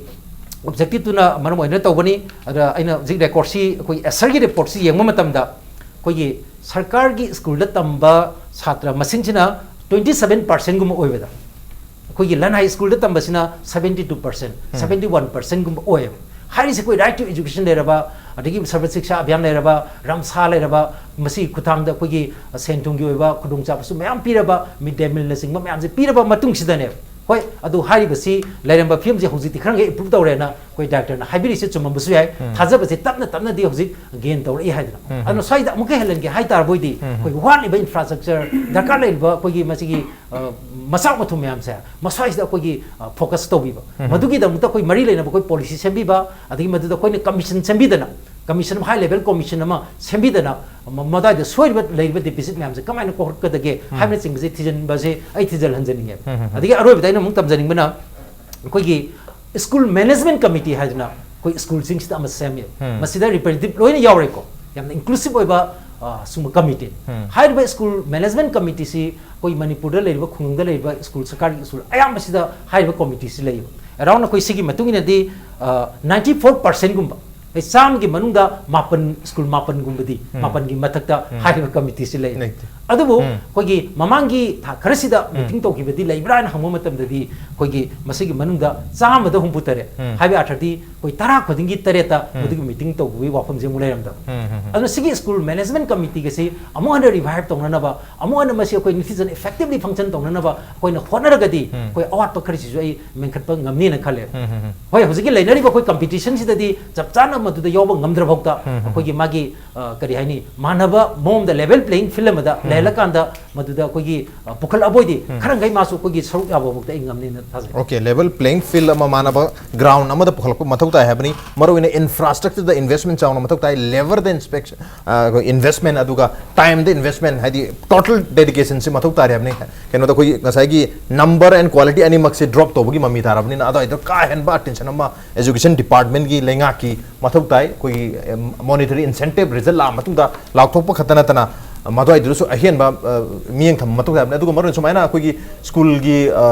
ꯑꯣꯕꯖꯦꯛꯇꯤꯞꯇꯨꯅ ꯃꯔꯝ ꯑꯣꯏꯗꯨꯅ ꯇꯧꯕꯅꯤ꯫ ꯑꯗ ꯑꯩꯅ ꯍꯧꯖꯤꯛ ꯔꯦꯀꯣꯔꯠꯁꯤ, ꯑꯩꯈꯣꯏ ꯑꯦꯁꯔꯒꯤ ꯔꯤꯄꯣꯔꯠꯁꯤ ꯌꯦꯡꯕ ꯃꯇꯝꯗ, ꯑꯩꯈꯣꯏꯒꯤ ꯁꯔꯀꯥꯔꯒꯤ ꯁ꯭ꯀꯨꯜꯗ ꯇꯝꯕ ꯁꯥꯇ꯭ꯔ ꯃꯁꯤꯡꯁꯤꯅ ꯇ꯭ꯋꯦꯟꯇꯤ ꯁꯕꯦꯟ ꯄꯥꯔꯁꯦꯟꯒꯨꯝꯕ ꯑꯣꯏꯕꯗ, ꯑꯩꯈꯣꯏꯒꯤ ꯂꯟꯍꯥꯏ ꯁ꯭ꯀꯨꯜꯗ ꯇꯝꯕꯁꯤꯅ seventy two percent, seventy one ꯄꯥꯔꯁꯦꯟꯒꯨꯝꯕ ꯑꯣꯏꯌꯦꯕ꯫ ꯍꯥꯏꯔꯤꯁꯦ ꯑꯩꯈꯣꯏ ꯔꯥꯏꯠ ꯇꯨ ꯑꯦꯖꯨꯀꯦꯁꯟ ꯂꯩꯔꯕ, ꯑꯗꯒꯤ ꯁꯔꯕ ꯁꯤꯛꯁꯥ ꯑꯚꯤꯌꯥꯟ ꯂꯩꯔꯕ, ꯔꯝꯁꯥ ꯂꯩꯔꯕ, ꯃꯁꯤꯒꯤ ꯈꯨꯠꯊꯥꯡꯗ ꯑꯩꯈꯣꯏꯒꯤ ꯁꯦꯟ ꯊꯨꯝꯒꯤ ꯑꯣꯏꯕ ꯈꯨꯗꯣꯡꯆꯥꯕꯁꯨ ꯃꯌꯥꯝ ꯄꯤꯔꯕ, ꯃꯤꯗ ꯗꯦ ꯃꯤꯜꯅꯆꯤꯡꯕ ꯃꯌꯥꯝꯁꯦ ꯄꯤꯔꯕ ꯃꯇꯨꯡꯁꯤꯗꯅꯦ, ꯍꯣꯏ, ꯑꯗꯨ ꯍꯥꯏꯔꯤꯕꯁꯤ ꯂꯩꯔꯝꯕ ꯐꯤꯕꯝꯁꯦ ꯍꯧꯖꯤꯛꯇꯤ ꯈꯔ ꯃꯈꯩ ꯏꯝꯄ꯭ꯔꯨꯞ ꯇꯧꯔꯦꯅ ꯑꯩꯈꯣꯏ ꯗꯥꯏꯔꯦꯛꯇꯔꯅ ꯍꯥꯏꯕꯤꯔꯤꯁꯦ ꯆꯨꯝꯃꯝꯕꯁꯨ ꯌꯥꯏ꯫ ꯊꯥꯖꯕꯁꯦ ꯇꯞꯅ ꯇꯞꯅꯗꯤ ꯍꯧꯖꯤꯛ ꯒꯦꯟ ꯇꯧꯔꯛꯏ ꯍꯥꯏꯗꯅ꯫ ꯑꯗꯨꯅ ꯁ꯭ꯋꯥꯏꯗ ꯑꯃꯨꯛꯀ ꯍꯦꯜꯍꯟꯒꯦ ꯍꯥꯏ ꯇꯥꯔꯕꯣꯏꯗꯤ, ꯑꯩꯈꯣꯏ ꯋꯥꯠꯂꯤꯕ ꯏꯟꯐ꯭ꯔꯥꯁ꯭ꯇ꯭ꯔꯛꯆꯔ, ꯗꯔꯀꯥꯔ ꯂꯩꯔꯤꯕ ꯑꯩꯈꯣꯏꯒꯤ ꯃꯁꯤꯒꯤ, ꯑ, ꯃꯆꯥꯛ ꯃꯊꯨꯝ ꯃꯌꯥꯝꯁꯦ ꯃꯁ꯭ꯋꯥꯏꯁꯤꯗ ꯑꯩꯈꯣꯏꯒꯤ, ꯑ, ꯐꯣꯀꯁ ꯇꯧꯕꯤꯕ꯫ ꯃꯗꯨꯒꯤꯗꯃꯛꯇ ꯑꯩꯈꯣꯏ ꯃꯔꯤ ꯂꯩꯅꯕ ꯑꯩꯈꯣꯏ ꯄꯣꯂꯤꯁꯤ ꯁꯦꯝꯕꯤꯕ, ꯑꯗꯒꯤ ꯃꯗꯨꯗ ꯑꯩꯈꯣꯏꯅ ꯀꯃꯤꯁꯟ ꯁꯦꯝꯕꯤꯗꯅ, ꯀꯃꯤꯁꯟ ꯑꯃ, ꯍꯥꯏ ꯂꯦꯚꯦꯜ ꯀꯃꯤꯁꯟ ꯑꯃ ꯁꯦꯝꯕꯤꯗꯅ, ꯃ-, ꯃꯗꯥꯏꯗ ꯁꯣꯏꯔꯤꯕ ꯂꯩꯔꯤꯕ ꯗꯤꯐꯤꯁꯤꯠ ꯃꯌꯥꯝꯁꯦ ꯀꯃꯥꯏꯅ ꯀꯣꯛꯍꯠꯀꯗꯒꯦ ꯍꯥꯏꯕꯅꯆꯤꯡꯕꯁꯦ ꯊꯤꯖꯤꯟꯕꯁꯦ ꯑꯩ ꯊꯤꯖꯤꯜꯍꯟꯖꯅꯤꯡꯉꯦꯕ꯫ ꯑꯗꯒꯤ ꯑꯔꯣꯏꯕꯗ ꯑꯩꯅ ꯑꯃꯨꯛ ꯇꯝꯖꯅꯤꯡꯕꯅ, ꯑꯩꯈꯣꯏꯒꯤ ꯁ꯭ꯀꯨꯜ ꯃꯦꯅꯦꯖꯃꯦꯟ ꯀꯃꯤꯇꯤ ꯍꯥꯏꯗꯅ ꯑꯩꯈꯣꯏ ꯁ꯭ꯀꯨꯜꯁꯤꯡꯁꯤꯗ ꯑꯃ ꯁꯦꯝꯃꯦꯕ꯫ ꯃꯁꯤꯗ ꯔꯤꯄ꯭ꯔꯦꯖꯦꯟꯇꯦꯇꯤꯚ ꯂꯣꯏꯅ ꯌꯥꯎꯔꯦꯀꯣ, ꯌꯥꯝꯅ ꯏꯟꯀ꯭ꯂꯨꯁꯤꯚ ꯑꯣꯏꯕ, ꯑ, ꯁꯨꯝꯕ ꯀꯃꯤꯇꯤꯅꯤ꯫ ꯍꯥꯏꯔꯤꯕ ꯁ꯭ꯀꯨꯜ ꯃꯦꯅꯦꯖꯃꯦꯟ ꯀꯃꯤꯇꯤꯁꯤ ꯑꯩꯈꯣꯏ ꯃꯅꯤꯄꯨꯔꯗ ꯂꯩꯔꯤꯕ, ꯈꯨꯡꯒꯪꯗ ꯂꯩꯔꯤꯕ ꯁ꯭ꯀꯨꯜ, ꯁꯔꯀꯥꯔꯒꯤ ꯁ꯭ꯀꯨꯜ ꯑꯌꯥꯝꯕꯁꯤꯗ ꯍꯥꯏꯔꯤꯕ ꯀꯃꯤꯇꯤꯁꯤ ꯂꯩꯌꯦꯕ꯫ ꯑꯦꯔꯥꯎꯟ ꯑꯩꯈꯣꯏ ꯁꯤꯒꯤ ꯃꯇꯨꯡ ꯏꯟꯅꯗꯤ, ꯑ, ꯅꯥꯏꯟꯇꯤ ꯐꯣꯔ ꯄꯥꯔꯁꯦꯟꯒꯨꯝꯕ, ꯑꯩ ꯆꯥꯝꯃꯒꯤ ꯃꯅꯨꯡꯗ ꯃꯥꯄꯟ, ꯁ꯭ꯀꯨꯜ ꯃꯥꯄꯟꯒꯨꯝꯕꯗꯤ, ꯃꯥꯄꯟꯒꯤ ꯃꯊꯛꯇ ꯍꯥꯏꯔꯤꯕ ꯀꯃꯤꯇꯤꯁꯤ ꯂꯩ꯫ ꯂꯩꯇꯦ꯫ ꯑꯗꯨꯕꯨ ꯑꯩꯈꯣꯏꯒꯤ ꯃꯃꯥꯡꯒꯤ ꯊꯥ ꯈꯔꯁꯤꯗ ꯃꯤꯇꯤꯡ ꯇꯧꯈꯤꯕꯗꯤ ꯂꯩꯕ꯭ꯔꯥ ꯍꯥꯏꯅ ꯍꯪꯕ ꯃꯇꯝꯗꯗꯤ, ꯑꯩꯈꯣꯏꯒꯤ ꯃꯁꯤꯒꯤ ꯃꯅꯨꯡꯗ ꯆꯥꯝꯃꯗ ꯍꯨꯝꯐꯨ ꯇꯔꯦꯠ ꯍꯥꯏꯕ ꯑꯥꯔꯊꯗꯤ ꯑꯩꯈꯣꯏ ꯇꯔꯥ ꯈꯨꯗꯤꯡꯒꯤ ꯇꯔꯦꯠꯇ ꯃꯗꯨꯒꯤ ꯃꯤꯇꯤꯡ ꯇꯧꯕꯒꯤ ꯋꯥꯐꯝꯁꯦ ꯑꯃꯨꯛ ꯂꯩꯔꯝꯗꯕ꯫ ꯑꯗꯨꯅ ꯁꯤꯒꯤ ꯁ꯭ꯀꯨꯜ ꯃꯦꯅꯦꯖꯃꯦꯟ ꯀꯃꯤꯇꯤꯒꯁꯤ ꯑꯃꯨꯛ ꯍꯟꯅ ꯔꯤꯚꯥꯏꯚ ꯇꯧꯅꯅꯕ, ꯑꯃꯨꯛ ꯍꯟꯅ ꯃꯁꯤ ꯑꯩꯈꯣꯏ ꯅꯤꯡꯊꯤꯖꯅ ꯏꯐꯦꯛꯇꯤꯚꯂꯤ ꯐꯪꯁꯟ ꯇꯧꯅꯅꯕ ꯑꯩꯈꯣꯏꯅ ꯍꯣꯠꯅꯔꯒꯗꯤ ꯑꯩꯈꯣꯏ ꯑꯋꯥꯠꯄ ꯈꯔꯁꯤꯁꯨ ꯑꯩ ꯃꯦꯟꯈꯠꯄ ꯉꯝꯅꯤꯅ ꯈꯜꯂꯦ꯫ ꯍꯣꯏ, ꯍꯧꯖꯤꯛꯀꯤ ꯂꯩꯅꯔꯤꯕ ꯑꯩꯈꯣꯏ ꯀꯝꯄꯤꯇꯤꯁꯟꯁꯤꯗꯗꯤ ꯆꯞ ꯆꯥꯅ ꯃꯗꯨꯗ ꯌꯥꯎꯕ ꯉꯝꯗ꯭ꯔ ꯐꯥꯎꯗ ꯑꯩꯈꯣꯏꯒꯤ ꯃꯥꯒꯤ, ꯑ, ꯀꯔꯤ ꯍꯥꯏꯅꯤ, ꯃꯥꯟꯅꯕ ꯃꯑꯣꯡꯗ ꯂꯦꯚꯦꯜ ꯄ꯭ꯂꯦꯌꯤꯡ ꯐꯤꯜꯗ ꯑꯃꯗ ꯂꯩꯍꯜꯂꯀꯥꯟꯗ ꯃꯗꯨꯗ ꯑꯩꯈꯣꯏꯒꯤ ꯑ, ꯄꯨꯈꯠꯂꯛꯑꯕꯣꯏꯗꯤ ꯎꯝ꯫ ꯈꯔ ꯃꯈꯩ ꯃꯥꯁꯨ ꯑꯩꯈꯣꯏꯒꯤ ꯁꯔꯨꯛ ꯌꯥꯕꯃꯛꯇ ꯑꯩ ꯉꯝꯅꯤꯅ ꯊꯥꯖꯩ꯫ Okay, level playing field ꯑꯃ ꯃꯥꯟꯅꯕ ground ꯑꯃꯗ ꯄꯨꯈꯠꯂꯛꯄ ꯃꯊꯧ ꯇꯥꯏ ꯍꯥꯏꯕꯅꯤ꯫ ꯃꯔꯨꯑꯣꯏꯅ infrastructure ꯗ investment ꯆꯥꯎꯅ ꯃꯊꯧ ꯇꯥꯏ, labour ꯗ inspection, ꯑ, ꯑꯩꯈꯣꯏ investment, ꯑꯗꯨꯒ time ꯗ investment, ꯍꯥꯏꯗꯤ total dedication ꯁꯤ ꯃꯊꯧ ꯇꯥꯔꯦ ꯍꯥꯏꯕꯅꯤ꯫ ꯀꯩꯅꯣꯗ ꯑꯩꯈꯣꯏꯒꯤ ꯉꯁꯥꯏꯒꯤ number and quality ꯑꯅꯤꯃꯛꯁꯦ drop ꯇꯧꯕꯒꯤ ꯃꯃꯤ ꯇꯥꯔꯕꯅꯤꯅ ꯑꯗꯨꯋꯥꯏꯗ ꯀꯥ ꯍꯦꯟꯕ attention ꯑꯃ education department ꯀꯤ ꯂꯩꯉꯥꯛꯀꯤ ꯃꯊꯧ ꯇꯥꯏ꯫ ꯑꯩꯈꯣꯏꯒꯤ, ꯑꯦꯝ, monetary incentive result ꯂꯥꯛꯑ ꯃꯇꯨꯡꯗ ꯂꯥꯎꯊꯣꯛꯄ ꯈꯛꯇ ꯅꯠꯇꯅ ꯃꯗꯨꯋꯥꯏꯗꯨꯗꯁꯨ ꯑꯍꯦꯟꯕ, ꯑ, ꯃꯤꯠꯌꯦꯡ ꯊꯝꯕ ꯃꯊꯧ ꯇꯥꯏ ꯍꯥꯏꯕꯅꯤ꯫ ꯑꯗꯨꯒ ꯃꯔꯨꯑꯣꯏꯅ ꯁꯨꯃꯥꯏꯅ ꯑꯩꯈꯣꯏꯒꯤ school ꯒꯤ, ꯑ,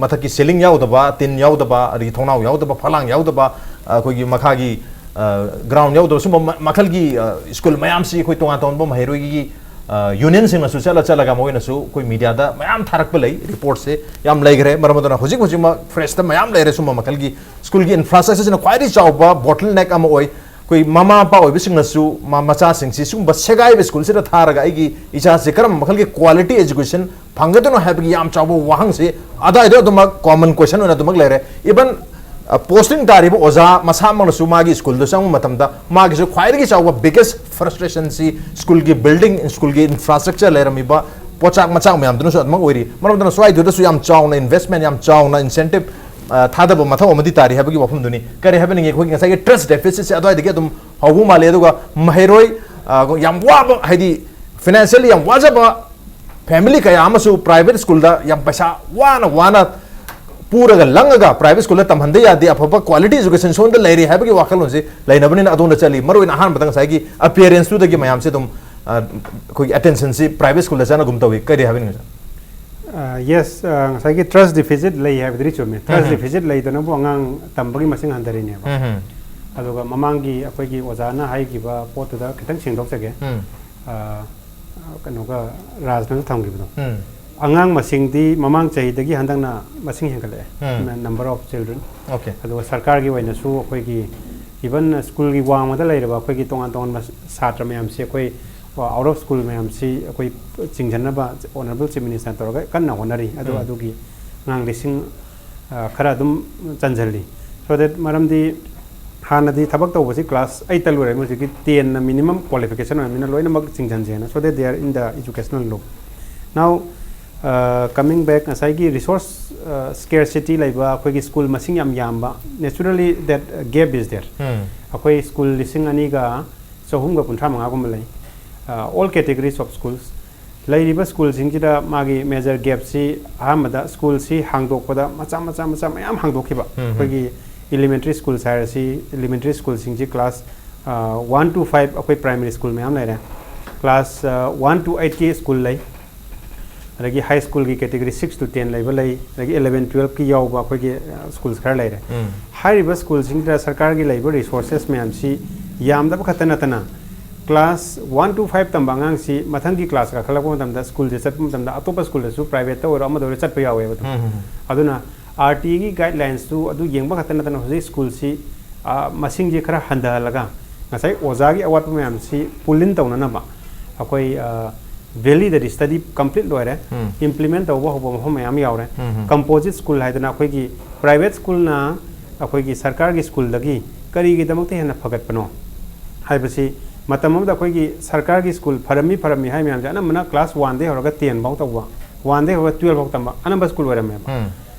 ꯃꯊꯛꯀꯤ ceiling ꯌꯥꯎꯗꯕ, ꯇꯤꯟ ꯌꯥꯎꯗꯕ, ꯑꯗꯒꯤ ꯊꯣꯡꯅꯥꯎ ꯌꯥꯎꯗꯕ, ꯐꯛꯂꯥꯡ ꯌꯥꯎꯗꯕ, ꯑ, ꯑꯩꯈꯣꯏꯒꯤ ꯃꯈꯥꯒꯤ, ꯑ, ground ꯌꯥꯎꯗꯕ, ꯁꯨꯝꯕ ꯃ-, ꯃꯈꯜꯒꯤ, ꯑ, school ꯃꯌꯥꯝꯁꯤ ꯑꯩꯈꯣꯏ ꯇꯣꯉꯥꯟ ꯇꯣꯉꯥꯟꯕ ꯃꯍꯩꯔꯣꯏꯒꯤ, ꯑ, union ꯁꯤꯡꯅꯁꯨ ꯆꯠꯂ ꯆꯠꯂꯒ ꯃꯈꯣꯏꯅꯁꯨ ꯑꯩꯈꯣꯏ media ꯗ ꯃꯌꯥꯝ ꯊꯥꯔꯛꯄ ꯂꯩ, report ꯁꯦ ꯌꯥꯝ ꯂꯩꯈ꯭ꯔꯦ꯫ ꯃꯔꯝ ꯑꯗꯨꯅ ꯍꯧꯖꯤꯛ ꯍꯧꯖꯤꯛꯃꯛ fresh ꯇ ꯃꯌꯥꯝ ꯂꯩꯔꯦ ꯁꯨꯝꯕ ꯃꯈꯜꯒꯤ꯫ School ꯒꯤ infrastructure ꯁꯤꯅ ꯈ꯭ꯋꯥꯏꯗꯒꯤ ꯆꯥꯎꯕ bottleneck ꯑꯃ ꯑꯣꯏ꯫ ꯑꯩꯈꯣꯏ ꯃꯃꯥ ꯃꯄꯥ ꯑꯣꯏꯕꯁꯤꯡꯅꯁꯨ ꯃ-, ꯃꯆꯥꯁꯤꯡꯁꯤ ꯁꯤꯒꯨꯝꯕ ꯁꯦꯒꯥꯏꯕ school ꯁꯤꯗ ꯊꯥꯔꯒ ꯑꯩꯒꯤ ꯏꯆꯥꯁꯤ ꯀꯔꯝꯕ ꯃꯈꯜꯒꯤ quality education ꯐꯪꯒꯗꯣꯏꯅꯣ ꯍꯥꯏꯕꯒꯤ ꯌꯥꯝ ꯆꯥꯎꯕ ꯋꯥꯍꯪꯁꯤ ꯑꯗꯥꯏꯗ ꯑꯗꯨꯃꯛ common question ꯑꯣꯏꯅ ꯑꯗꯨꯃꯛ ꯂꯩꯔꯦ꯫ Even, ꯑ, posting ꯇꯥꯔꯤꯕ ꯑꯣꯖꯥ ꯃꯁꯥꯃꯛꯅꯁꯨ ꯃꯥꯒꯤ school ꯗ ꯆꯪꯕ ꯃꯇꯝꯗ ꯃꯥꯒꯤꯁꯨ ꯈ꯭ꯋꯥꯏꯗꯒꯤ ꯆꯥꯎꯕ biggest frustration ꯁꯤ school ꯒꯤ building, school ꯒꯤ infrastructure, ꯂꯩꯔꯝꯃꯤꯕ ꯄꯣꯠꯆꯥꯛ ꯃꯆꯥꯛ ꯃꯌꯥꯝꯗꯨꯅꯁꯨ ꯑꯗꯨꯃꯛ ꯑꯣꯏꯔꯤ꯫ ꯃꯔꯝ ꯑꯗꯨꯅ ꯁ꯭ꯋꯥꯏꯗꯨꯗꯁꯨ ꯌꯥꯝ ꯆꯥꯎꯅ investment, ꯌꯥꯝ ꯆꯥꯎꯅ incentive, ꯑ, ꯊꯥꯗꯕ ꯃꯊꯧ ꯑꯃꯗꯤ ꯇꯥꯔꯤ ꯍꯥꯏꯕꯒꯤ ꯋꯥꯐꯝꯗꯨꯅꯤ꯫ ꯀꯔꯤ ꯍꯥꯏꯕꯅꯤꯡꯉꯤ? ꯑꯩꯈꯣꯏꯒꯤ ꯉꯁꯥꯏꯒꯤ trust deficit ꯁꯦ ꯑꯗꯨꯋꯥꯏꯗꯒꯤ ꯑꯗꯨꯝ ꯍꯧꯕ ꯃꯥꯜꯂꯦ꯫ ꯑꯗꯨꯒ ꯃꯍꯩꯔꯣꯏ, ꯑ, ꯌꯥꯝ ꯋꯥꯕ, ꯍꯥꯏꯗꯤ financially ꯌꯥꯝ ꯋꯥꯖꯕ family ꯀꯌꯥ ꯑꯃꯁꯨ private school ꯗ ꯌꯥꯝ ꯄꯩꯁꯥ ꯋꯥꯅ ꯋꯥꯅ ꯄꯨꯔꯒ ꯂꯪꯉꯒ private school ꯗ ꯇꯝꯍꯟꯗ ꯌꯥꯗꯦ, ꯑꯐꯕ quality education ꯁꯣꯝꯗ ꯂꯩꯔꯤ ꯍꯥꯏꯕꯒꯤ ꯋꯥꯈꯜꯂꯣꯟꯁꯤ ꯂꯩꯅꯕꯅꯤꯅ ꯑꯗꯣꯝꯗ ꯆꯠꯂꯤ꯫ ꯃꯔꯨꯑꯣꯏꯅ ꯑꯍꯥꯟꯕꯗ ꯉꯁꯥꯏꯒꯤ appearance ꯇꯨꯗꯒꯤ ꯃꯌꯥꯝꯁꯦ ꯑꯗꯨꯝ, ꯑ, ꯑꯩꯈꯣꯏꯒꯤ attention ꯁꯤ private school ꯗ ꯆꯠꯅꯒꯨꯝ ꯇꯧꯏ꯫ ꯀꯔꯤ ꯍꯥꯏꯕꯤꯅꯤꯡꯉꯤ, sir? ꯑ, yes, ꯑ, ꯉꯁꯥꯏꯒꯤ trust deficit ꯂꯩ ꯍꯥꯏꯕꯗꯨꯗꯤ ꯆꯨꯝꯃꯦ꯫ Trust deficit ꯂꯩꯗꯅꯕꯨ ꯑꯉꯥꯡ ꯇꯝꯕꯒꯤ ꯃꯁꯤꯡ ꯍꯟꯊꯔꯤꯅꯦꯕ꯫ ꯑꯗꯨꯒ ꯃꯃꯥꯡꯒꯤ ꯑꯩꯈꯣꯏꯒꯤ ꯑꯣꯖꯥꯅ ꯍꯥꯏꯈꯤꯕ ꯄꯣꯠꯇꯨꯗ ꯈꯤꯇꯪ ꯁꯦꯡꯗꯣꯛꯆꯒꯦ꯫ ꯑ, ꯀꯩꯅꯣꯒ ꯔꯥꯖꯅꯁꯨ ꯊꯝꯈꯤꯕꯗꯣ꯫ ꯑꯉꯥꯡ ꯃꯁꯤꯡꯗꯤ ꯃꯃꯥꯡ ꯆꯍꯤꯗꯒꯤ ꯍꯟꯗꯛꯅ ꯃꯁꯤꯡ ꯍꯦꯟꯒꯠꯂꯛꯑꯦ, number of children꯫ Okay. ꯑꯗꯨꯒ ꯁꯔꯀꯥꯔꯒꯤ ꯑꯣꯏꯅꯁꯨ ꯑꯩꯈꯣꯏꯒꯤ even school ꯒꯤ ꯋꯥꯡꯃꯗ ꯂꯩꯔꯕ ꯑꯩꯈꯣꯏꯒꯤ ꯇꯣꯉꯥꯟ ꯇꯣꯉꯥꯟꯕ ꯁꯥꯇ꯭ꯔ ꯃꯌꯥꯝꯁꯤ ꯑꯩꯈꯣꯏ out of school ꯃꯌꯥꯝꯁꯤ ꯑꯩꯈꯣꯏ ꯆꯤꯡꯁꯤꯟꯅꯕ Honourable Chief Minister ꯅ ꯇꯧꯔꯒ ꯀꯟꯅ ꯍꯣꯠꯅꯔꯤ꯫ ꯑꯗꯨ, ꯑꯗꯨꯒꯤ ꯑꯉꯥꯡ ꯂꯤꯁꯤꯡ, ꯑ, ꯈꯔ ꯑꯗꯨꯝ ꯆꯟꯁꯤꯜꯂꯤ꯫ So that ꯃꯔꯝꯗꯤ ꯍꯥꯟꯅꯗꯤ ꯊꯕꯛ ꯇꯧꯕꯁꯤ class eight ꯇ ꯂꯣꯏꯔꯦ, ꯍꯧꯖꯤꯛꯇꯤ ten ꯅ minimum qualification ꯑꯣꯏꯔꯕꯅꯤꯅ ꯂꯣꯏꯅꯃꯛ ꯆꯤꯡꯁꯤꯟꯁꯦꯅ, so that they are in the educational loop. Now, uh, coming back, ꯉꯁꯥꯏꯒꯤ resource, uh, scarcity ꯂꯩꯕ, ꯑꯩꯈꯣꯏꯒꯤ school ꯃꯁꯤꯡ ꯌꯥꯝ ꯌꯥꯝꯕ, naturally that, uh, gap is there. ꯑꯩꯈꯣꯏ school ꯂꯤꯁꯤꯡ ꯑꯅꯤꯒ ꯆꯍꯨꯝꯒ ꯀꯨꯟꯊ꯭ꯔꯥ ꯃꯉꯥꯒꯨꯝꯕ ꯂꯩ, uh, all categories of schools. ꯂꯩꯔꯤꯕ school ꯁꯤꯡꯁꯤꯗ ꯃꯥꯒꯤ major gap ꯁꯤ, ꯑꯍꯥꯟꯕꯗ school ꯁꯤ ꯍꯥꯡꯗꯣꯛꯄꯗ ꯃꯆꯥ ꯃꯆꯥ ꯃꯆꯥ ꯃꯌꯥꯝ ꯍꯥꯡꯗꯣꯛꯈꯤꯕ꯫ ꯑꯩꯈꯣꯏꯒꯤ elementary schools ꯍꯥꯏꯔꯁꯤ, elementary school ꯁꯤꯡꯁꯤ class, ꯑ, one to five ꯑꯩꯈꯣꯏ primary school ꯃꯌꯥꯝ ꯂꯩꯔꯦ꯫ Class, ꯑ, one to eight ꯀꯤ school ꯂꯩ꯫ ꯑꯗꯒꯤ high school ꯒꯤ category six to ten ꯂꯩꯕ ꯂꯩ, ꯑꯗꯒꯤ eleven twelve ꯀꯤ ꯌꯥꯎꯕ ꯑꯩꯈꯣꯏꯒꯤ, ꯑ, schools ꯈꯔ ꯂꯩꯔꯦ꯫ ꯍꯥꯏꯔꯤꯕ school ꯁꯤꯡꯁꯤꯗ ꯁꯔꯀꯥꯔꯒꯤ ꯂꯩꯕ resources ꯃꯌꯥꯝꯁꯤ ꯌꯥꯝꯗꯕ ꯈꯛꯇ ꯅꯠꯇꯅ, class one to five ꯇꯝꯕ ꯑꯉꯥꯡꯁꯤ ꯃꯊꯪꯒꯤ class ꯀꯥꯈꯠꯂꯛꯄ ꯃꯇꯝꯗ, school ꯁꯦ ꯆꯠꯄ ꯃꯇꯝꯗ, ꯑꯇꯣꯞꯄ school ꯗꯁꯨ, private ꯇ ꯑꯣꯏꯔꯣ, ꯑꯃꯗ ꯑꯣꯏꯔꯣ, ꯆꯠꯄ ꯌꯥꯎꯋꯦꯕ ꯑꯗꯨꯝ꯫ ꯑꯗꯨꯅ R T ꯒꯤ guidelines ꯇꯨ ꯑꯗꯨ ꯌꯦꯡꯕ ꯈꯛꯇ ꯅꯠꯇꯅ, ꯍꯧꯖꯤꯛ school ꯁꯤ, ꯑ, ꯃꯁꯤꯡꯁꯤ ꯈꯔ ꯍꯟꯊꯍꯜꯂꯒ, ꯉꯁꯥꯏ ꯑꯣꯖꯥꯒꯤ ꯑꯋꯥꯠꯄ ꯃꯌꯥꯝꯁꯤ pull in ꯇꯧꯅꯅꯕ ꯑꯩꯈꯣꯏ, ꯑ, valley ꯗꯗꯤ study complete ꯂꯣꯏꯔꯦ, implement ꯇꯧꯕ ꯍꯧꯕ ꯃꯐꯝ ꯃꯌꯥꯝ ꯌꯥꯎꯔꯦ꯫ Composite school ꯍꯥꯏꯗꯅ ꯑꯩꯈꯣꯏꯒꯤ private school ꯅ ꯑꯩꯈꯣꯏꯒꯤ ꯁꯔꯀꯥꯔꯒꯤ school ꯗꯒꯤ ꯀꯔꯤꯒꯤꯗꯃꯛꯇ ꯍꯦꯟꯅ ꯐꯒꯠꯄꯅꯣ ꯍꯥꯏꯕꯁꯤ, ꯃꯇꯝ ꯑꯃꯗ ꯑꯩꯈꯣꯏꯒꯤ ꯁꯔꯀꯥꯔꯒꯤ school ꯐꯔꯝꯃꯤ ꯐꯔꯝꯃꯤ ꯍꯥꯏ ꯃꯌꯥꯝꯁꯦ ꯑꯅꯝꯕꯅ class one ꯗꯒꯤ ꯍꯧꯔꯒ ten ꯐꯥꯎ ꯇꯧꯕ, one ꯗꯒꯤ ꯍꯧꯔꯒ twelve ꯐꯥꯎ ꯇꯝꯕ ꯑꯅꯝꯕ school ꯑꯣꯏꯔꯝꯃꯦꯕ꯫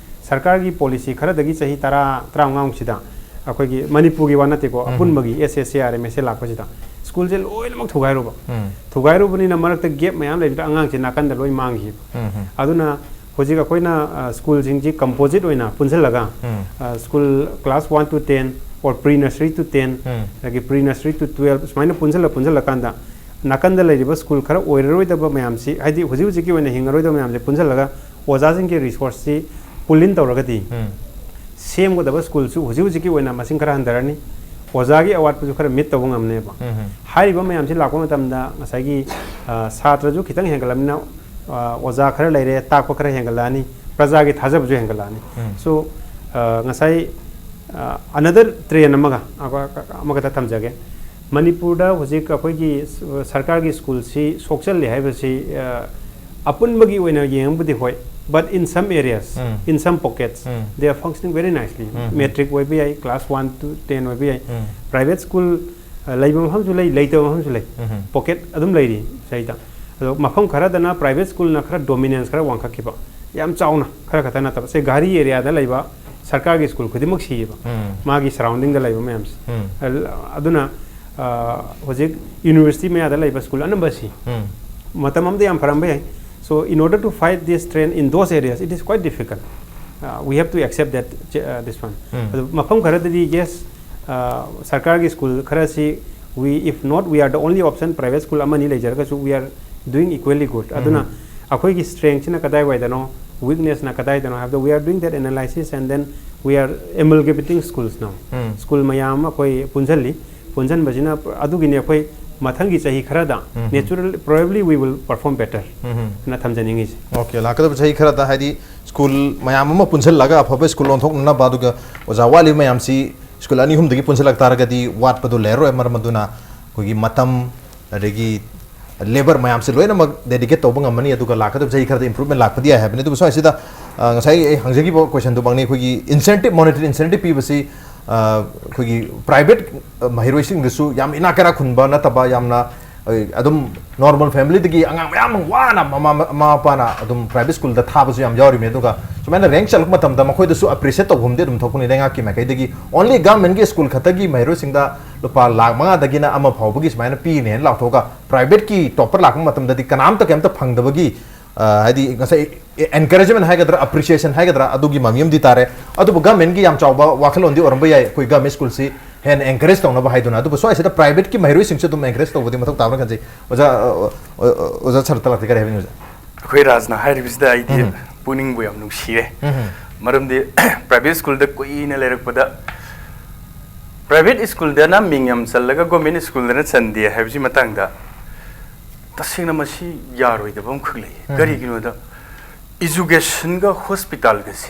ꯁꯔꯀꯥꯔꯒꯤ policy ꯈꯔꯗꯒꯤ ꯆꯍꯤ ꯇꯔꯥ, ꯇꯔꯥꯃꯉꯥꯃꯨꯛꯁꯤꯗ ꯑꯩꯈꯣꯏꯒꯤ ꯃꯅꯤꯄꯨꯔꯒꯤ ꯋꯥ ꯅꯠꯇꯦꯀꯣ, ꯑꯄꯨꯟꯕꯒꯤ S S A R M S A ꯂꯥꯛꯄꯁꯤꯗ school ꯁꯦ ꯂꯣꯏꯅꯃꯛ ꯊꯨꯒꯥꯏꯔꯨꯕ꯫ ꯊꯨꯒꯥꯏꯔꯨꯕꯅꯤꯅ ꯃꯔꯛꯇ gap ꯃꯌꯥꯝ ꯂꯩꯕꯗ ꯑꯉꯥꯡꯁꯦ ꯅꯥꯀꯟꯗ ꯂꯣꯏ ꯃꯥꯡꯈꯤꯕ꯫ ꯑꯗꯨꯅ ꯍꯧꯖꯤꯛ ꯑꯩꯈꯣꯏꯅ, ꯑ, school ꯁꯤꯡꯁꯤ composite ꯑꯣꯏꯅ ꯄꯨꯟꯁꯤꯜꯂꯒ, ꯑ, school class one to ten or pre nursery to ten, ꯑꯗꯒꯤ pre nursery to twelve, ꯁꯨꯃꯥꯏꯅ ꯄꯨꯟꯁꯤꯜꯂ ꯄꯨꯟꯁꯤꯜꯂꯀꯥꯟꯗ ꯅꯥꯀꯟꯗ ꯂꯩꯔꯤꯕ school ꯈꯔ ꯑꯣꯏꯔꯔꯣꯏꯗꯕ ꯃꯌꯥꯝꯁꯤ, ꯍꯥꯏꯗꯤ ꯍꯧꯖꯤꯛ ꯍꯧꯖꯤꯛꯀꯤ ꯑꯣꯏꯅ ꯍꯤꯡꯉꯔꯣꯏꯗꯕ ꯃꯌꯥꯝꯁꯦ ꯄꯨꯟꯁꯤꯜꯂꯒ ꯑꯣꯖꯥꯁꯤꯡꯒꯤ resource ꯁꯤ pull in ꯇꯧꯔꯒꯗꯤ, ꯁꯦꯝꯒꯗꯕ school ꯁꯨ ꯍꯧꯖꯤꯛ ꯍꯧꯖꯤꯛꯀꯤ ꯑꯣꯏꯅ ꯃꯁꯤꯡ ꯈꯔ ꯍꯟꯊꯔꯅꯤ, ꯑꯣꯖꯥꯒꯤ ꯑꯋꯥꯠꯄꯁꯨ ꯈꯔ meet ꯇꯧꯕ ꯉꯝꯅꯦꯕ꯫ ꯍꯥꯏꯔꯤꯕ ꯃꯌꯥꯝꯁꯤ ꯂꯥꯛꯄ ꯃꯇꯝꯗ ꯉꯁꯥꯏꯒꯤ, ꯑ, ꯁꯥꯇ꯭ꯔꯁꯨ ꯈꯤꯇꯪ ꯍꯦꯟꯒꯠꯂꯕꯅꯤꯅ, ꯑ, ꯑꯣꯖꯥ ꯈꯔ ꯂꯩꯔꯦ, ꯇꯥꯛꯄ ꯈꯔ ꯍꯦꯟꯒꯠꯂꯛꯑꯅꯤ, ꯄ꯭ꯔꯖꯥꯒꯤ ꯊꯥꯖꯕꯁꯨ ꯍꯦꯟꯒꯠꯂꯛꯑꯅꯤ꯫ So, ꯑ, ꯉꯁꯥꯏ, ꯑ, another trend ꯑꯃꯒ, ꯑꯃꯈꯛꯇ ꯊꯝꯖꯒꯦ꯫ ꯃꯅꯤꯄꯨꯔꯗ ꯍꯧꯖꯤꯛ ꯑꯩꯈꯣꯏꯒꯤ ꯁꯔꯀꯥꯔꯒꯤ school ꯁꯤ ꯁꯣꯛꯆꯜꯂꯤ ꯍꯥꯏꯕꯁꯤ, ꯑ, ꯑꯄꯨꯟꯕꯒꯤ ꯑꯣꯏꯅ ꯌꯦꯡꯉꯕꯨꯗꯤ ꯍꯣꯏ, But in some areas, Mm. in some pockets, Mm. they are functioning very nicely. Mm-hmm. Matric ꯑꯣꯏꯕ ꯌꯥꯏ, class one to ten ꯑꯣꯏꯕ ꯌꯥꯏ. Mm. Private school, uh, ꯂꯩꯕ ꯃꯐꯝꯁꯨ ꯂꯩ, ꯂꯩꯇꯕ ꯃꯐꯝꯁꯨ ꯂꯩ. Mm-hmm. Pocket ꯑꯗꯨꯝ ꯂꯩꯔꯤ ꯁꯤꯗꯩꯗ. ꯑꯗꯣ ꯃꯐꯝ ꯈꯔꯗꯅ private schoolꯅ ꯈꯔ dominance ꯈꯔ ꯋꯥꯡꯈꯠꯈꯤꯕ, ꯌꯥꯝ ꯆꯥꯎꯅ ꯈꯔ ꯈꯛꯇ ꯅꯠꯇꯕ, ꯁꯦ ꯘꯔꯤ areaꯗ ꯂꯩꯕ ꯁꯔꯀꯥꯔꯒꯤ school ꯈꯨꯗꯤꯡꯃꯛ ꯁꯤꯌꯦꯕ, Mm. ꯃꯥꯒꯤ surroundingꯗ ꯂꯩꯕ ꯃꯌꯥꯝꯁꯦ. Mm. ꯑꯗꯨꯅ, ꯑ, ꯍꯧꯖꯤꯛ university ꯃꯌꯥꯗ ꯂꯩꯕ school ꯑꯅꯝꯕ ꯁꯤ Mm. ꯃꯇꯝ ꯑꯃꯗ ꯌꯥꯝ ꯐꯔꯝꯕ ꯌꯥꯏ. So in order to fight this trend in those areas, it is quite difficult. Uh, we have to accept that, uh, this one. Mm. ꯑꯗꯨ ꯃꯐꯝ ꯈꯔꯗꯗꯤ, yes, uh, ꯁꯔꯀꯥꯔꯒꯤ school ꯈꯔꯁꯤ, we, if not, we are the only option, private school ꯑꯃꯅꯤ ꯂꯩꯖꯔꯒꯁꯨ, we are doing equally good. ꯑꯗꯨꯅ ꯑꯩꯈꯣꯏꯒꯤ strengthꯁꯤꯅ ꯀꯗꯥꯏꯋꯥꯏꯗꯅꯣ, weaknessꯅ ꯀꯗꯥꯏꯗꯅꯣ ꯍꯥꯏꯕꯗꯣ, we are doing that analysis and then we are amalgamating schools now. Mm. School ꯃꯌꯥꯝ ꯑꯃ ꯑꯩꯈꯣꯏ ꯄꯨꯟꯁꯤꯜꯂꯤ꯫ ꯄꯨꯟꯁꯤꯟꯕꯁꯤꯅ ꯑꯗꯨꯒꯤꯅꯤ ꯑꯩꯈꯣꯏ ꯃꯊꯪꯒꯤ ꯆꯍꯤ ꯈꯔꯗ ꯎꯝ. natural, probably we will perform better ꯎꯝ. ꯅ ꯊꯝꯖꯅꯤꯡꯉꯤꯁꯦ꯫ Okay, ꯂꯥꯛꯀꯗꯕ ꯆꯍꯤ ꯈꯔꯗ ꯍꯥꯏꯗꯤ school ꯃꯌꯥꯝ ꯑꯃ ꯄꯨꯟꯁꯤꯜꯂꯒ ꯑꯐꯕ school ꯑꯣꯟꯊꯣꯛꯅꯅꯕ, ꯑꯗꯨꯒ ꯑꯣꯖꯥ ꯋꯥꯠꯂꯤꯕ ꯃꯌꯥꯝꯁꯤ school ꯑꯅꯤ ꯑꯍꯨꯝꯗꯒꯤ ꯄꯨꯟꯁꯤꯜꯂꯛ ꯇꯥꯔꯒꯗꯤ ꯋꯥꯠꯄꯗꯣ ꯂꯩꯔꯔꯣꯏ꯫ ꯃꯔꯝ ꯑꯗꯨꯅ ꯑꯩꯈꯣꯏꯒꯤ ꯃꯇꯝ, ꯑꯗꯒꯤ labour ꯃꯌꯥꯝꯁꯦ ꯂꯣꯏꯅꯃꯛ dedicate ꯇꯧꯕ ꯉꯝꯃꯅꯤ, ꯑꯗꯨꯒ ꯂꯥꯛꯀꯗꯕ ꯆꯍꯤ ꯈꯔꯗ improvement ꯂꯥꯛꯄꯗꯤ ꯌꯥꯏ ꯍꯥꯏꯕꯅꯤ꯫ ꯑꯗꯨꯕꯨ ꯁ꯭ꯋꯥꯏꯁꯤꯗ, ꯑ, ꯉꯁꯥꯏ ꯑꯩ ꯍꯪꯖꯈꯤꯕ questionꯗꯨꯃꯛꯅꯤ, ꯑꯩꯈꯣꯏꯒꯤ incentive, monetary incentive ꯄꯤꯕꯁꯤ, ꯑ, ꯑꯩꯈꯣꯏꯒꯤ private, ꯑ, ꯃꯍꯩꯔꯣꯏꯁꯤꯡꯗꯁꯨ ꯌꯥꯝ ꯏꯅꯥꯛ ꯀꯩꯔꯥꯛ ꯈꯨꯟꯕ ꯅꯠꯇꯕ, ꯌꯥꯝꯅ, ꯑ, ꯑꯗꯨꯝ normal familyꯗꯒꯤ ꯑꯉꯥꯡ ꯃꯌꯥꯝ ꯑꯃ ꯋꯥꯅ ꯃꯃꯥ, ꯃꯃꯥ ꯃꯄꯥꯅ ꯑꯗꯨꯝ private schoolꯗ ꯊꯥꯕꯁꯨ ꯌꯥꯝ ꯌꯥꯎꯔꯤꯕꯅꯤ꯫ ꯑꯗꯨꯒ ꯁꯨꯃꯥꯏꯅ rank ꯆꯠꯂꯛꯄ ꯃꯇꯝꯗ ꯃꯈꯣꯏꯗꯁꯨ appreciate ꯇꯧꯐꯝꯗꯤ ꯑꯗꯨꯝ ꯊꯣꯛꯄꯅꯤ ꯂꯩꯉꯥꯛꯀꯤ ꯃꯥꯏꯀꯩꯗꯒꯤ꯫ Only governmentꯀꯤ school ꯈꯛꯇꯒꯤ ꯃꯍꯩꯔꯣꯏꯁꯤꯡꯗ ꯂꯨꯄꯥ ꯂꯥꯈ ꯃꯉꯥꯗꯒꯤꯅ ꯑꯃ ꯐꯥꯎꯕꯒꯤ ꯁꯨꯃꯥꯏꯅ ꯄꯤꯅꯦꯅ ꯂꯥꯎꯊꯣꯛꯑꯒ, privateꯀꯤ topper ꯂꯥꯛꯄ ꯃꯇꯝꯗꯗꯤ ꯀꯅꯥꯝꯇ ꯀꯩꯝꯇ ꯐꯪꯗꯕꯒꯤ, ꯑ, ꯍꯥꯏꯗꯤ ꯉꯁꯥꯏ encouragement ꯍꯥꯏꯒꯗ꯭ꯔꯥ, appreciation ꯍꯥꯏꯒꯗ꯭ꯔꯥ, ꯑꯗꯨꯒꯤ ꯃꯃꯤ ꯑꯃꯗꯤ ꯇꯥꯔꯦ꯫ ꯑꯗꯨꯕꯨ governmentꯀꯤ ꯌꯥꯝ ꯆꯥꯎꯕ ꯋꯥꯈꯜꯂꯣꯟꯗꯤ ꯑꯣꯏꯔꯝꯕ ꯌꯥꯏ, ꯑꯩꯈꯣꯏ government schoolꯁꯤ ꯍꯦꯟꯅ encourage ꯇꯧꯅꯕ ꯍꯥꯏꯗꯨꯅ꯫ ꯑꯗꯨꯕꯨ ꯁ꯭ꯋꯥꯏꯁꯤꯗ privateꯀꯤ ꯃꯍꯩꯔꯣꯏꯁꯤꯡꯁꯨ ꯑꯗꯨꯝ encourage ꯇꯧꯕꯗꯤ ꯃꯊꯧ ꯇꯥꯕ꯭ꯔꯥ ꯈꯟꯖꯩ꯫ ꯑꯣꯖꯥ, ꯑ, ꯑ, ꯑ, ꯑꯣꯖꯥ ꯁꯔꯠꯇ ꯂꯥꯛꯇꯤ ꯀꯔꯤ ꯍꯥꯏꯕꯤꯅꯤꯡꯕ, ꯑꯣꯖꯥ? ꯑꯩꯈꯣꯏ ꯔꯥꯖꯅ ꯍꯥꯏꯔꯤꯕꯁꯤꯗ ꯑꯩꯗꯤ ꯎꯝ꯫ ꯄꯨꯛꯅꯤꯡꯕꯨ ꯌꯥꯝ ꯅꯨꯡꯁꯤꯔꯦ꯫ ꯎꯝ꯫ ꯃꯔꯝꯗꯤ private schoolꯗ ꯀꯨꯏꯅ ꯂꯩꯔꯛꯄꯗ, private schoolꯗꯅ ꯃꯤꯡ ꯌꯥꯝ ꯆꯜꯂꯒ government schoolꯗꯅ ꯆꯟꯗꯦ ꯍꯥꯏꯕꯁꯤ ꯃꯇꯥꯡꯗ ꯇꯁꯦꯡꯅ ꯃꯁꯤ ꯌꯥꯔꯣꯏꯗꯕ ꯑꯃꯈꯛ ꯂꯩ꯫ ꯎꯝ꯫ ꯀꯔꯤꯒꯤꯅꯣꯗ, educationꯒ hospitalꯒꯁꯦ,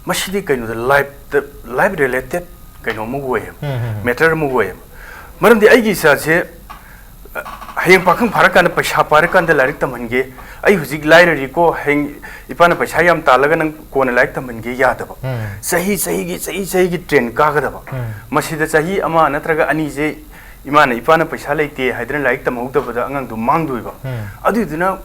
ꯃꯁꯤꯗꯤ ꯀꯩꯅꯣꯗ, lifeꯇ, life related ꯀꯩꯅꯣ ꯑꯃ ꯑꯣꯏꯌꯦꯕ, ꯎꯝ, ꯎꯝ, ꯎꯝ꯫ Matter ꯑꯃ ꯑꯣꯏꯌꯦꯕ꯫ ꯃꯔꯝꯗꯤ ꯑꯩꯒꯤ ꯏꯆꯥꯁꯦ, ꯑ, ꯍꯌꯦꯡ ꯄꯥꯈꯪ ꯐꯥꯔꯀꯥꯟꯗ, ꯄꯩꯁꯥ ꯄꯥꯏꯔꯀꯥꯟꯗ ꯂꯥꯏꯔꯤꯛ ꯇꯝꯍꯟꯒꯦ, ꯑꯩ ꯍꯧꯖꯤꯛ ꯂꯥꯏꯔꯔꯤꯀꯣ, ꯍꯌꯦꯡ ꯏꯄꯥꯅ ꯄꯩꯁꯥ ꯌꯥꯝ ꯇꯥꯜꯂꯒ ꯅꯪ ꯀꯣꯟꯅ ꯂꯥꯏꯔꯤꯛ ꯇꯝꯍꯟꯒꯦ ꯌꯥꯗꯕ꯫ ꯎꯝ꯫ ꯆꯍꯤ ꯆꯍꯤꯒꯤ, ꯆꯍꯤ ꯆꯍꯤꯒꯤ ꯇ꯭ꯔꯦꯟ ꯀꯥꯒꯗꯕ꯫ ꯎꯝ꯫ ꯃꯁꯤꯗ ꯆꯍꯤ ꯑꯃ ꯅꯠꯇ꯭ꯔꯒ ꯑꯅꯤꯁꯦ ꯏꯃꯥꯅ ꯏꯄꯥꯅ ꯄꯩꯁꯥ ꯂꯩꯇꯦ ꯍꯥꯏꯗꯅ ꯂꯥꯏꯔꯤꯛ ꯇꯝꯍꯧꯗꯕꯗ ꯑꯉꯥꯡꯗꯣ ꯃꯥꯡꯗꯣꯏꯕ꯫ ꯎꯝ꯫ ꯑꯗꯨꯏꯗꯨꯅ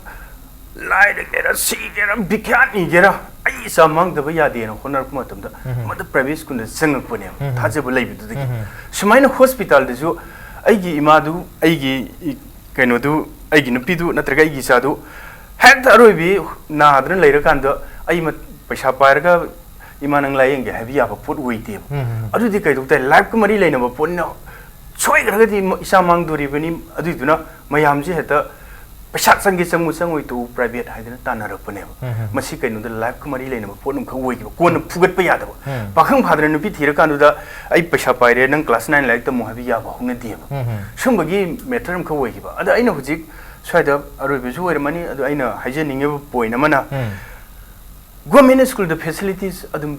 ꯂꯥꯏꯔꯒꯦꯔꯥ, ꯁꯤꯒꯦꯔꯥ, ꯕꯤꯈ꯭ꯌꯥꯠ ꯅꯤꯒꯦꯔꯥ, ꯑꯩ ꯏꯆꯥ ꯃꯥꯡꯗꯕ ꯌꯥꯗꯦꯅ ꯍꯣꯠꯅꯔꯛꯄ ꯃꯇꯝꯗ ꯎꯝ꯫ ꯃꯗꯨ ꯄ꯭ꯔꯥꯏꯚꯦꯠ ꯁ꯭ꯀꯨꯜꯗ ꯆꯪꯉꯛꯄꯅꯦꯕ, ꯎꯝ꯫ ꯊꯥꯖꯕ ꯂꯩꯕꯗꯨꯗꯒꯤ꯫ ꯎꯝ꯫ ꯁꯨꯃꯥꯏꯅ ꯍꯣꯁꯄꯤꯇꯥꯜꯗꯁꯨ ꯑꯩꯒꯤ ꯏꯃꯥꯗꯨ, ꯑꯩꯒꯤ ꯏ-, ꯀꯩꯅꯣꯗꯨ, ꯑꯩꯒꯤ ꯅꯨꯄꯤꯗꯨ ꯅꯠꯇ꯭ꯔꯒ ꯑꯩꯒꯤ ꯏꯆꯥꯗꯨ ꯍꯦꯛꯇ ꯑꯔꯣꯏꯕꯤ ꯅꯥꯗꯅ ꯂꯩꯔꯀꯥꯟꯗ ꯑꯩ ꯃ-, ꯄꯩꯁꯥ ꯄꯥꯏꯔꯒ "ꯏꯃꯥ, ꯅꯪ ꯂꯥꯏꯌꯦꯡꯒꯦ" ꯍꯥꯏꯕ ꯌꯥꯕ ꯄꯣꯠ ꯑꯣꯏꯗꯦꯕ꯫ ꯎꯝ, ꯎꯝ, ꯎꯝ꯫ ꯑꯗꯨꯗꯤ ꯀꯩꯗꯧ ꯇꯥꯏ? ꯂꯥꯏꯐꯀ ꯃꯔꯤ ꯂꯩꯅꯕ ꯄꯣꯠꯅꯤꯅ ꯁꯣꯏꯈ꯭ꯔꯒꯗꯤ ꯃ-, ꯏꯆꯥ ꯃꯥꯡꯗꯣꯔꯤꯕꯅꯤ꯫ ꯑꯗꯨꯏꯗꯨꯅ ꯃꯌꯥꯝꯁꯦ ꯍꯦꯛꯇ ꯄꯩꯁꯥ ꯆꯪꯒꯦ ꯆꯪꯉꯨ, ꯆꯪꯉꯣꯏ ꯇꯣꯛꯎ, ꯄ꯭ꯔꯥꯏꯚꯦꯠ ꯍꯥꯏꯗꯅ ꯇꯥꯟꯅꯔꯛꯄꯅꯦꯕ꯫ ꯎꯝ, ꯎꯝ꯫ ꯃꯁꯤ ꯀꯩꯅꯣꯗ ꯂꯥꯏꯐꯀ ꯃꯔꯤ ꯂꯩꯅꯕ ꯄꯣꯠ ꯑꯃꯈꯛ ꯑꯣꯏꯈꯤꯕ, ꯀꯣꯟꯅ ꯐꯨꯒꯠꯄ ꯌꯥꯗꯕ꯫ ꯎꯝ꯫ ꯄꯥꯈꯪ ꯐꯥꯗꯅ ꯅꯨꯄꯤ ꯊꯤꯔꯀꯥꯟꯗꯨꯗ "ꯑꯩ ꯄꯩꯁꯥ ꯄꯥꯏꯔꯦ, ꯅꯪ ꯀ꯭ꯂꯥꯁ ꯅꯥꯏꯟ ꯂꯥꯏꯔꯤꯛ ꯇꯝꯃꯨ" ꯍꯥꯏꯕ ꯌꯥꯕ ꯍꯧꯅꯗꯦꯕ꯫ ꯎꯝ, ꯎꯝ꯫ ꯁꯨꯝꯕꯒꯤ ꯃꯦꯇꯔ ꯑꯃꯈꯛ ꯑꯣꯏꯈꯤꯕ꯫ ꯑꯗ ꯑꯩꯅ ꯍꯧꯖꯤꯛ ꯁ꯭ꯋꯥꯏꯗ ꯑꯔꯣꯏꯕꯁꯨ ꯑꯣꯏꯔꯝꯃꯅꯤ, ꯑꯗꯣ ꯑꯩꯅ ꯍꯥꯏꯖꯅꯤꯡꯉꯤꯕ ꯄꯣꯏꯟ ꯑꯃꯅ, ꯎꯝ꯫ ꯒꯣꯔꯃꯦꯟ ꯁ꯭ꯀꯨꯜꯗ ꯐꯦꯁꯤꯂꯤꯇꯤꯁ ꯑꯗꯨꯝ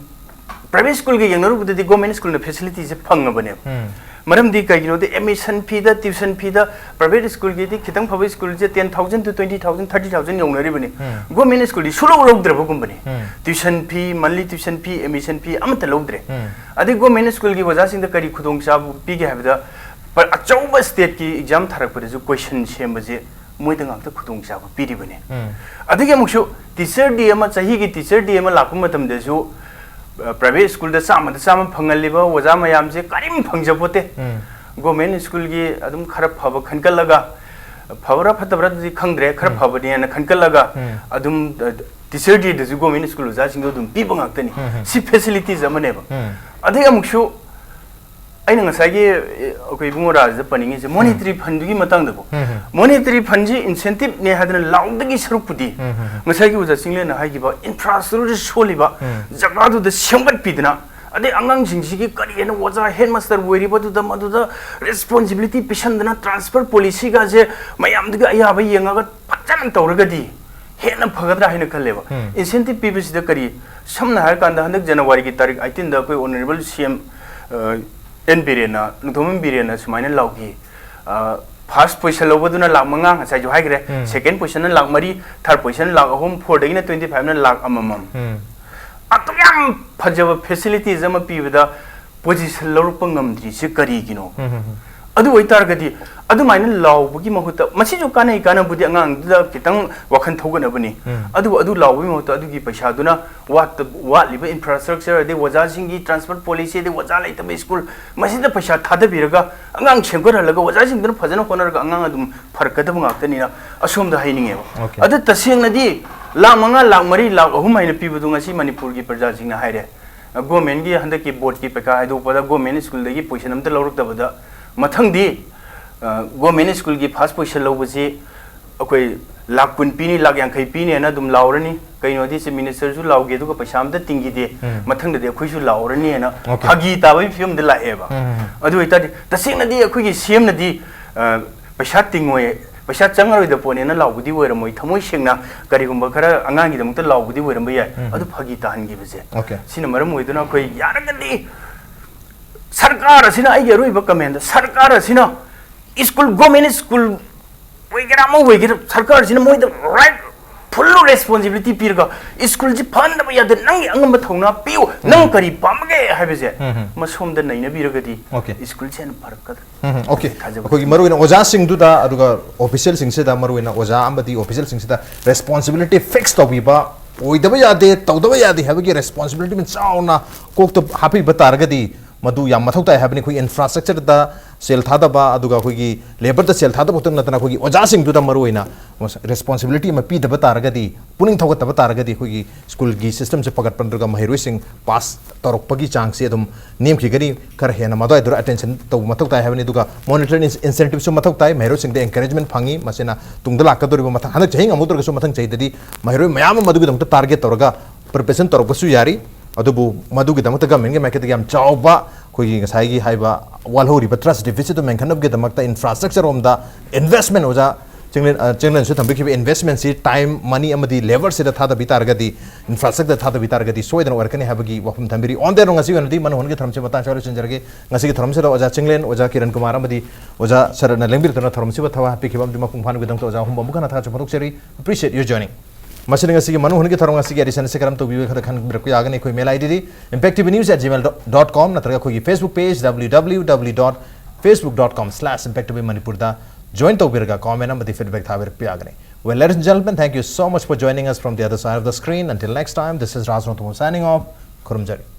ꯄ꯭ꯔꯥꯏꯚꯦꯠ ꯁ꯭ꯀꯨꯜꯒ ꯌꯦꯡꯅꯔꯨꯕꯗꯗꯤ ꯒꯣꯔꯃꯦꯟ ꯁ꯭ꯀꯨꯜꯅ ꯐꯦꯁꯤꯂꯤꯇꯤꯁꯦ ꯐꯪꯉꯕꯅꯦꯕ꯫ ꯎꯝ꯫ ꯃꯔꯝꯗꯤ ꯀꯩꯒꯤꯅꯣꯗꯤ ꯑꯦꯗꯃꯤꯁꯟ ꯐꯤꯗ, ꯇ꯭ꯌꯨꯁꯟ ꯐꯤꯗ, ꯄ꯭ꯔꯥꯏꯚꯦꯠ ꯁ꯭ꯀꯨꯜꯒꯤꯗꯤ ꯈꯤꯇꯪ ꯐꯕ ꯁ꯭ꯀꯨꯜꯁꯦ ten thousand to twenty thousand, thirty thousand ꯌꯧꯅꯔꯤꯕꯅꯤ꯫ Um. Government ꯁ꯭ꯀꯨꯜꯗꯤ ꯁꯨꯂꯧ ꯂꯧꯗ꯭ꯔꯕꯒꯨꯝꯕꯅꯤ꯫ ꯎꯝ꯫ Tuition fee, monthly tuition fee, admission fee ꯑꯃꯠꯇ ꯂꯧꯗ꯭ꯔꯦ꯫ ꯎꯝ꯫ ꯑꯗꯩ ꯒꯣꯔꯃꯦꯟ ꯁ꯭ꯀꯨꯜꯒꯤ ꯑꯣꯖꯥꯁꯤꯡꯗ ꯀꯔꯤ ꯈꯨꯗꯣꯡꯆꯥꯕ ꯄꯤꯒꯦ ꯍꯥꯏꯕꯗ, ꯄ-, ꯑꯆꯧꯕ ꯁ꯭ꯇꯦꯠꯀꯤ ꯑꯦꯛꯖꯥꯝ ꯊꯥꯔꯛꯄꯗꯁꯨ ꯀꯣꯏꯁꯟ ꯁꯦꯝꯕꯁꯦ ꯃꯣꯏꯗ ꯉꯥꯛꯇ ꯈꯨꯗꯣꯡꯆꯥꯕ ꯄꯤꯔꯤꯕꯅꯤ꯫ ꯎꯝ꯫ ꯑꯗꯒꯤ ꯑꯃꯨꯛꯁꯨ ꯇꯤꯆꯔ ꯗꯦ ꯑꯃ, ꯆꯍꯤꯒꯤ ꯇꯤꯆꯔ ꯗꯦ ꯑꯃ ꯂꯥꯛꯄ ꯃꯇꯝꯗꯁꯨ, ꯑ, ꯄ꯭ꯔꯥꯏꯚꯦꯠ ꯁ꯭ꯀꯨꯜꯗ ꯆꯥꯝꯃꯗ ꯆꯥꯝꯃ ꯐꯪꯍꯜꯂꯤꯕ ꯑꯣꯖꯥ ꯃꯌꯥꯝꯁꯦ ꯀꯔꯤꯝ ꯐꯪꯖꯄꯣꯠꯇꯦ꯫ ꯎꯝ꯫ ꯒꯣꯔꯃꯦꯟ ꯁ꯭ꯀꯨꯜꯒꯤ ꯑꯗꯨꯝ ꯈꯔ ꯐꯕ ꯈꯟꯀꯠꯂꯒ, ꯐꯕ꯭ꯔꯥ ꯐꯠꯇꯕ꯭ꯔꯥ ꯑꯗꯨꯗꯤ ꯈꯪꯗ꯭ꯔꯦ, ꯈꯔ ꯎꯝ꯫ ꯐꯕꯅꯦꯅ ꯈꯟꯀꯠꯂꯒ ꯎꯝ꯫ ꯑꯗꯨꯝ, ꯑ, ꯇꯤꯆꯔ ꯗꯦꯗꯁꯨ ꯒꯣꯔꯃꯦꯟ ꯁ꯭ꯀꯨꯜ ꯑꯣꯖꯥꯁꯤꯡꯗꯣ ꯑꯗꯨꯝ ꯄꯤꯕ ꯉꯥꯛꯇꯅꯤ꯫ ꯎꯝ, ꯎꯝ꯫ ꯁꯤ ꯐꯦꯁꯤꯂꯤꯇꯤꯁ ꯑꯃꯅꯦꯕ꯫ ꯎꯝ꯫ ꯑꯗꯩ ꯑꯃꯨꯛꯁꯨ ꯑꯩꯅ ꯉꯁꯥꯏꯒꯤ, ꯑꯦ, ꯑꯩꯈꯣꯏ ꯏꯕꯨꯡꯉꯣ ꯔꯥꯖꯗ ꯄꯟꯅꯤꯡꯉꯤꯁꯦ ꯃꯣꯅꯤꯇꯔꯤ ꯎꯝ꯫ ꯐꯟꯗꯨꯒꯤ ꯃꯇꯥꯡꯗꯀꯣ꯫ ꯎꯝ, ꯎꯝ꯫ ꯃꯣꯅꯤꯇꯔꯤ ꯐꯟꯁꯤ ꯏꯟꯁꯦꯟꯇꯤꯞꯅꯦ ꯍꯥꯏꯗꯅ ꯂꯥꯎꯗꯒꯤ ꯁꯔꯨꯛꯄꯨꯗꯤ, ꯎꯝ, ꯎꯝ, ꯎꯝ꯫ ꯉꯁꯥꯏꯒꯤ ꯑꯣꯖꯥ ꯆꯤꯡꯂꯦꯟꯅ ꯍꯥꯏꯈꯤꯕ ꯏꯟꯐ꯭ꯔꯥꯁ꯭ꯇ꯭ꯔꯛꯆꯔ ꯁꯣꯜꯂꯤꯕ ꯎꯝ꯫ ꯖꯒꯥꯗꯨꯗ ꯁꯦꯝꯒꯠꯄꯤꯗꯅ, ꯑꯗꯩ ꯑꯉꯥꯡꯁꯤꯡꯁꯤꯒꯤ ꯀꯔꯤ ꯍꯥꯏꯅ ꯑꯣꯖꯥ ꯍꯦꯗꯃꯥꯁꯇꯔ ꯑꯣꯏꯔꯤꯕꯗꯨꯗ ꯃꯗꯨꯗ ꯔꯦꯁꯄꯣꯟꯁꯤꯕꯤꯂꯤꯇꯤ ꯄꯤꯁꯟꯗꯅ ꯇ꯭ꯔꯥꯟꯁꯐꯔ ꯄꯣꯂꯤꯁꯤꯒꯁꯦ ꯃꯌꯥꯝꯗꯨꯒꯤ ꯑꯌꯥꯕ ꯌꯦꯡꯉꯒ ꯐꯖꯅ ꯇꯧꯔꯒꯗꯤ ꯍꯦꯟꯅ ꯐꯒꯗ꯭ꯔꯥ ꯍꯥꯏꯅ ꯈꯜꯂꯦꯕ꯫ ꯎꯝ꯫ ꯏꯟꯁꯦꯟꯇꯤꯞ ꯄꯤꯕꯁꯤꯗ ꯀꯔꯤ, ꯁꯝꯅ ꯍꯥꯏꯔꯀꯥꯟꯗ ꯍꯟꯗꯛ ꯖꯅꯋꯥꯔꯤꯒꯤ ꯇꯥꯔꯤꯛ eighteenꯗ ꯑꯩꯈꯣꯏ ꯑꯣꯅꯔꯦꯕꯜ ꯁꯤ ꯑꯦꯝ, ꯑ, ꯑꯦꯟ ꯕꯤꯔꯦꯟꯅ, ꯅꯣꯡꯊꯣꯝꯕꯝ ꯕꯤꯔꯦꯟꯅ ꯁꯨꯃꯥꯏꯅ ꯂꯥꯎꯈꯤ, ꯑ, First position ꯂꯧꯕꯗꯨꯅ ꯂꯥꯛ ꯃꯉꯥ, ꯉꯁꯥꯏꯁꯨ ꯍꯥꯏꯈ꯭ꯔꯦ꯫ ꯎꯝ꯫ Second position ꯅ ꯂꯥꯛ ꯃꯔꯤ, third position ꯂꯥꯛ ꯑꯍꯨꯝ, four ꯗꯒꯤꯅ twenty five ꯅ ꯂꯥꯛ ꯑꯃꯃꯝ꯫ ꯎꯝ꯫ ꯑꯗꯨꯛ ꯌꯥꯝ ꯐꯖꯕ facilities ꯑꯃ ꯄꯤꯕꯗ position ꯂꯧꯔꯛꯄ ꯉꯝꯗ꯭ꯔꯤꯁꯦ ꯀꯔꯤꯒꯤꯅꯣ? ꯎꯝ, ꯎꯝ, ꯎꯝ꯫ ꯑꯗꯨ ꯑꯣꯏꯇꯥꯔꯒꯗꯤ ꯑꯗꯨꯃꯥꯏꯅ ꯂꯥꯎꯕꯒꯤ ꯃꯍꯨꯠꯇ, ꯃꯁꯤꯁꯨ ꯀꯥꯟꯅꯩ, ꯀꯥꯟꯅꯕꯨꯗꯤ ꯑꯉꯥꯡꯗꯨꯗ ꯈꯤꯇꯪ ꯋꯥꯈꯜ ꯊꯧꯒꯠꯅꯕꯅꯤ꯫ ꯎꯝ꯫ ꯑꯗꯨꯕꯨ ꯑꯗꯨ ꯂꯥꯎꯕꯒꯤ ꯃꯍꯨꯠꯇ ꯑꯗꯨꯒꯤ ꯄꯩꯁꯥꯗꯨꯅ ꯋꯥꯠꯇ-, ꯋꯥꯠꯂꯤꯕ infrastructure, ꯑꯗꯩ ꯑꯣꯖꯥꯁꯤꯡꯒꯤ transport policy, ꯑꯗꯩ ꯑꯣꯖꯥ ꯂꯩꯇꯕ school, ꯃꯁꯤꯗ ꯄꯩꯁꯥ ꯊꯥꯗꯕꯤꯔꯒ ꯑꯉꯥꯡ ꯁꯦꯝꯒꯠꯍꯜꯂꯒ ꯑꯣꯖꯥꯁꯤꯡꯗꯨꯅ ꯐꯖꯅ ꯍꯣꯠꯅꯔꯒ ꯑꯉꯥꯡ ꯑꯗꯨꯝ ꯐꯔꯛꯀꯗꯕ ꯉꯥꯛꯇꯅꯤꯅ ꯑꯁꯣꯝꯗ ꯍꯥꯏꯅꯤꯡꯉꯦꯕ꯫ Okay꯫ ꯑꯗꯨ ꯇꯁꯦꯡꯅꯗꯤ ꯂꯥꯛ ꯃꯉꯥ, ꯂꯥꯛ ꯃꯔꯤ, ꯂꯥꯛ ꯑꯍꯨꯝ ꯍꯥꯏꯅ ꯄꯤꯕꯗꯨ ꯉꯁꯤ ꯃꯅꯤꯄꯨꯔꯒꯤ ꯄ꯭ꯔꯖꯥꯁꯤꯡꯅ ꯍꯥꯏꯔꯦ, ꯒꯣꯔꯃꯦꯟꯒꯤ ꯍꯟꯗꯛꯀꯤ ꯕꯣꯔꯗꯀꯤ ꯄꯩꯈꯥ ꯍꯥꯏꯗꯣꯛꯄꯗ ꯒꯣꯔꯃꯦꯟ ꯁ꯭ꯀꯨꯜꯗꯒꯤ position ꯑꯝꯇ ꯂꯧꯔꯛꯇꯕꯗ, ꯃꯊꯪꯗꯤ, ꯑ, ꯒꯣꯔꯃꯦꯟ ꯁ꯭ꯀꯨꯜꯒꯤ first position ꯂꯧꯕꯁꯤ ꯑꯩꯈꯣꯏ ꯂꯥꯛ ꯀꯨꯟ ꯄꯤꯅꯤ, ꯂꯥꯛ ꯌꯥꯡꯈꯩ ꯄꯤꯅꯤ ꯍꯥꯏꯅ ꯑꯗꯨꯝ ꯂꯥꯎꯔꯅꯤ꯫ ꯀꯩꯅꯣꯗꯤ chief minister ꯁꯨ ꯂꯥꯎꯈꯤ, ꯑꯗꯨꯒ ꯄꯩꯁꯥ ꯑꯝꯇ ꯇꯤꯡꯈꯤꯗꯦ, ꯎꯝ꯫ ꯃꯊꯪꯗꯗꯤ ꯑꯩꯈꯣꯏꯁꯨ ꯂꯥꯎꯔꯅꯤ ꯍꯥꯏꯅ Okay꯫ ꯐꯥꯒꯤ ꯇꯥꯕꯒꯤ ꯐꯤꯕꯝꯗ ꯂꯥꯛꯑꯦꯕ꯫ ꯎꯝ, ꯎꯝ, ꯎꯝ꯫ ꯑꯗꯨ ꯑꯣꯏꯇꯥꯔꯗꯤ ꯇꯁꯦꯡꯅꯗꯤ ꯑꯩꯈꯣꯏꯒꯤ C M ꯅꯗꯤ, ꯑ, ꯄꯩꯁꯥ ꯇꯤꯡꯉꯣꯏ, ꯄꯩꯁꯥ ꯆꯪꯉꯔꯣꯏꯗ ꯄꯣꯠꯅꯦꯅ ꯂꯥꯎꯕꯗꯤ ꯑꯣꯏꯔꯝꯃꯣꯏ, ꯊꯃꯣꯏ ꯁꯦꯡꯅ ꯀꯔꯤꯒꯨꯝꯕ ꯈꯔ ꯑꯉꯥꯡꯒꯤꯗꯃꯛꯇ ꯂꯥꯎꯕꯗꯤ ꯑꯣꯏꯔꯝꯕ ꯌꯥꯏ꯫ ꯎꯝ꯫ ꯑꯗꯨ ꯐꯥꯒꯤ ꯇꯥꯍꯟꯈꯤꯕꯁꯦ, Okay꯫ ꯁꯤꯅ ꯃꯔꯝ ꯑꯣꯏꯗꯨꯅ ꯑꯩꯈꯣꯏ ꯌꯥꯔꯒꯗꯤ ꯁꯔꯀꯥꯔ ꯑꯁꯤꯅ, ꯑꯩꯒꯤ ꯑꯔꯣꯏꯕ comment, ꯁꯔꯀꯥꯔ ꯑꯁꯤꯅ school, government school ꯑꯣꯏꯒꯦꯔꯥ ꯑꯃ ꯑꯣꯏꯒꯦꯔꯥ, ꯁꯔꯀꯥꯔꯁꯤꯅ ꯃꯣꯏꯗ right, full responsibility ꯄꯤꯔꯒ school ꯁꯤ ꯐꯍꯟꯗꯕ ꯌꯥꯗꯦ, ꯅꯪꯒꯤ ꯑꯉꯝꯕ ꯊꯧꯅꯥ ꯄꯤꯌꯨ, ꯅꯪ ꯎꯝ꯫ ꯀꯔꯤ ꯄꯥꯝꯕꯒꯦ ꯍꯥꯏꯕꯁꯦ ꯎꯝ, ꯎꯝ꯫ ꯃꯁꯣꯝꯗ ꯅꯩꯅꯕꯤꯔꯒꯗꯤ Okay꯫ school ꯁꯦ ꯍꯦꯟꯅ ꯐꯔꯛꯀꯗ꯭ꯔꯥ? ꯎꯝ, ꯎꯝ, okay꯫ ꯊꯥꯖꯕ ꯑꯩꯈꯣꯏꯒꯤ ꯊꯝꯃꯤ꯫ ꯃꯔꯨꯑꯣꯏꯅ ꯑꯣꯖꯥꯁꯤꯡꯗꯨꯗ, ꯑꯗꯨꯒ official ꯁꯤꯡꯁꯤꯗ, ꯃꯔꯨꯑꯣꯏꯅ ꯑꯣꯖꯥ ꯑꯃꯗꯤ official ꯁꯤꯡꯁꯤꯗ responsibility fix ꯇꯧꯕꯤꯕ, ꯑꯣꯏꯗꯕ ꯌꯥꯗꯦ, ꯇꯧꯗꯕ ꯌꯥꯗꯦ ꯍꯥꯏꯕꯒꯤ responsibility ꯑꯃ ꯆꯥꯎꯅ ꯀꯣꯛꯇ ꯍꯥꯞꯄꯤꯕ ꯇꯥꯔꯒꯗꯤ, ꯃꯗꯨ ꯌꯥꯝ ꯃꯊꯧ ꯇꯥꯏ ꯍꯥꯏꯕꯅꯤ꯫ ꯑꯩꯈꯣꯏꯒꯤ infrastructure ꯗ ꯁꯦꯜ ꯊꯥꯗꯕ, ꯑꯗꯨꯒ ꯑꯩꯈꯣꯏꯒꯤ labour ꯗ ꯁꯦꯜ ꯊꯥꯗꯕ ꯈꯛꯇ ꯅꯠꯇꯅ, ꯑꯩꯈꯣꯏꯒꯤ ꯑꯣꯖꯥꯁꯤꯡꯗꯨꯗ ꯃꯔꯨꯑꯣꯏꯅ responsibility ꯑꯃ ꯄꯤꯗꯕ ꯇꯥꯔꯒꯗꯤ, ꯄꯨꯛꯅꯤꯡ ꯊꯧꯒꯠꯇꯕ ꯇꯥꯔꯒꯗꯤ, ꯑꯩꯈꯣꯏꯒꯤ school ꯒꯤ system ꯁꯦ ꯐꯒꯠꯄ ꯅꯠꯇ꯭ꯔꯒ ꯃꯍꯩꯔꯣꯏꯁꯤꯡ pass ꯇꯧꯔꯛꯄꯒꯤ ꯆꯥꯡꯁꯤ ꯑꯗꯨꯝ ꯅꯦꯝꯈꯤꯒꯅꯤ꯫ ꯈꯔ ꯍꯦꯟꯅ ꯃꯗꯨꯋꯥꯏꯗꯨꯗ attention ꯇꯧꯕ ꯃꯊꯧ ꯇꯥꯏ ꯍꯥꯏꯕꯅꯤ꯫ ꯑꯗꯨꯒ monetary incentive ꯁꯨ ꯃꯊꯧ ꯇꯥꯏ, ꯃꯍꯩꯔꯣꯏꯁꯤꯡꯗ encouragement ꯐꯪꯉꯤ꯫ ꯃꯁꯤꯅ ꯇꯨꯡꯗ ꯂꯥꯛꯀꯗꯧꯔꯤꯕ ꯃꯊꯪ, ꯍꯟꯗꯛ ꯆꯍꯤ ꯉꯝꯍꯧꯗ꯭ꯔꯒꯁꯨ ꯃꯊꯪ ꯆꯍꯤꯗꯗꯤ ꯃꯍꯩꯔꯣꯏ ꯃꯌꯥꯝ ꯑꯃ ꯃꯗꯨꯒꯤꯗꯃꯛꯇ target ꯇꯧꯔꯒ preparation ꯇꯧꯔꯛꯄꯁꯨ ꯌꯥꯔꯤ꯫ ꯑꯗꯨꯕꯨ ꯃꯗꯨꯒꯤꯗꯃꯛꯇ government ꯀꯤ ꯃꯥꯏꯀꯩꯗꯒꯤ ꯌꯥꯝ ꯆꯥꯎꯕ ꯑꯩꯈꯣꯏꯒꯤ ꯉꯁꯥꯏꯒꯤ ꯍꯥꯏꯕ ꯋꯥꯠꯍꯧꯔꯤꯕ trust deficit ꯗꯨ ꯃꯦꯟꯈꯠꯅꯕꯒꯤꯗꯃꯛꯇ infrastructure ꯔꯣꯝꯗ investment ꯑꯣꯖꯥ ꯆꯤꯡꯂꯦꯟ ꯑ, ꯆꯤꯡꯂꯦꯟꯁꯨ ꯊꯝꯕꯤꯈꯤꯕ investment ꯁꯤ time, money ꯑꯃꯗꯤ labour ꯁꯤꯗ ꯊꯥꯗꯕꯤ ꯇꯥꯔꯒꯗꯤ, infrastructure ꯗ ꯊꯥꯗꯕꯤ ꯇꯥꯔꯒꯗꯤ ꯁꯣꯏꯗꯅ ꯑꯣꯏꯔꯛꯀꯅꯤ ꯍꯥꯏꯕꯒꯤ ꯋꯥꯐꯝ ꯊꯝꯕꯤꯔꯤ꯫ On the road ꯉꯁꯤꯒꯤ ꯑꯣꯏꯅꯗꯤ ꯃꯅꯨ ꯍꯣꯟꯒꯤ ꯊꯧꯔꯝꯁꯤ ꯃꯇꯥꯡ ꯁ꯭ꯋꯥꯏꯗ ꯂꯣꯏꯁꯤꯟꯖꯔꯒꯦ꯫ ꯉꯁꯤꯒꯤ ꯊꯧꯔꯝꯁꯤꯗ ꯑꯣꯖꯥ ꯆꯤꯡꯂꯦꯟ, ꯑꯣꯖꯥ ꯀꯤꯔꯟ ꯀꯨꯃꯥꯔ ꯑꯃꯗꯤ ꯑꯣꯖꯥ ꯁꯔꯠꯅ ꯂꯦꯡꯕꯤꯔꯛꯇꯨꯅ ꯊꯧꯔꯝꯁꯤꯕꯨ ꯊꯋꯥꯏ ꯍꯥꯞꯄꯤꯈꯤꯕ ꯑꯃꯗꯤ ꯃꯄꯨꯡ ꯐꯥꯍꯟꯕꯒꯤꯗꯃꯛꯇ ꯑꯣꯖꯥ ꯑꯍꯨꯝꯕꯨ ꯑꯃꯨꯛ ꯍꯟꯅ ꯊꯥꯒꯠꯆꯕ ꯐꯣꯡꯗꯣꯛꯆꯔꯤ꯫ Appreciate your joining. ꯃꯁꯤꯅ ꯉꯁꯤꯒꯤ ꯃꯅꯨ ꯍꯣꯟꯒꯤ ꯊꯧꯔꯝ, ꯉꯁꯤꯒꯤ edition ꯑꯁꯤ ꯀꯔꯝ ꯇꯧꯕꯤꯕꯒꯦ ꯈꯟꯕꯤꯔꯛꯄ ꯌꯥꯒꯅꯤ꯫ ꯑꯩꯈꯣꯏ mail ID D impact T V news at gmail dot com ꯅꯠꯇ꯭ꯔꯒ ꯑꯩꯈꯣꯏꯒꯤ Facebook page W W W dot facebook dot com slash impact T V Manipur ꯗ join ꯇꯧꯕꯤꯔꯒ comment ꯑꯃꯗꯤ feedback ꯊꯥꯕꯤꯔꯛꯄ ꯌꯥꯒꯅꯤ꯫ Well, ladies and gentlemen, thank you so much for joining us from the other side of the screen. Until next time, this is Raj Rongthamo signing off. ꯈꯨꯔꯨꯝꯖꯔꯤ꯫